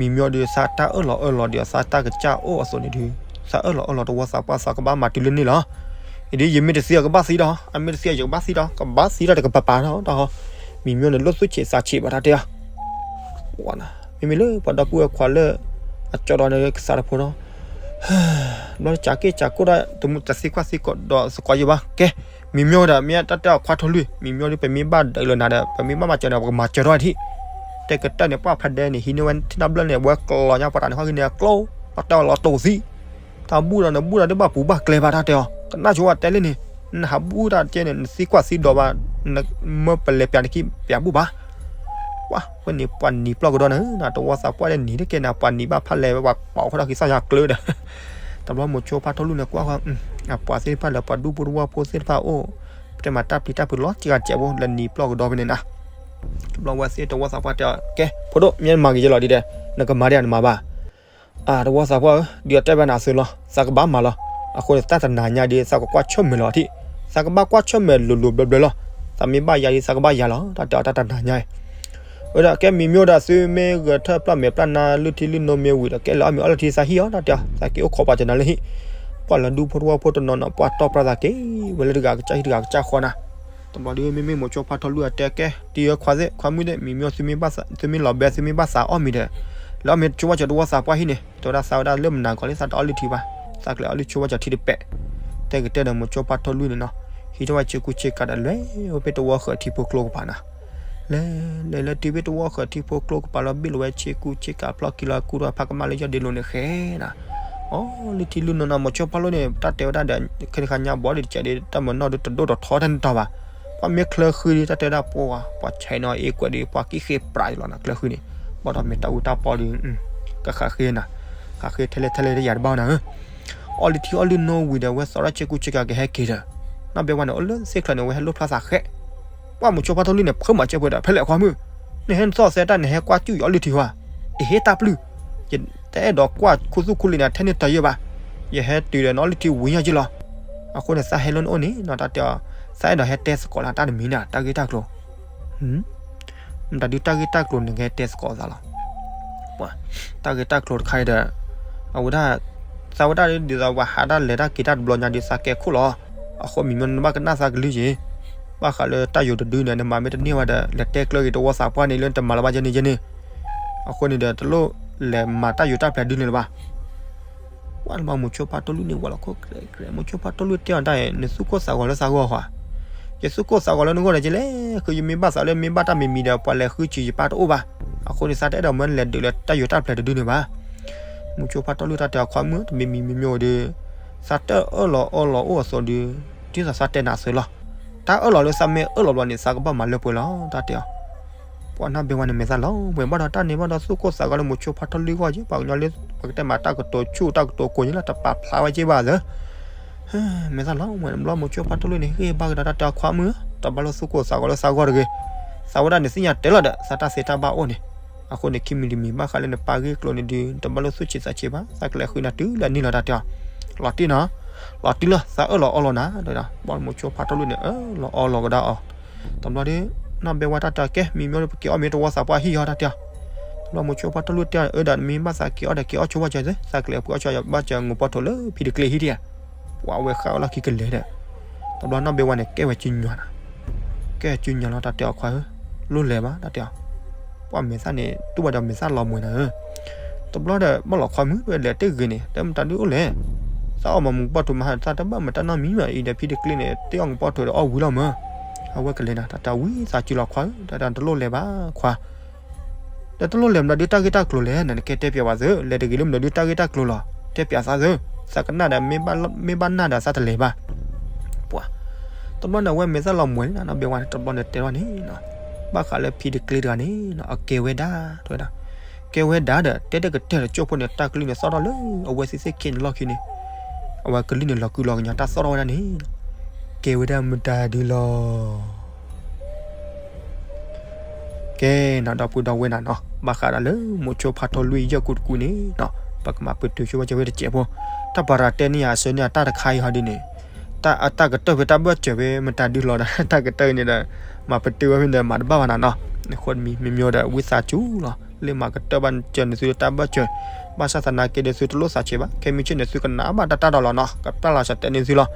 တံၤဧၢ မံၤမၠိဒီး သးတၢ်အၢၣ်လီၤအၢၣ်လီၤဒီး သးတၢ်ကစၢ်အိၣ်အသိးန့ၣ်ဒီး သးအၢၣ်လီၤအၢၣ်လီၤတဝီသးပှၢ်သးကဘၣ်မၤတုၤလၢန့ၣ်လီၤ အံၤဒီး ယမ့ၢ်တသံအကဘၣ်သံဒီး အမ့ၢ်တသံယကဘၣ်သံဒီး ကဘၣ်သံဒီးတကပၤပၤဒီး မံၤမၠိန့ၣ် လိၣ်သူၣ်ဆံးသးဆံးဘၣ်တၢ်တဲအီၤ ပှၤနၤ မ့မ့ၢ်လၢပှၤဒီပုၢ်ဝဲၢ်ခွါလၢ အကၠီဒီးန့ၣ်ကစးတဖိဒီး ဘျီကးက့ၢ်ကးကိၢ်ဒီး တမူတသံကွၢ်သံကိးဒီးသကိးယဘၣ် ကဲ မံၤမၠိဒီး မ့ၢ်တၢ်တဲအီၤခွါထီလူၢ် မံၤမၠိဒီး ပမ့ၢ်ဘၣ်ဒၢးလၢနၤဒီး ပမ့ၢ်ဘၣ်မၤစၢၤန့ၣ် ပကမၤစၢၤထီၣ်ထံၣ် တဲကတၢၢ်န့ၣ် ပှၢ်ဖးဒဲန့ၣ် ဟံးန့ၢ်ဝဲထံၣ်နၢ်ဘျၢၣ်န့ၣ် ဝဲကျီညါပှၤတၢ်န့ၣ် ဟီၣ်ဂံၢ်န့ၣ် အကျိ လီၤတဲာ်အီၤလီၤတိာ်သံ တၢ်ဘူၣ်ဒီးနဘူၣ်ဒီး တဘၣ်ပူၤဘၣ်ကျဲဘၣ်တၢ်တဲအီၤ ကနၣ်ဆိဝဲတဲလၢန့ၣ် နဟးဘူၣ်တၢ်ကဲန့ၣ် နသံကွၢ်သံဒိးဘၣ် မၢပလဲၤပျးနခံပျးဘူၣ်ဘၣ် ပှၤ ဝဲန့ၣ်ပှၤနံၤပျီၢ်ကဒီးနၤ တဝီသးပှၢ်ဒီးနံၤတကဲန့ၣ် ပှၤနံၤဘၣ်ဖးလဲၢ်ဝဲ ပှၤပာ်အီၤဃီဒီးက့ၤသီၣ်ညါကျၢဒီး တဘျီမိၤဆိဖါထီလူၢ်န့ၣ်ကွၢ်ဃီ အပှၤသ့ၣ်တဖၣ်လၢပှၤဒူဖိတဝီဖိသ့ၣ်တဖၣ်အိၣ် တဲမၤတၢ်ပျံၤတၢ်ဖုးလီၤ ကကးကဲးဖိ လၢနံၤပျီၢ်ကဒီးဖဲန့ၣ်နၤ တဘျီဝဲသ့ၣ်တဝီသးပှၢ်တဲအီၤ ကဲ ဖိဒိၣ် မ့ၢ်နမၤက့ၤယဲလီၤဒ်တဲ နကမၤဒ်နမၤဘၣ် အၢ တဝီသးပှၢ်ဧၢ ဒ်အတဲဘၣ်နၤအသိးလီၤ သးကဘၣ်မၤလီၤ အဃိန့ၣ် တၢ်တနၤညါဒ် သးကကွၢ်ဆၢၣ်မဲာ်လီၤထံၣ် သးကဘၣ်ကွၢ်ဆၢၣ်မဲာ်လိၤလိၤဘျၢဘျၢလီၤ သးမ့ၢ်ဘၣ်ယၤဒ် သးကဘၣ်ယၤလီၤ တၢ်တဲအီၤတၢ်တနၤညါအံၤ ဝဲဒၣ်ကဲမံၤမၠိဒီး သုမ့ၢ်ဂဲၤထၢၣ်ပျၢ်မဲာ်ပျၢ်နါ လုၢ်ထံလုၢ်နိမ့ၢ်ဝံၤဒီး ကဲလၢအီၣ်မ့ၤအီလၢထံသးဟံၣ်အီၤ တၢ်တဲအီၤ သးက့ၤအိၣ်ခိးပှၤကနၤလၢဟံၣ် ပှၤလၢဒူဖိတဝီဖိတနီၤနီၤ ပှၤတီၢ်ပြၢ်သးက့ၤ ဝဲလၢတဂၤကစၢ်ဟံၣ်တဂၤကစၢ်ဃီနၤ တဘျီဒီး မ့မ့ၢ်မိၤဆိဖါထီလူၢ်အတဲကဲ တံၤဧၢခွါသ့ၣ် ခွါမုၣ်သ့ၣ် မံၤမၠိသုမ့ၢ်ဘၣ် သုမ့ၢ်လီၤဘဲ သုမ့ၢ်ဘၣ်သးအီၣ်မ့ၤဒီး လၢအီၣ်မ့ၤဆိဝဲကၠီတဝီသးပှၢ်ဟံၣ်န့ၣ် တဲဝဲဒၣ်သးဝဲဒၣ်လၢမနၤကီးလၢသးတအီၣ်လုၢ်ထံဘၣ် သးကလဲၤအီၣ်လုၢ်ဆိဝဲကၠီထံတပဲာ် တဲကတဲဒီးမိၤဆိဖါထီလူၢ်န့ၣ်နီၤ ဟံးထီၣ်ဝဲဆ့ကူဆ့ကၤဒီးလဲၤဝဲဖဲတဝီဃၢၤထံဖိကျိကပၤနၤ လဲၤ လဲၤလၢတုၤဖဲတဝီဃၢၤထံဖိကျိကပၤလီၤ ဘ့ၣ်လီၤဝဲဆ့ကူဆ့ကၤဖျီၣ်ကံလီၤကူထီၣ်ဖးကမၣ်လၢယီၢ်ဒ့လိၤန့ၣ်ဃဲနၤ အီၣ်လုၢ်ထံလုၢ်နိနီၤ မိၤဆိဖါတလိၣ်န့ၣ် တၢ်တဲဝဲဒၣ်ဒီး ခဲန့ၣ်ခါညါဘီဒ်တကဲးဒီး တၢ်မၤနီၣ်ဒုးတဒိၣ်တထီတၢ်န့ၣ်တီၤဘၣ်. ပှၢ်မ့ၢ်ချၢဃုဒုး တၢ်တဲဝဲဒၣ်ပှၤ ပှၤဆဲးနီၤအ့ကွဲးဒီး ပှၤကံၣ်ဃ့ပြးလီၤနီၤ ချၢဃုန့ၣ်, ဘၣ်ဒီးမ့ၢ်တၢ်အူတၢ်ပီဒီး ကဃးဃ့နၤ, ဃးဃ့ထဲလဲၣ်ထဲလဲၣ်တယၤတဘၣ်နၤဧၢ. အီၣ်လုၢ်ထံအီၣ်လုၢ်နိဝံၤဒီး ဝဲသီထီၣ်ဆ့ကူဆ့ကၤကဟဲက့ၤဒီး နီၢ်ဘဲဝါန့ၣ် အိၣ်လၢသ့ၣ်ချၢန့ၣ် ဝဲဟဲလိၣ်ဖျါသးဃဲး ပှၢ်မိၤဆိဖါတလိၣ်န့ၣ် ဖၢမၤစၢၤပှဲၤဒီး ဖဲလဲၣ်ခွါမုၣ်, နဟဲနသီၣ်သဲတၢ် နဟဲကွၢ်စူၣ်ယအီၣ်လုၢ်ထံဟါ, ယဟ့ၣ်တၢ်ပျုၢ်, ယတအဲၣ်ဒိးကွၢ်ခူသူၣ်ခူလံၤနၤထဲန့ၣ်တယၢၢ်ဘၣ်, ယဟဲတုၤဒီးနအီၣ်လုၢ်ထံဝံၤညါက့လီၤ. အဃိန့ၣ် သးဟဲလၢနအိၣ်န့ၣ်နီၤ တၢ်တဲအီၤ, သးအဲၣ်ဒိးဟဲတဲသကိးလၢတၢ်တမံၤန့ၣ် တၢ်ဂ့ၢ်တၢ်ကျိၤ မတၤဒုတၢ်ဂ့ၢ်တၢ်ကျိၤန့ၣ် ကဟဲတဲသကိးသးလီၤ. တၢ်ဂ့ၢ်တၢ်ကျိၤတခါအံၤဒီး အဝဲဒၣ် သးဝဲဒၣ်ဒ်သိးပှၤဟးတၢ်လဲၤတၢ်က့ၤတၢ်တဘျီညါဒီး သးကဲခိၣ်လီၤ. အဃိမံၤမ့ၢ်နဘၣ်ကနၣ်သးကလုၢ်က့ၤ, ဘၣ်ဃးလၢတၢ်ယိၤတဒုန့ၣ် နမၤမ့ၢ်တန့ၢ်ဝဲဒီး လဲၤတဲကျၢၤက့ၤတဝီသးပှၢ်န့ၣ်လၢနတမၤလၢၤဘၣ်ယဲန့ၣ်ယဲန့ၣ်, အဃိန့ၣ်ဒီး တလိၣ်လဲၤမၤတၢ်ယိၤတၢ်ဖျဲးဒုန့ၣ်လၢၤဘၣ်. ပှၢ်လၢမိၤဆိဖါတလိၣ်န့ၣ် ဝဲလီၤခိၣ်ကြဲးကြဲး မိၤဆိဖါတလိၣ်တဲအီၤတၢ်အံၤ နသူၣ်ကိၢ်သးဂီၤလၢသးဂီၢ်ဧါ, ယသူၣ်ကိၢ်သးဂီၤလၢနဂီၢ်ဒီးက့လဲၣ်, ဃုယမ့ၢ်ဘၣ်သးလၢမ့ၢ်ဘၣ်တၢ်မံၤမံၤဒီး ပှၤလဲၤဃုစံးယပၢ်တအိၣ်ဘၣ်. အဃိန့ၣ် သးတအဲၣ်ဒိးမၢနလဲၤဒုးလၢတၢ်ယိၤတၢ်ဖျဲးတဒုန့ၣ်ဘၣ်. မိၤဆိဖါတလိၣ်တၢ်တဲအီၤခွါမုၣ် တမံၤမံၤမံၤမံၤဒီး သးတအၢၣ်လီၤအီလီၤအိၣ်အသိးဒီး ဒ်သိးသးတဲနၤအသိးလီၤ. တၢ်အၢၣ်လီၤလၢသးမ့ၢ်အၢၣ်လီၤဘျီန့ၣ် သးကဘၣ်မၤလၢပှဲၤလီၤ တၢ်တဲအီၤ. ပှၤနီၢ်ဘဲဝါန့ၣ်မဲာ်သၣ်လီၤဝဲ ဘၣ်ဒီးတၢ်န့ၣ်ဘၣ်ဒီးသူၣ်ကိၢ်သးဂီၤလၢမိၤဆိဖါတလိၣ်ဂီၢ်က့ ပှၤကညီလၢ ပှၤကတဲမၤတၢ်ကတိၤဆူၣ်တၢ်ကတိၤကိးညါလၢတပာ်ဖျါဝဲက့ဘၣ်သၢ မဲာ်သၣ်လီၤဝဲန့ၣ်ဘျီမိၤဆိဖါတလိၣ်န့ၣ် ဟ့ၣ်ဘၣ်ကဒီးတၢ်တဲအီၤခွါမုၣ် တဘၣ်လိၣ်သူၣ်ကိၢ်သးဂီၤလၢသးဂီၢ်တဂ့ၤ. သးဝဲဒၣ်န့ၣ်သ့ၣ်ညါတဲလီၤဒီး သးတၢ်သ့တၢ်ဘၣ်အိၣ်န့ၣ်, အဃိန့ၣ် ခံမံၤတမံၤ ဘၣ်ဃးလၢနပၢ်ဂ့ၢ်ကျိၤန့ၣ်ဒုး တဘၣ်လိၣ်သူၣ်ဆံးသးဆံးဘၣ် သးကလဲၤဃုနၤတုၤလၢနံၤလီၤတၢ်တဲအီၤ. လီၤတံၢ်နီၤ, လီၤတံၢ်လီၤ သးအၢၣ်လီၤအီလီၤနၤ ဘၣ်ဒီးမိၤဆိဖါတလိၣ်န့ၣ် အၢၣ်လီၤအီလီၤကဒီးအီၤ. တဘျီဒီး နီၢ်ဘဲဝါတၢ်တဲအီၤကဲ မံၤမံၤဒီးပက့ၤအီၣ်မ့ၢ်တဝီသးပှၢ်ဟံၣ်ဟီတၢ်တဲအီၤ. တဘျီမိၤဆိဖါတလိၣ်တဲအီၤ အၢဒီးမ့ၢ်ဘၣ်သးက့ၤအီၣ်ဒီးက့ၤအီၣ်ဆိဝဲကဲသ့ သးကလဲၤပှ့ၤအီၣ်ဆိဘၣ်စၢၤ ငိၤပီထိးလၢဖံတကျ့ဟံၣ်ဒံးဧါ. ပှၤဝဲဃၣ်ဝဲလီၢ်ခံကလဲၤဒီး တဘျီနီၢ်ဘဲဝါန့ၣ် ကဲဝဲစုညါနီၤ, ကဲစုညါလီၤတၢ်တဲအီၤခွါဧၢ, လိၣ်လဲၤဘၣ်တၢ်တဲအီၤ. ပှၤမဲာ်သၣ်န့ၣ် တူၢ်ဘၣ်ဒီးမဲာ်သၣ်လီၤမွဲၤနၤဧၢ, တဘျီဒီး ဘၣ်လီၤခွါမုၣ် ဝဲလဲၤတ့ၢ်ဂ့ၤန့ၣ် တမတၤဒုအိၣ်လဲၣ်, သးအီၣ်မၤမူၤကပီၤထူးမဟါ သးတဘၣ်မတၤနီတမံၤမး အံၤဒီးဖံတကျ့န့ၣ် တ့ၢ်အီၣ်ငိၤပီၤထူးဒီးအီၣ်ဝံၤလီၤမၢ်, အဝဲကလဲၤနၤ တၢ်တၢ်ဝံသးစုလီၤခွါဧၢ, တၢ်တၢ်တလိၣ်လဲၤဘၣ်ခွါ ဒီးတလိၣ်လဲၤမတၤဒုတၢ်ဂ့ၢ်တၢ်ကျိၤလဲၣ်န့ၣ် နကဲတဲပၠးဝဲသ့ လဲၤတဂ့ၤလၢမတၤဒုတၢ်ဂ့ၢ်တၢ်ကျိၤလီၤ, တဲပၠးသးသ့, သးကနၣ်ဒီး မ့ၢ်ဘၣ်နၢ်ဒီးသးတလဲၤဘၣ်. ပှၤ တဘျီန့ၣ် အဝဲမဲာ်သၣ်လီၤမွဲၤန့ၣ် နီၢ်ဘဲဝါန့ၣ် တဘျီန့ၣ်တဲထီၣ်န့ၣ်, ဘၣ်ဃးလၢဖံတကျ့တဂၤန့ၣ် အကဲဝဲဒၣ် တဲဝဲဒၣ်, ကဲဝဲဒၣ်ဒီး တဲတကတၢၢ်ဒီးကၠိဖိန့ၣ် တၢ်ကလုၢ်န့ၣ်သီၣ်ထီၣ်လၢ အဝဲသ့ၣ်သ့ၣ်ခံန့ၣ်လီၢ်ခံန့ၣ်, အဝဲကလုၢ်န့ၣ်လီၤကုလီၤကညီတၢ်သီၣ်ထီၣ်ဝဲဒၣ်န့ၣ် ကဲဝဲဒၣ်မတၤဒုလီၤ. ကဲနီၤ ဒီပုၢ်ဒီဝဲၢ်နၤနီၤ, ဘၣ်ဃးဒီးလၢမိၤဆိဖါထီလွံၢ်ယဲၢ်ကူတကူန့ၣ်နီၤ, ပကမၤပတုာ်ဆိဝဲကဲဝဲတစဲးဖိ, တၢ်ပှၤတၢ်တဲန့ၢ်ယၤအဆၢန့ၢ်အတၢ်တခါအံၤဟီဒ်န့ၣ်, တၢ်အတၢ်ကတၢၢ်ဖဲတၢ်ဘၢၣ်စၢၤဖဲမတၤဒုလီၤဒီး တၢ်ကတၢၢ်န့ၣ်ဒီး မၤပတုာ်ဝဲဖဲန့ၣ်ဒီးမၤတဘၣ်ဘၣ်နၤနီၤ, အဃိမံၤမ့ၢ်မ့ၢ်ဒီး ဝံသးစူၤလီၤ လၢမၤကတၢၢ်ဘၣ်စၢၤန့ၢ်သုတၢ်ဘၢၣ်စၢၤ, ဘၣ်ဆၣ်သနာ်က့ဒီးသုတလိၣ်သးဆံးဘၣ်, ခဲမုၢ်ဆ့ၣ်န့ၣ်သုကနၣ်ဘၣ်တၢ်တၢ်ဒီးလီၤနီၤ, ကပျၢ်လီၤစၢၤတဲန့ၢ်သုလီၤ.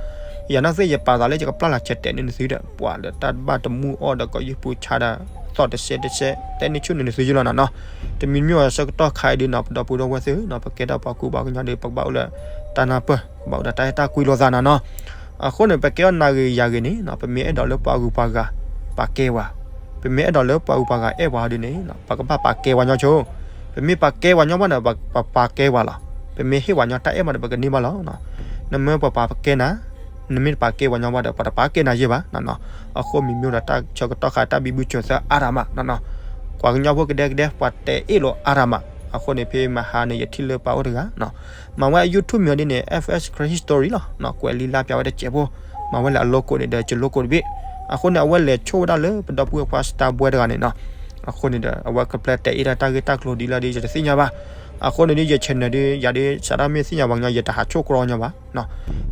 ယၤနီၢ်သ့ၣ်ယပာ်သးလၢယကပျၢ်လီၤစၢၤတဲန့ၢ်သုဒီး ပှၤဒီးတၢ်ဘၣ်တမုာ်အီၣ်ဒီးကယုၢ်ပူၤဆါဒီး သီၣ်တစဲးတစဲး တဲန့ၢ်ဆူၣ်န့ၢ်သုယုၢ်လီၤနၤနီၤ. တမံၤမ့ၢ်အဆၢကတီၢ်ခါအံၤဒ်နီၤ ပဒီပုၢ်ဒီဝဲၢ်သ့ၣ်နီၤ ပကဲထီၣ်ပှၤကူပှၤကညီဒီး ပကဘၣ်အိၣ်လၢတၢ်နၢ်ပၢၢ် ကဘၣ်အိၣ်ဒီးတၢ်အဲၣ်တၢ်ကွံလိာ်သးနၤနီၤ. အဃိန့ၣ် ပကဲထီၣ်နၤဂ့ၤယၤဂ့ၤန့ၣ်နီၤ ပမ့ၢ်အဲၣ်ဒိးလၢပှၤဂုၤပှၤဂၤ ပာ်ကဲဝဲ, ပမ့ၢ်အဲၣ်ဒိးလၢပှၤဂုၤပှၤဂၤအဲၣ်ပှၤဟီဒ်န့ၣ် ပကဘၣ်ပာ်ကဲဝဲညီဆိ, ပမ့ၢ်ပာ်ကဲဝဲညီဘၣ်ဒီး ပပာ်ကဲဝဲလီၤ, ပမ့ၢ်ဟ့ၣ်ဝဲညီတၢ်အဲၣ်ဘၣ်ဒီး ပကန့ၢ်ဘၣ်လီၤ. နမ့ၢ်ပပာ်ကဲနၤ, နမ့ၢ်တပာ်ကဲဝဲညီဘၣ်ဒီး ပတပာ်ကဲနၤယဲၢ်ဘၣ်နၤနီၤ. အဃိမံၤမ့ၢ်ဒီးတၢ်ဆၢကတီၢ်ခါတၢ်ဘံဘူစၢၤသၢအါရမးနၤနီၤ, ပှၤကညီဖိကဒဲကဒဲ ပှၤတဲအ့ၣ်လိာ်အါရမး, အဃိန့ၣ် ဖဲမဟါန့ၣ် ယထံၣ်လၢပှၤအိၣ်တဂၤနီၤ မၤဝဲအ YouTube မံၤဒ်န့ၣ် FS Karen History လီၤ, ကွဲးလံာ်လါပၠးဝဲတစဲးဖိ, မၤဝဲလၢအ logo န့ၣ်ဒီး ယ logo တဘ့ၣ်, အဃိန့ၣ် အဝဲလဲၤဆိၣ်ဝဲဒၣ်လၢပဒီပုၢ်ဝဲၢ်ခွါ Star Boy တဂၤန့ၣ်နီၤ, အဃိန့ၣ်ဒီး အဝဲကပျဲတဲအ့ၣ်ဒၣ်တၢ်ဂ့ၢ်တၢ်ကျိၤဒ်လဲၣ်ဒီး ယတသ့ၣ်ညါဘၣ်, အဃိန့ၣ်ဒီး ယ channel ဒီး ယၤဒီး စးဒၣ်မ့ၢ်သ့ၣ်ညါပှၤကညီ ယတဟးဆိၣ်ကြီညီဘၣ်,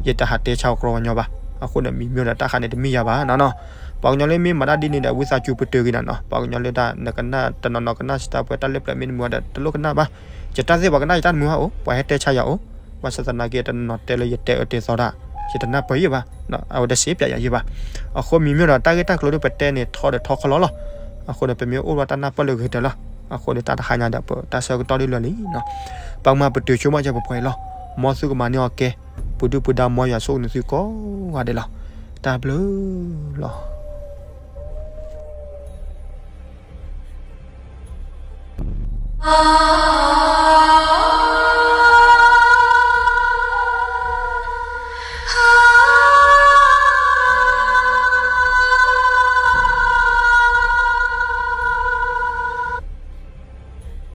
ယတဟးတဲဆါကြီညီဘၣ်, အဃိန့ၣ် မံၤမ့ၢ်ဒီးတၢ်ဃးန့ၣ်တမ့ၢ်ယၤဘၣ်နၤနီၤ, ပှၤကညီလၢမ့ၢ်မၤတၢ်ဒ်န့ၣ်ဒီး ဝံသးစူၤပတုာ်က့ၤနၤနီၤ, ပှၤကညီလၢတၢ်နကနၣ်တနီၤနီၤကနၣ် Star Boy တၢ်လၢပျၢၤမ့ၢ်တမုာ်ဒီး တလိၣ်ကနၣ်ဘၣ်, ယတၢ်သ့ၣ်ပှၤကနၣ်ယတၢ်တမုာ်ဘၣ်အိၣ်, ပှၤဟဲတဲဆါယၤအိၣ်, ဘၣ်ဆၣ်သနာ်က့ တနီၤတဲလၢယတဲအၢတဲသီတၢ်, ယတနၢ်ပၢၢ်ယဲၢ်ဘၣ်, အဝဲတစ့ပၠးယၤယဲၢ်ဘၣ်, အဃိမံၤမ့ၢ်ဒီးတၢ်ဂ့ၢ်တၢ်ကျိၤဒီးပတဲန့ၣ်ထီဒီးထီခီလီၤလီၤ, အဃိန့ၣ် ပမ့ၢ်အိၣ်ဘၣ်တၢ်နၢ်ပၢၢ်လၢဂ့ၤတၢ်လီၤ, အဃိန့ၣ် တၢ်တဟါညါဒီးပတၢ်ဆၢကတီၢ်ဒ်လၢာ်လံနီၤ, ပကမၤပတုာ်ဆိကမိၣ်ကဲပပှဲၤလီၤ, မ်သုကမၤန့ၢ်အီၤကဲ, ပူၤဒုၣ်ပူၤဒါမ်ယွၤဆိၣ်ဂ့ၤန့ၢ်သုကိးဂၤဒဲးလီၤ, တၢ်ဘျုးလီၤ.